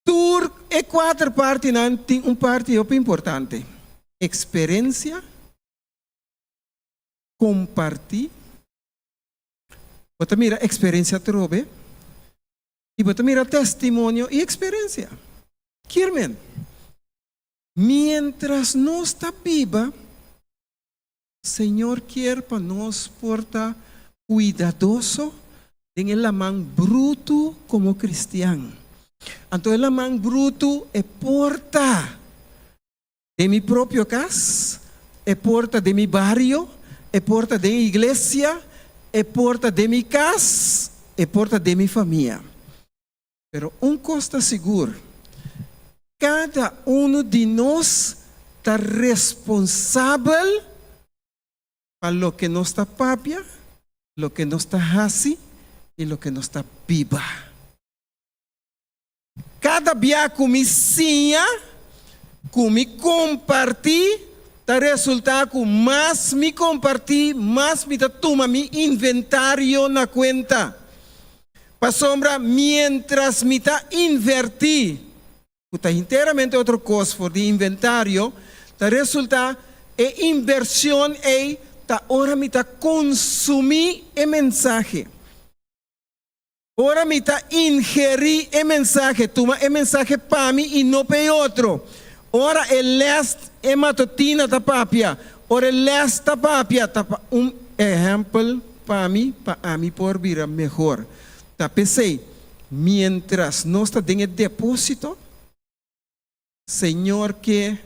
S17: tur e kuater partinan tin un parti hopi importante, eksperensia, kompartí, bo ta mira eksperensia atrobe, i bo ta mira testimonio i eksperensia. Kiermen, miéntras nos ta biba, Señor kier pa nos por ta cuidadoso den e laman brutu como cristian. Anto e laman brutu e por ta den mi propio cas, e por ta den mi bario, e por ta den iglesia, e por ta den mi cas, e por ta den mi famia. Pero un kos ta sigur, kada unu di nos ta responsabel pa loke nos ta papia, loke nos ta hasi i loke nos ta biba. Kada bia ku mi siña, ku mi kompartí, ta resultá ku mas mi kompartí, mas mi ta tuma mi inventario na kuenta. Pasobra miéntras mi ta invertí, ku ta hinteramente otro kos for di inventario, ta resultá e invershon ei ta ora mi ta konsumí e mensahe. Ora mi ta ingerí e mensahe, tuma e mensahe pa mi i no pa e otro. Ora e lès e matutina ta papia, ora e lès ta papia, ta pa un ehèmpel Pa mi, pa ami por bira mehor. Ta p'esei, miéntras nos ta den e depósito, Señor ke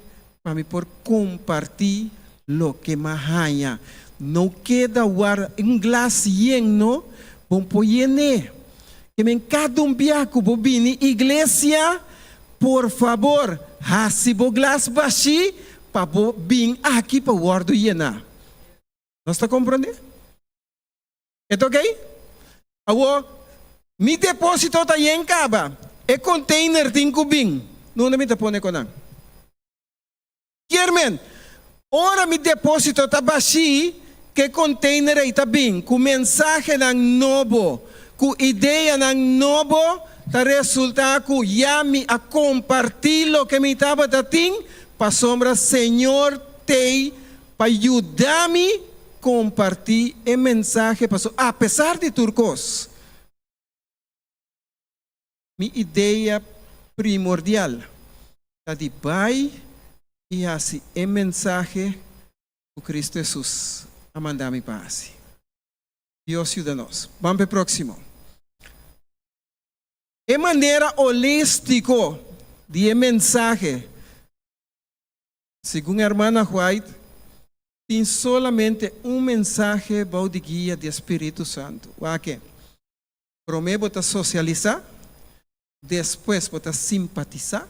S17: pa mi por kompartí loke m'a haña. No keda warda un glas yen, no. Bo por yen'é. Ke men kada un bia ku bo bini iglesia, por fabor, hasi bo glas bashí pa bo bin aki pa wòrdu yená. Nos ta komprondé? E ta okey? Awor, mi depósito ta yen kaba. E container tin ku bin. Nunda mi ta pone ku nan? Kier men, ora mi depósito ta bashí, ku e container ei ta bin ku mensahenan nobo, ku ideanan nobo, ta resultá ku ya mi a kompartí loke mi tabata tin, pasobra Señor t'ei pa yuda mi kompartí e mensahe, pasobra apesar di tur kos, Mi idea primordial ta di bai i hasi e mensahe ku Kristu Hesus a manda mi pa hasi. Dios yuda nos. Ban pa e próksimo. E manera holístiko di e mensahe, segun Hermana White, tin solamente un mensahe bou di guia di e Spiritu Santu. Wak e. Promé bo ta sosialisá, despues bo ta simpatisá,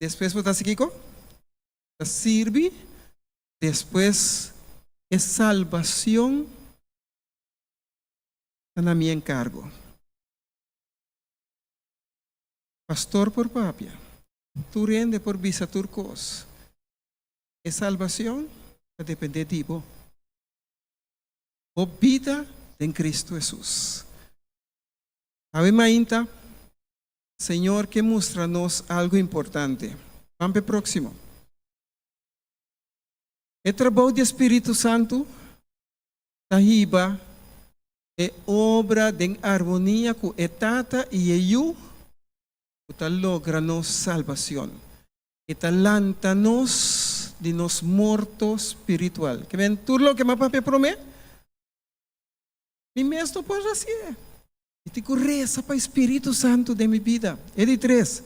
S17: despues bo ta hasi kiko? Ta sirbi, despues e salbacion ta na mi encargo. Pastor por papia, tur hende por bisa tur cos, e salbacion ta depende di bo. Bo bida den Cristo Hesus. Awe mainta, Señor ke mustra nos algo importante. Ban p'e próximo. E trabou di e Spiritu Santu ta hiba e obra den armonia ku e Tata i e Yu ku ta logra nos salbacion. E ta lanta nos di nos morto spiritual. Ke men tur loke m'a papia promé, mi mes no por hasié. Mi tin ku resa pa e Spiritu Santu den mi bida. E di tres,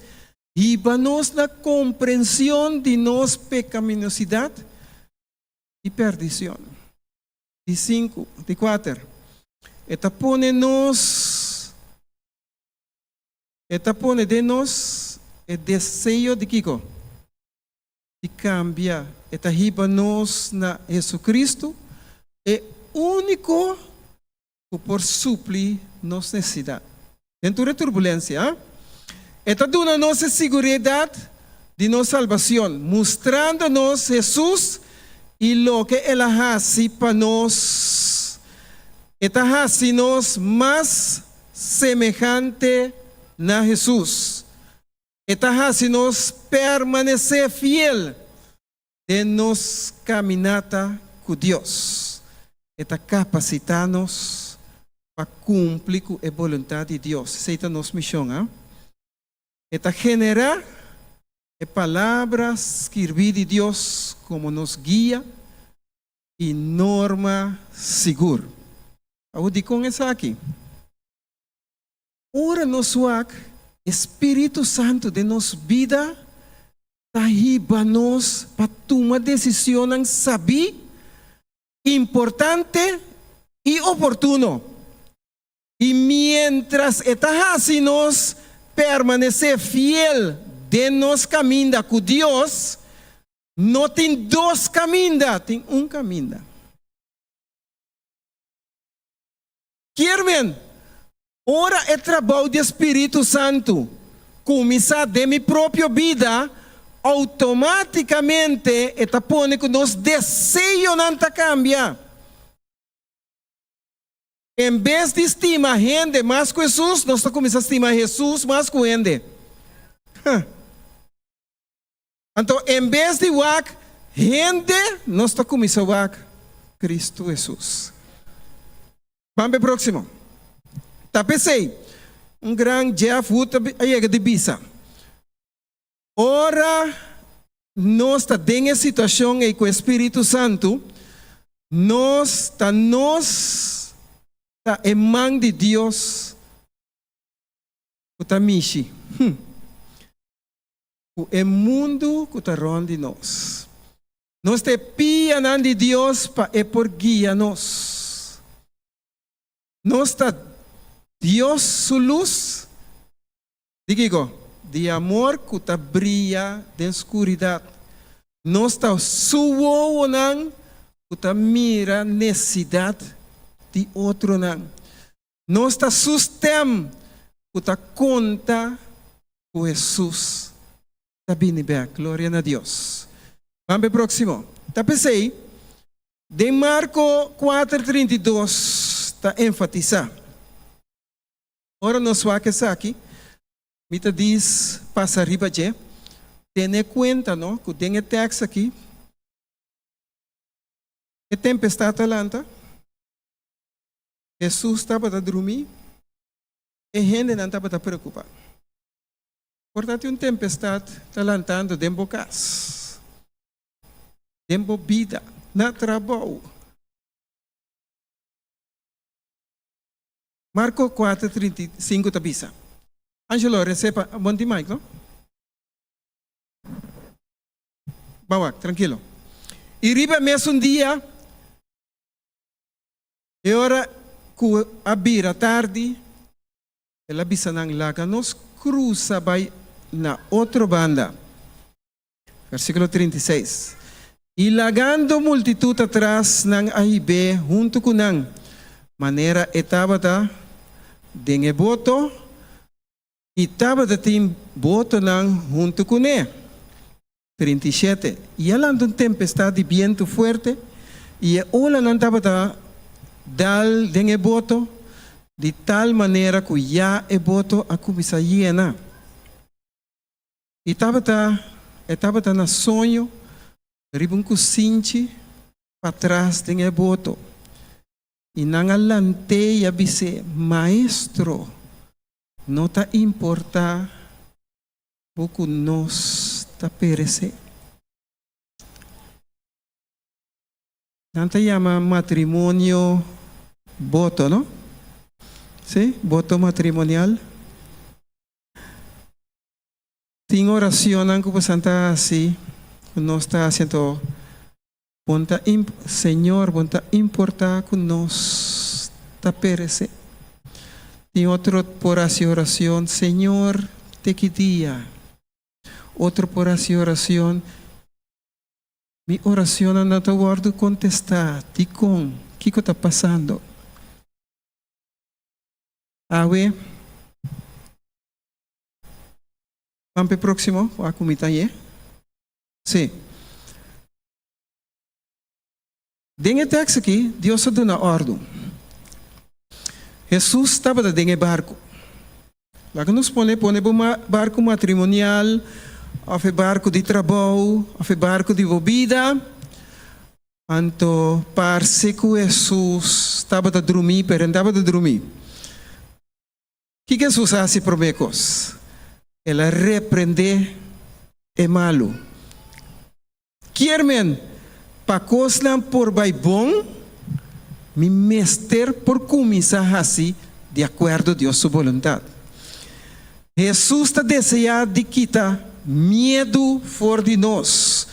S17: hiba nos na komprension di nos pekaminosidad i perdicion. Di sinku, di kuater, e ta pone nos. E ta pone den nos e deseo di kiko? Di kambia. E ta hiba nos na Jesucristo, e úniko ku por supli nos nesesidat. Den tur e turbulensia, E ta duna nos e siguridat di nos salbacion, mustrando nos Jesus i loke El a hasi pa nos. E ta hasi nos mas semehante na Hesus. E ta hasi nos permanesé fiel den nos kaminata ku Dios. E ta kapasitá nos pa kumpli ku e boluntat di Dios. Esei ta nos mishon, a. E ta generá e Palabra skirbí di Dios komo nos guia i norma sigur. Awor dikon esaki? Ora nos wak e Spiritu Santu den nos bida ta hiba nos pa tuma desisionnan sabí, importante i oportuno. I miéntras e ta hasi nos permanesé fiel den nos kaminda ku Dios, no tin dos kaminda, tin un kaminda. Kier men, ora e trabou di e Spiritu Santu kuminsá den mi propio bida, outomátikamente e ta pone ku nos deseonan ta kambia. En bes di stima hende mas ku Hesus, nos ta kuminsá stima Hesus mas ku hende. Huh. Anto, en bes di wak hende, nos ta kuminsá wak Kristu Hesus. Ban p'e próksimo. Ta p'esei, un gran Jeff Wood a yega di bisa, Ora nos ta den e situashon ei ku e Spiritu Santu, nos ta nos ta e man di Dios ku ta mishi ku e mundu ku ta rònt di nos. Nos ta e pianan di Dios pa e por guia nos. Nos ta Dios su lus. Di kiko? Di amor ku ta bria den skuridat. Nos ta su wowonan ku ta mira nesesidat di otronan. Nos ta su stèm ku ta konta ku Hesus. ta bini bèk. Gloria na Dios. Ban p'e próksimo. Ta p'esei, den Marko kuater 32 ta enfatisá. Ora nos wak esaki, mi ta dis pasa riba dje, tene kuenta no ku den e tèks aki e tempestat a lanta, Hesus tabata drumí, e hendenan tabata preokupá. Por ta tin un tempestat ta lantando den bo kas, den bo bida, na trabou. Marko kuater 35 ta bisa. Angelo, resepa, bon tin mic, no? Ban wak, trankilo. I riba e mesun dia, e ora ku a bira tardi, el a bisa nan, Laga nos krusa bai na otro banda. Versíkulo 36, I lagando multitut atras nan a hib'é huntu ku nan, manera e tabata den e boto, i tabata tin botonan huntu kuné. 37, I a lanta un tempestat di bientu fuerte, i e olanan tabata dal den e boto di tal manera ku ya e boto a kuminsá yena. I tabata, e tabata na soño riba un kusinchi patras den e boto. I nan a lant'é i a bis'é, Maestro, no ta importá bo ku nos ta peresé? Nan ta yama matrimonio boto, no? Sí, boto matrimonial. Tin oracionnan cu bosan ta haci, cu nos ta haci, anto bon ta Señor, bon ta importa cu nos ta perece. Tin otro por haci oracion, Señor, te ki dia? Otro por haci oracion, Mi oracionnan no ta wordo contesta, dicon? Kico ta pasando? Awe. Ban p'e próksimo, wak ku mi ta ye. Sí. Den e tèks aki, Dios a duna òrdu. Hesus tabata den e barku. Laga nos pone pone bo barku matrimonial, òf e barku di trabou, òf e barku di bo bida. Anto parse ku Hesus tabata drumí, pero e no tabata drumí. Kiko Hesus a hasi promé kos? El a reprendé e malu. Kier men, pa kosnan por bai bon, mi mester por kuminsá hasi di akuerdo Dios su boluntat. Hesus ta deseá di kita miedu for di nos.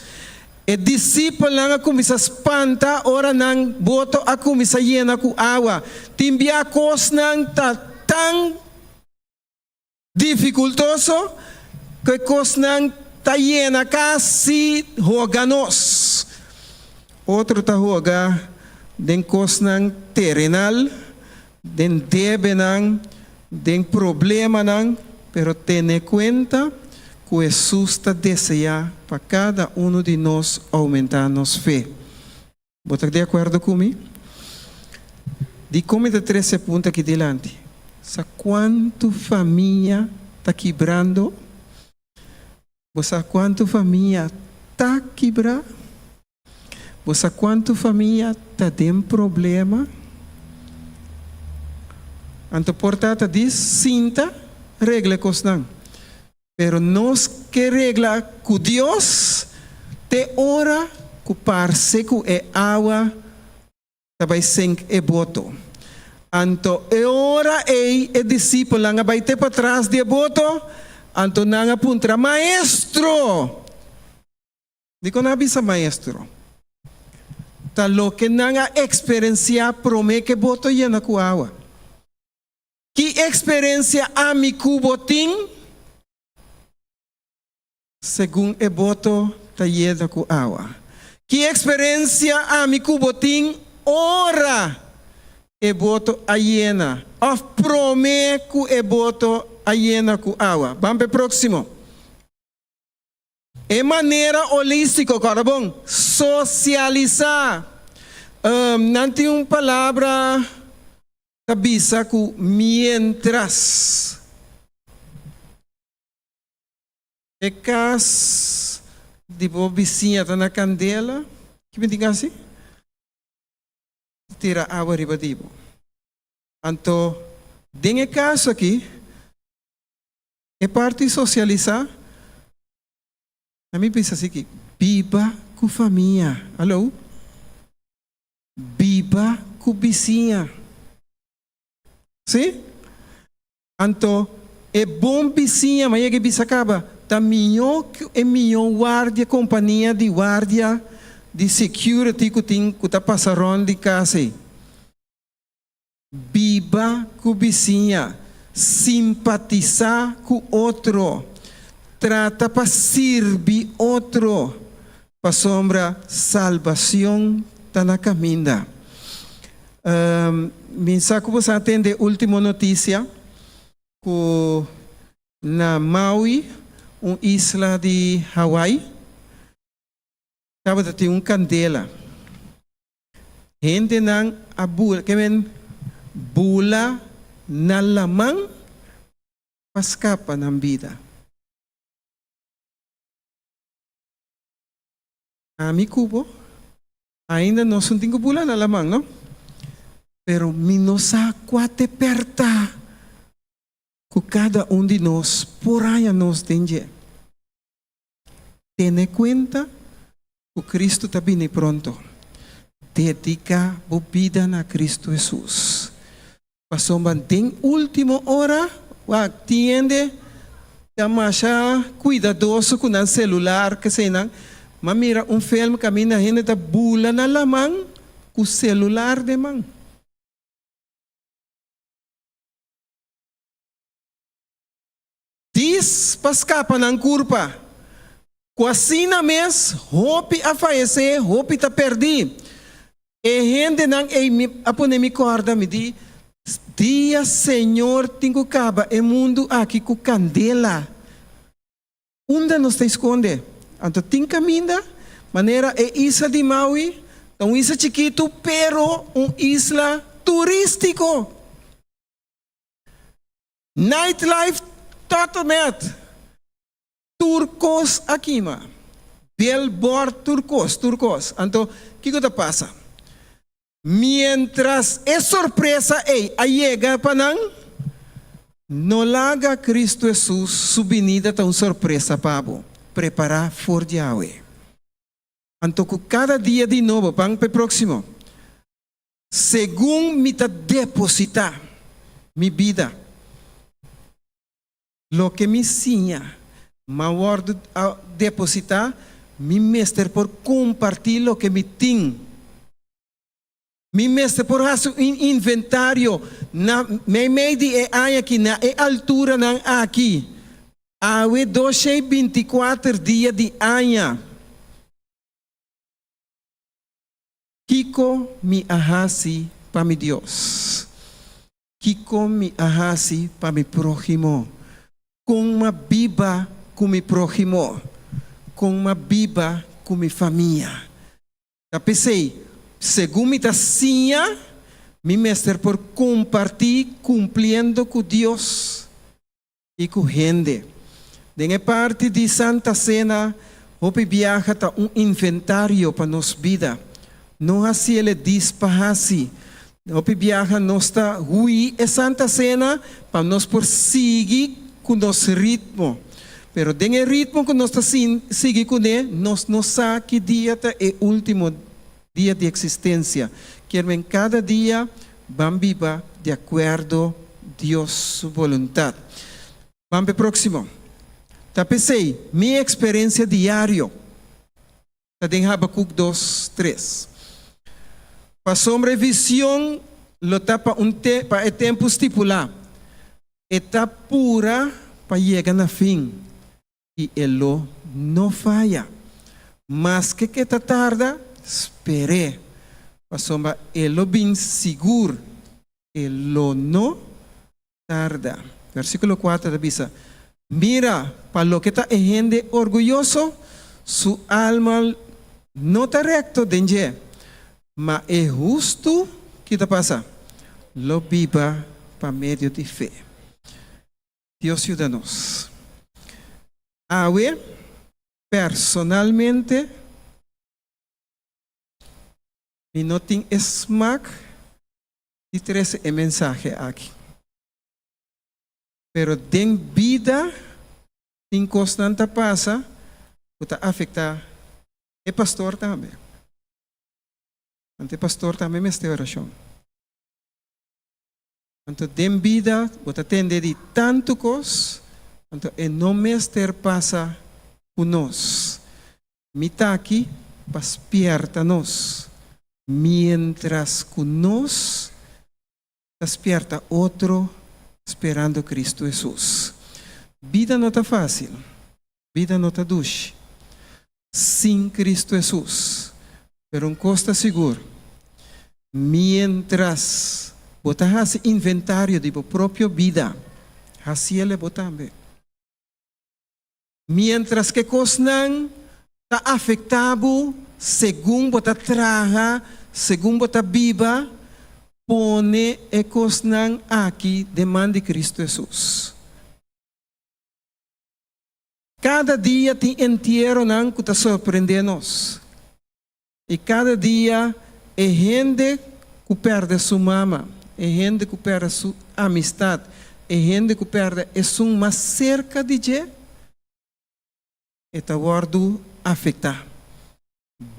S17: E disipelnan a kuminsá spanta ora nan boto a kuminsá yena ku awa. Tin bia kosnan ta tan difikultoso ku e kosnan ta yena kasi hoga nos. Otro ta hoga den kosnan terenal, den debenan, den problemanan, pero tene kuenta ku Hesus ta deseá pa kada unu di nos oumentá nos fe. Bo ta di akuerdo ku mi? Dikon mi ta trese e punto aki dilanti? Sa kuantu famia ta kibrando? Bo sa kuantu famia ta kibrá? Bo sa kuantu famia ta den problema? Anto por ta ta di sinta regla e kosnan. Pero nos ke regla ku Dios te ora ku parse ku e awa ta bai senk e boto. Anto e ora ei e disipelnan a bai te patras di e boto, anto nan a puntra, Maestro! Dikon nan a bisa maestro? Ta loke nan a eksperensiá promé ku e boto yena ku awa. Ki eksperensia ami ku bo tin segun e boto ta yena ku awa? Ki eksperensia ami ku bo tin ora e boto a yena òf promé ku e boto a yena ku awa? Ban pa e próksimo. E manera holístiko, kòrda bon, sosialisá. Nan tin un palabra ta bisa ku miéntras e kas di bo bisiña ta na kandela, ki mi tin ku hasi? Tira awa riba di bo. Anto den e kaso aki, E parti sosialisá, a mi bisa así ki, biba ku famia, aló, biba ku bisiña. Sí? Anto e bon bisiña, mi a yega e bisa kaba, ta mihó ku e mihó guardia, kompania di guardia di security ku tin, ku ta pasa rònt di kas ei. Biba ku bisiña, simpatisá ku otro, trata pa sirbi otro, pasobra salbacion ta na caminda. Mi sa ku bo sa tende ultimo noticia ku na Maui, un isla di Hawaii, tabata tin un candela. Hendenan a bula, ke men bula na laman pa skapa nan bida. Ami ku bo, ainda nos no tin ku bula na laman, no? Pero mi no sa kua te pèrtá ku kada un di nos por haña nos den dje. Tene kuenta ku Kristu ta bini pronto. Dediká bo bida na Kristu Hesus. Pasobra den último ora, wak, tin hende ta masha kuidadoso ku nan selular, keseinan. M'a mira un film kaminda hende ta bula na laman ku selular den man. Dis pa skapa nan kurpa. Ku asina mes hopi a fayesé, hopi ta pèrdí. E hendenan ei mi a pone mi kòrda, mi di, Dia Señor tin ku kaba e mundu aki ku kandela, unda nos ta skonde? Anto tin kaminda, manera e isla di Maui ta un isla chikitu, pero un isla turístiko. Nightlife totomet tur kos a kima. Billboard tur kos, tur kos. Anto kiko ta pasa? Mientras e sorpresa ei a yega pa nan, no laga Cristo Hesus su binida ta un sorpresa pa bo. Prepara for di awe. Anto ku kada dia di nobo, pan pa e proximo. Segun mi ta depositá mi bida, loke mi siña m'a wòrdu a depositá, mi mester por kompartí loke mi tin. Mi mester por hasi un inventario na meimei di e aña aki, na e alturanan aki, awe doshei binti kuater dia di aña. Kiko mi a hasi pa mi Dios? Kiko mi a hasi pa mi próhimo? Kon m'a biba ku mi próhimo? Kon m'a biba ku mi famia? Ta p'esei, segun mi ta siña, mi mester por kompartí kumpliendo ku Dios i ku hende. Den e parti di Santa Sena, hopi biaha ta un inventario pa nos bida. No hasiel e dis pa hasi. Hopi biaha nos ta hui e Santa Sena pa nos por sigui ku nos ritmo. Pero den e ritmo ku nos ta sigui kuné, nos no sa ki dia ta e último dia di eksistensia. Kier men kada dia Ban biba di akuerdo Dios su boluntat. Ban p'e próksimo. Ta p'esei mi eksperensia diario ta den Habakuk dos, tres. Pasobra e vision lo ta pa un te pa e tempu stipulá. E ta pura pa yega na fin. I e lo no faya. Maske ke ta tarda, sper'é, pasobra e lo bin sigur, e lo no tarda. Versíkulo kuater ta bisa, Mira, pa loke ta e hende orguyoso, Su alma no ta rekto den dje, ma e hustu, ki ta pasa? Lo biba pa medio di fe. Dios yuda nos. Awe, personalmente, mi no tin e smak di trese e mensahe aki. Pero den bida tin kosnan ta pasa ku ta afektá e pastor tambe. Anto e pastor tambe mester orashon. Anto den bida bo ta tende di tantu kos, anto e no mester pasa ku nos. Mi ta aki pa spierta nos, mientras ku nos ta spierta otro sperando Cristo Hesus. Bida no ta fácil, bida no ta dushi sin Cristo Hesus, pero un cos ta sigur, mientras bo ta haci inventario di bo propio bida, haciele bo tambe. Mientras ke kosnan ta afektá bo segun bo ta traha, segun bo ta biba, pone e kosnan aki den man di Kristu Hesus. Kada dia tin entieronan ku ta sorprendé nos. I kada dia e hende ku pèrdè su mama, e hende ku pèrdè su amistat, e hende ku pèrdè esun mas serka di dje, e ta wòrdu afektá.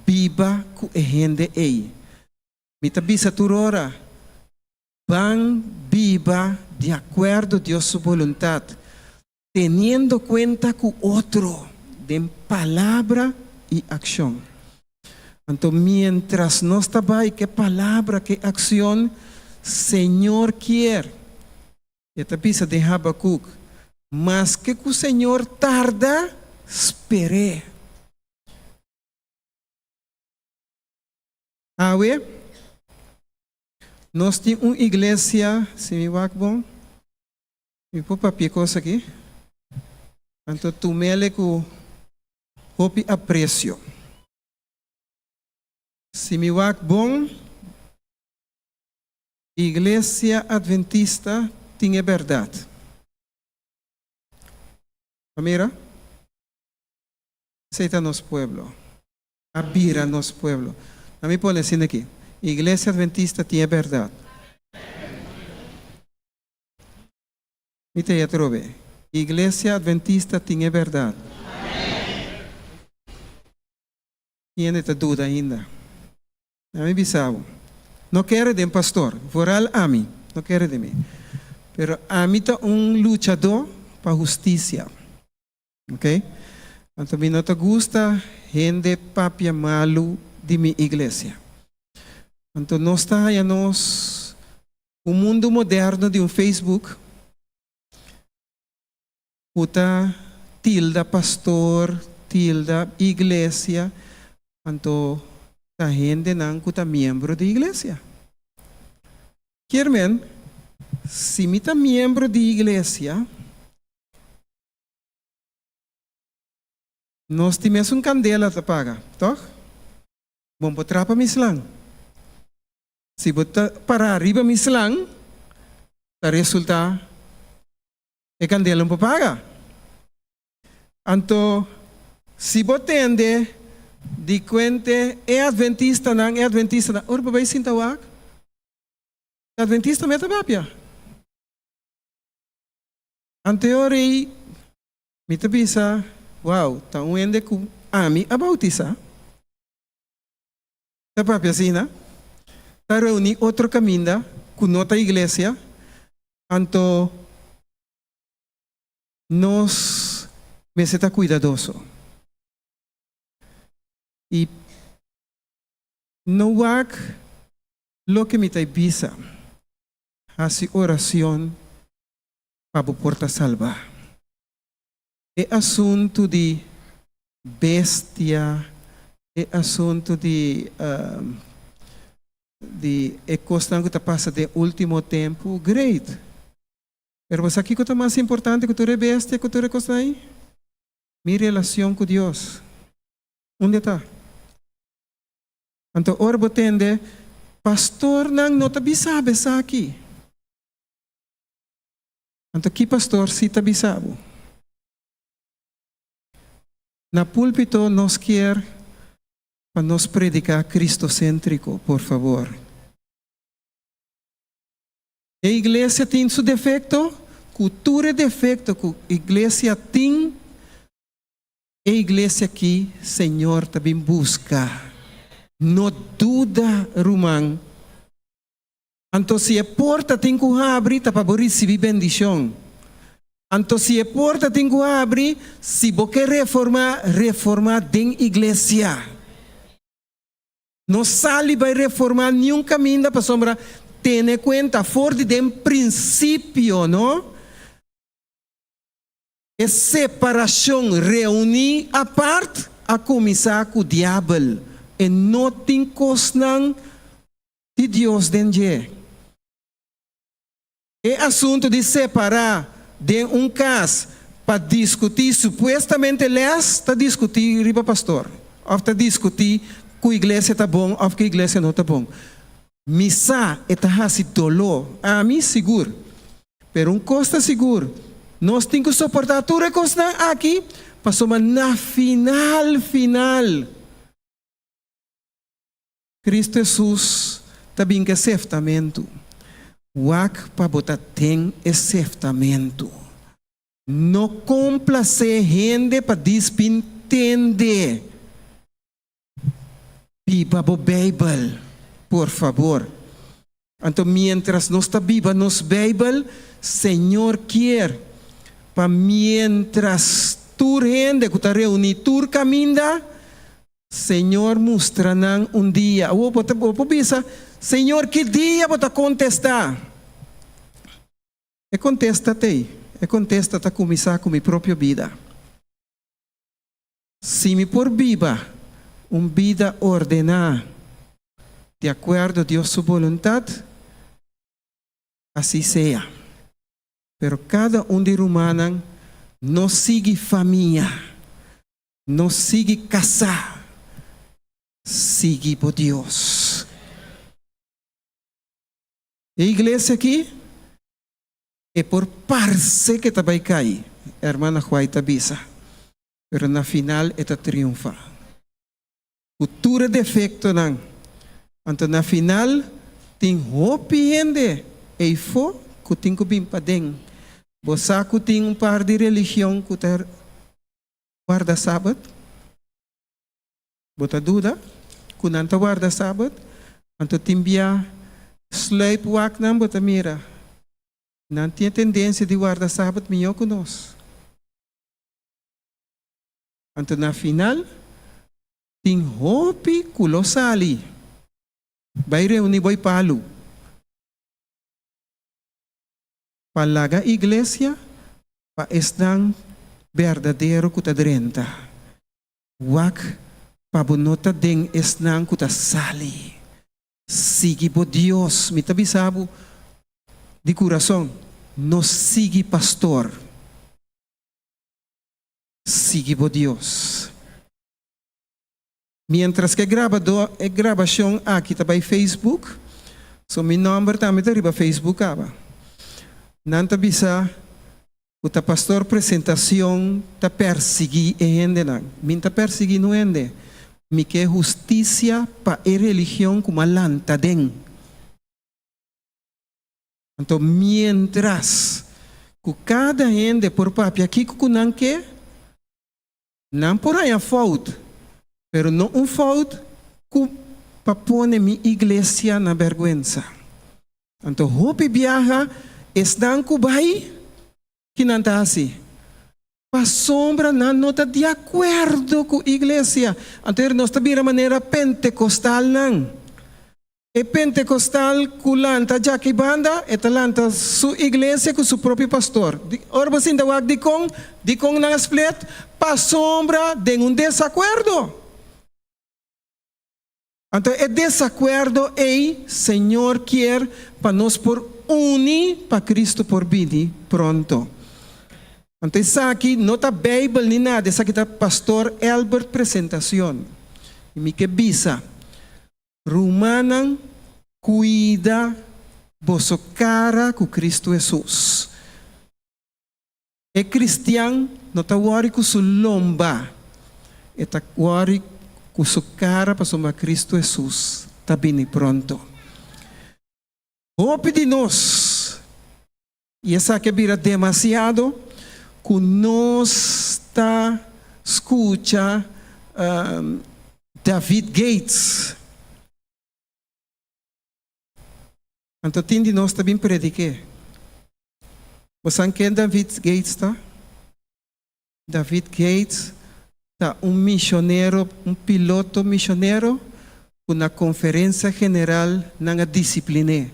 S17: Biba ku e hende ei. Mi ta bisa tur ora, Ban biba di akuerdo Dios su boluntat, Teniendo kuenta ku otro den palabra i akshon. Anto mientras nos ta bai ke palabra ke akshon, Señor kier. E ta bisa den Habakuk, Maske ku Señor tarda, sper'é. Awe, nos tin un iglesia, si mi wak bon, Mi por papia e kos aki? Anto tumele ku hopi apresio. Si mi wak bon, Iglesia Adventista tin e bèrdat. A mira? Esei ta nos pueblo. A bira nos pueblo. Na mi pone asina aki, Iglesia Adventista tin e bèrdat. Mi ta e atrobe. Iglesia Adventista tin e berdad. Hende ta duda ainda. Ami bisa bo, no kere den pastor, vooral ami, no kere den mi. Pero ami ta un luchadó pa hustisia. Ok? Anto mi no ta gusta hende papia malu di mi iglesia. Anto nos ta haya nos un mundu moderno di un Facebook ku ta tilda pastor, tilda iglesia, anto ta hendenan ku ta miembro di iglesia. Kier men, si mi ta miembro di iglesia, Nos tin mesun kandela ta paga, tòg? Bon por trapa mi slan. Si bo ta pará riba mi slan, ta resultá e kandela no por paga. Anto, si bo tende di kuente e adventistanan, e adventistanan, ora bo bai sinta wak, e adventista mester papia. Anto e ora ei mi ta bisa, Wow, ta un hende ku ami a boutisá. Ta papia asina, ta reuní otro kaminda ku no ta iglesia, anto nos mester ta kuidadoso. I no wak loke mi ta bisa, hasi oracion pa bo por ta salbá. E asuntu di bestia, e asuntu di di e kosnan ku ta pasa den último tempu, great. Pero bo sa kiko ta mas importante ku tur e bestia, ku tur e kosnan ei? Mi relacion ku Dios. Unda e ta? Anto ora bo tende, pastornan no ta bisa bo esaki. Anto ki pastor si ta bisa bo? Na pulpito nos kier pa nos predica Cristocentrico, por favor. E iglesia tin su defecto, cu tur e defecto cu iglesia tin, e iglesia aki Señor ta bin busca. No duda, ruman. Anto si e porta tin cu habri ta pa bo ricibi bendicion. Anto si e porta tin cu habri, si bo ke reforma, reforma den iglesia. No sali bai reforma niun caminda pasobra tene cuenta for di den principio, no? E separacion reuni apart a cuminsa cu diabel. E no tin cosnan di Dios den dje. E asuntu di separá den un kas pa diskutí supuestamente lès ta diskutí riba pastor òf ta diskutí ku iglesia ta bon òf ku iglesia no ta bon. Mi sa e ta hasi doló, ami sigur. Pero un kos ta sigur, nos tin ku soportá tur e kosnan aki pasobra na final final, Cristo Hesus ta bin ku e seftamentu. Wak pa bo ta den e seftamentu. No komplasé hende pa dispin tende. Biba bo Beibel, por fabor. Anto mientras nos ta biba nos Beibel, Señor kier pa mientras tur hende ku ta reuní tur kaminda, Señor mustra nan un dia. Awor bo ta bo por bisa, Señor ki dia bo ta kontestá? E kontesta t'ei. E kontesta ta kuminsá ku mi propio bida. Si mi por biba un bida ordená di akuerdo Dios su boluntat, así sea. Pero kada un di rumannan no sigui famia, no sigui kasá, sigui bo Dios. E iglesia aki e por parse ke ta bai kai, hermana White ta bisa. Pero na final e ta triunfá. Ku tur e defektonan. Anto na final tin hopi hende eifó ku tin ku bin paden. Bo sa ku tin un par di religion ku ta warda Sabat? Bo ta duda ku nan ta warda Sabat? Anto tin bia sluip wak nan bo ta mira. Nan tin e tendensia di warda Sabat mihó ku nos. Anto na final tin hopi ku lo sali bai reuni boi palu pa laga iglesia pa esnan berdadero ku ta drenta. Wak pa bo no ta den esnan ku ta sali. Sigui bo Dios. Mi ta bisa bo di kurason, no sigui pastor. Sigui bo Dios. Mientras ku e grabadó e grabashon aki ta bai Facebook, so mi nòmber tambe ta riba Facebook kaba. Nan ta bisa ku ta pastor Presentacion ta persiguí e hendenan. Mi n'ta persiguí no hende. Mi ke hustisia pa e religion ku m'a lanta den. Anto mientras ku kada hende por papia kiko ku nan ke, nan por haña fout, pero no un fout ku pa pone mi iglesia na bèrgwensa. Anto hopi biaha esnan ku bai, ki nan ta hasi? Pasobra nan no ta di akuerdo ku iglesia. Anto nos ta bira manera pentekostalnan. E Pentekostal ku lanta djaki banda, e ta lanta su iglesia ku su propio pastor. Ora bo sinta wak dikon? Dikon nan a split? Pasobra den un desakuerdo. Anto e desakuerdo ei Señor kier pa nos por uni pa Cristo por bini pronto. Anto esaki no ta Bijbel ni nada, esaki ta Pastor Elbert presentacion. Y mi ke bisa, Rumannan cuida boso cara cu Cristo Jesus. E cristian no ta worry cu su lomba, e ta worry cu su cara pasobra Cristo Jesus ta bini pronto. Hopi di nos, y esaki a bira demasiado, cu nos ta scucha David Gates. Anto tin di nos ta bin prediké. Bo san ken David Gates ta? David Gates ta un misionero, un piloto misionero ku na konferensia general nan a disiplin'é.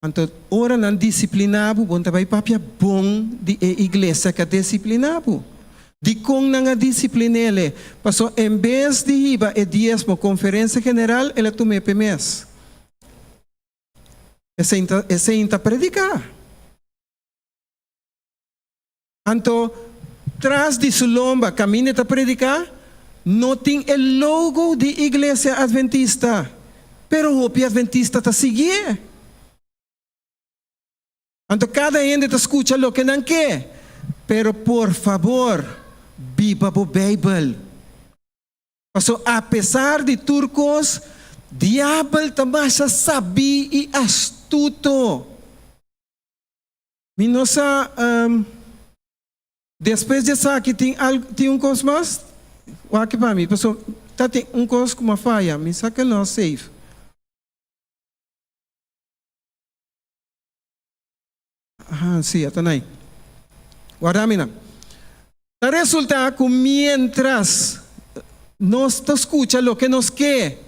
S17: Anto ora nan disipliná bo, bo no ta bai papia bon di e iglesia ku a disipliná bo. Dikon nan a disiplin'é? Pasobra en bes di hiba e diesmo konferensia general, el a tum'é p'e mes. Esei ta prediká. Anto, tras di su lomba kaminda e ta prediká, no tin e logo di Iglesia Adventista, pero hopi adventista ta siguié. Anto kada hende ta skucha loke nan ke, pero por fabor, biba bo Beibel. Pasobra apesar di tur kos, Diabel ta masha sabí i astuto. Mi no sa, despues di esaki tin al, tin un kos mas? Wak pa mi, pasobra ta tin un kos ku mi a faya, mi sa ke no a save. Aha, si, a ta nai. Warda mi nan. Ta resulta ku mientras nos ta skucha loke nos ke,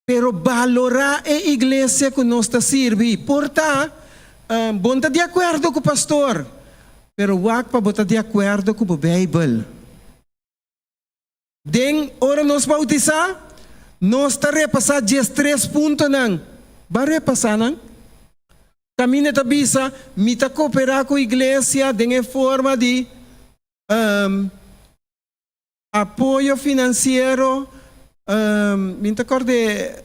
S17: Pero balorá e iglesia ku nos ta sirbi. Por ta, bo no ta di akuerdo ku pastor, pero wak pa bo ta di akuerdo ku bo Beibel. Den ora nos bautisá, nos ta repasá diestres puntonan. Ba repasá nan. Kaminda ta bisa, Mi ta koperá ku iglesia den e forma di Apoyo finansiero, mi ta kòrd'é,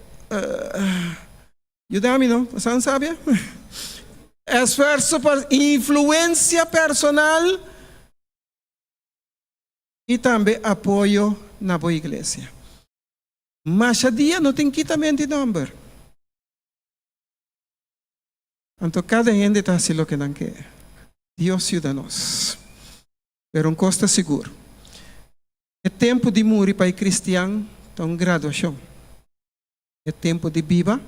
S17: yuda mi no, boso sabi? Esfuerso pa influensia personal i tambe apoyo na bo iglesia. Masha dia no tin kitamenti nòmber. Anto kada hende ta hasi loke nan ke. Dios yuda nos. Pero un kos ta sigur, e tempu di muri pa e kristian ta un graduashon. E tempu di biba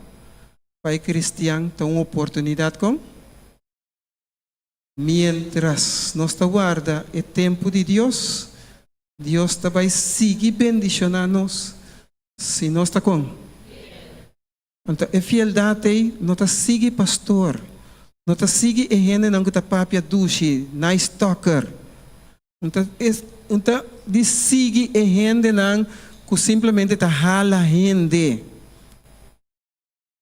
S17: pa e kristian ta un oportunidat kon? Miéntras nos ta warda e tempu di Dios, Dios ta bai sigui bendishoná nos si nos ta kon? Anto e fieldat ei no ta sigui pastor, no ta sigui e hendenan ku ta papia dushi, nice talker. Un ta un ta di sigui e hendenan ku simplemente ta hala hende.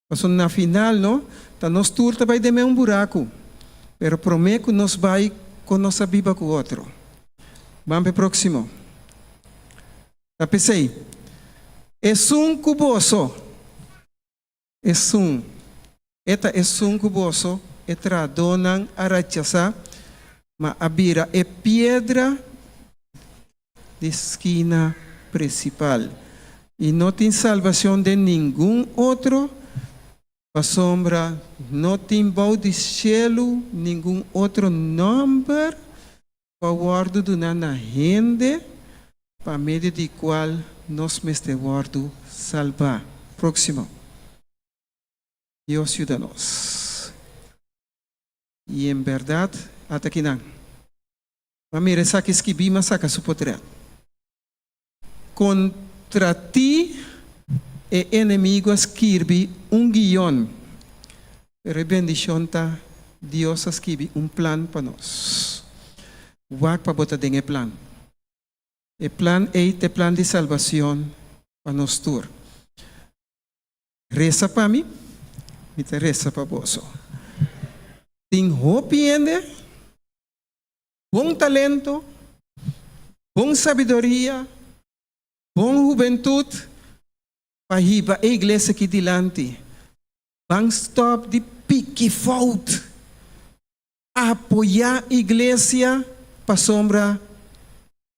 S17: Pasobra na final no, ta nos tur ta bai den meun buraku, pero promé ku nos bai kon nos a biba ku otro. Ban p'e próksimo. Ta p'esei, esun ku boso, esun, e ta esun ku boso, e trahadónan a rechasá, ma a bira e piedra di skina prinsipal. I no tin salbashon den ningun otro, pasobra no tin bou di shelu ningun otro nòmber ku a wòrdu duná na hende pa medio di kual nos mester wòrdu salbá. Próksimo. Dios yuda nos. I en bèrdat, ata kinan. M'a mira esaki skibí, m'a saka su potrèt. Kontra ti e enemigu a skirbi un guion, pero e bendishon ta Dios a skibi un plan pa nos. Wak pa bo ta den e plan. E plan ei ta e plan di salbacion pa nos tur. Resa pa mi, mi ta resa pa boso. Tin hopi hende. Bon talento, bon sabiduria, bon hubentut pa hiba e iglesia aki dilanti. Ban stop di piki fout. Apoyá iglesia pasobra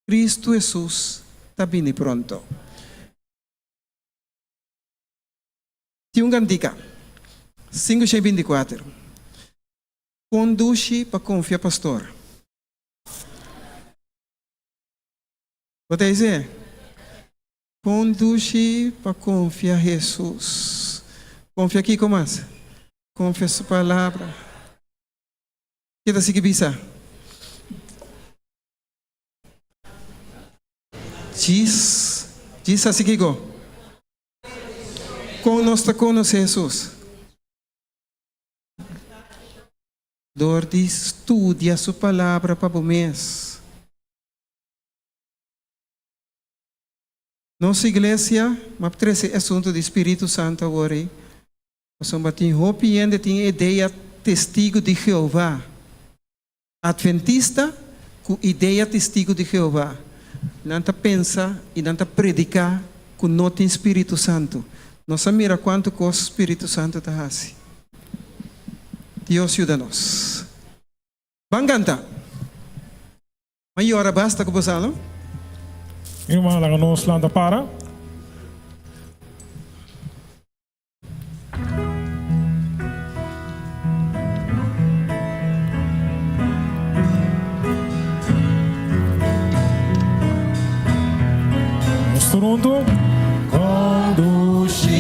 S17: Cristo Hesus ta bini pronto. Tin un kantika, 524. Kon dushi pa konfia pastor. Bo ta dise? Kon dushi pa konfia Hesus. Konfia kiko mas? Konfia su palabra. Ke ta sigui bisa? Djis, djis hasi kiko? Kon nos ta konosé Hesus? Dor di studia su Palabra pa bo mes. Nos iglesia, m'a trece e asunto di Spiritu Santo awor ei, pasobra tin hopi hende tin e idea Testigo di Jehová, Adventista cu idea Testigo di Jehová, nan ta pensa y nan ta predica cu no tin Spiritu Santo. Nos a mira cuanto cos Spiritu Santo ta haci. Dios yuda nos. Ban canta. Ban yora basta cu bo sa, no?
S1: Mi ruman, laga nos lanta para. Nos tur huntu.
S10: Conduci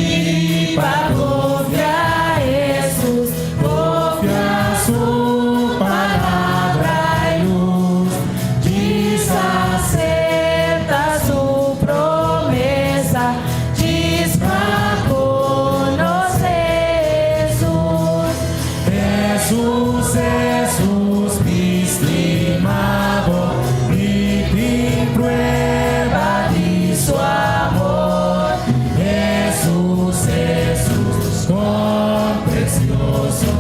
S10: pa confia Jesus, confia su palabra y luz, djis acepta su promesa, djis pa conoce Jesus. Jesus, Jesus, mi stima bo, mi tin prueba di su amor. Jesus, Jesus, con precioso,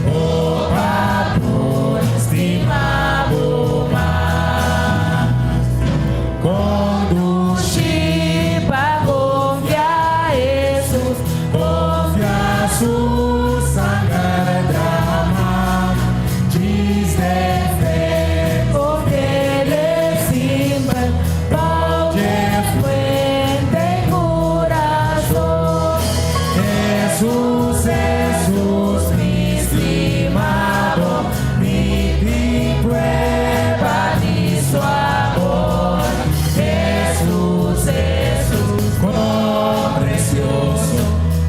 S10: oh pa por stima bo mas. Conduci
S5: pa confia Jesus,
S10: confia su sanger drama, djis den fe,
S5: Confiele simpel, bou dje fuente y curason.
S10: Jesus, Jesus, mi stima bo, mi tin prueba di su amor. Jesus, Jesus, con precioso,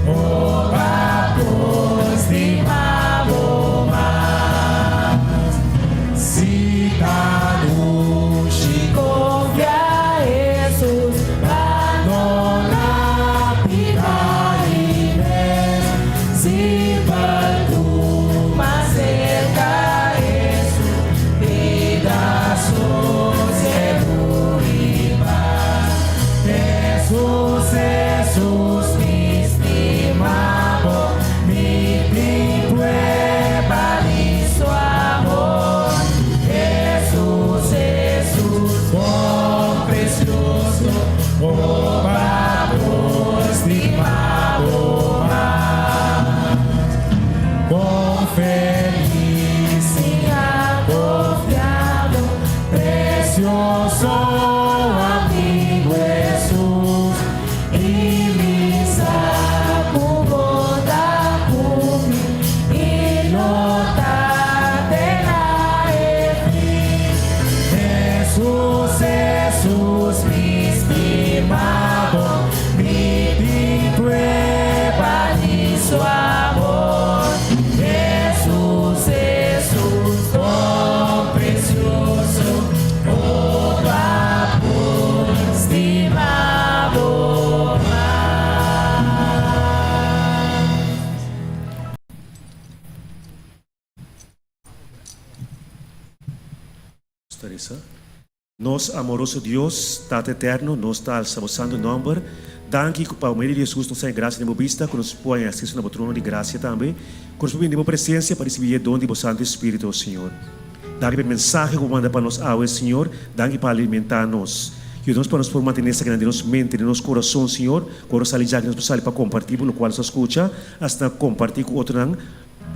S10: oh pa por stima bo mas. Si ta dushi
S5: Confia Jesus,
S10: bandona pica y mes, simpel tuma
S5: cerca Jesus, bida sosiego y paz.
S10: Jesus, Jesus, mi stima bo, mi tin prueba di su amor. Jesus, Jesus, con precioso, oh pa por stima bo mas. Con feliz
S5: Siña confia bo,
S10: precioso amigo Jesus,
S5: y mi sa cu bo ta cu mi, y lo ta te na e fin.
S10: Jesus, Jesus, mi stima bo, mi tin prueba di su amor. Jesus, Jesus, con precioso, oh pa por
S5: stima bo mas.
S18: Teresa. Nos amoroso Dios, Tata Eterno, nos ta alsa bo santo nomber. Danki cu pa medio di Jesus nos haña gracia den bo bista, cu nos por haña acceso na bo trono di gracia tambe, cu nos por bini den bo presencia pa ricibi e don di bo Santo Spirito, Señor. Danki pa e mensahe ku bo manda pa nos awe, Señor. Danki pa alimentá nos. Yuda nos pa nos por mantené esakinan den nos mente, den nos kurason, Señor. Ku ora nos sali djaki nos por sali pa kompartí bo lokual nos a skucha, asina kompartí ku otronan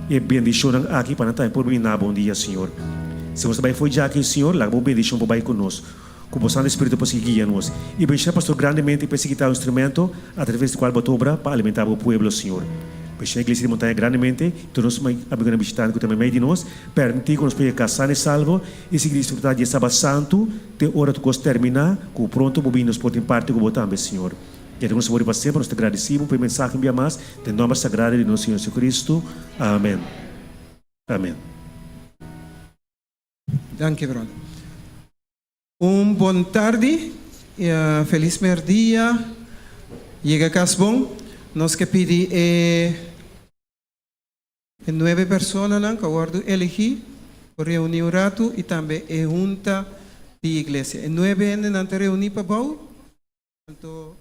S18: e bendishonnan aki pa nan tambe por bini na bo un dia, Señor. Si nos ta bai fo'i djaki, Señor, laga bo bendishon por bai ku nos. Ku bo Santu Spiritu por sigui guia nos. I bendishoná pastor grandemente pa e sigui ta un instrumento atraves di kual bo ta obra pa alimentá bo pueblo, Señor. Bendishoná Iglesia di Montaña grandemente i tur nos amigunan bishitante ku ta meimei di nos. Permití ku nos por yega kas san i salvo i sigui disfrutá di e Sabat Santu te ora tur kos terminá, ku pronto bo bini nos por tin parti ku bo tambe, Señor. Ya ku nos ta wòrdu pa semper, nos ta gradisí bo pa e mensahe un bia mas, den nòmber sagrado di nos Señor Jesucristo. Amèn. Amèn.
S17: Danki brother. Un bon tardi y felis merdia. Yega cas bon. Nos ke pidi e nuebe personanan cu a wordo elegi por reuni un rato y tambe e hunta di iglesia. E nuebe hendenan ta reuni pabou. Anto.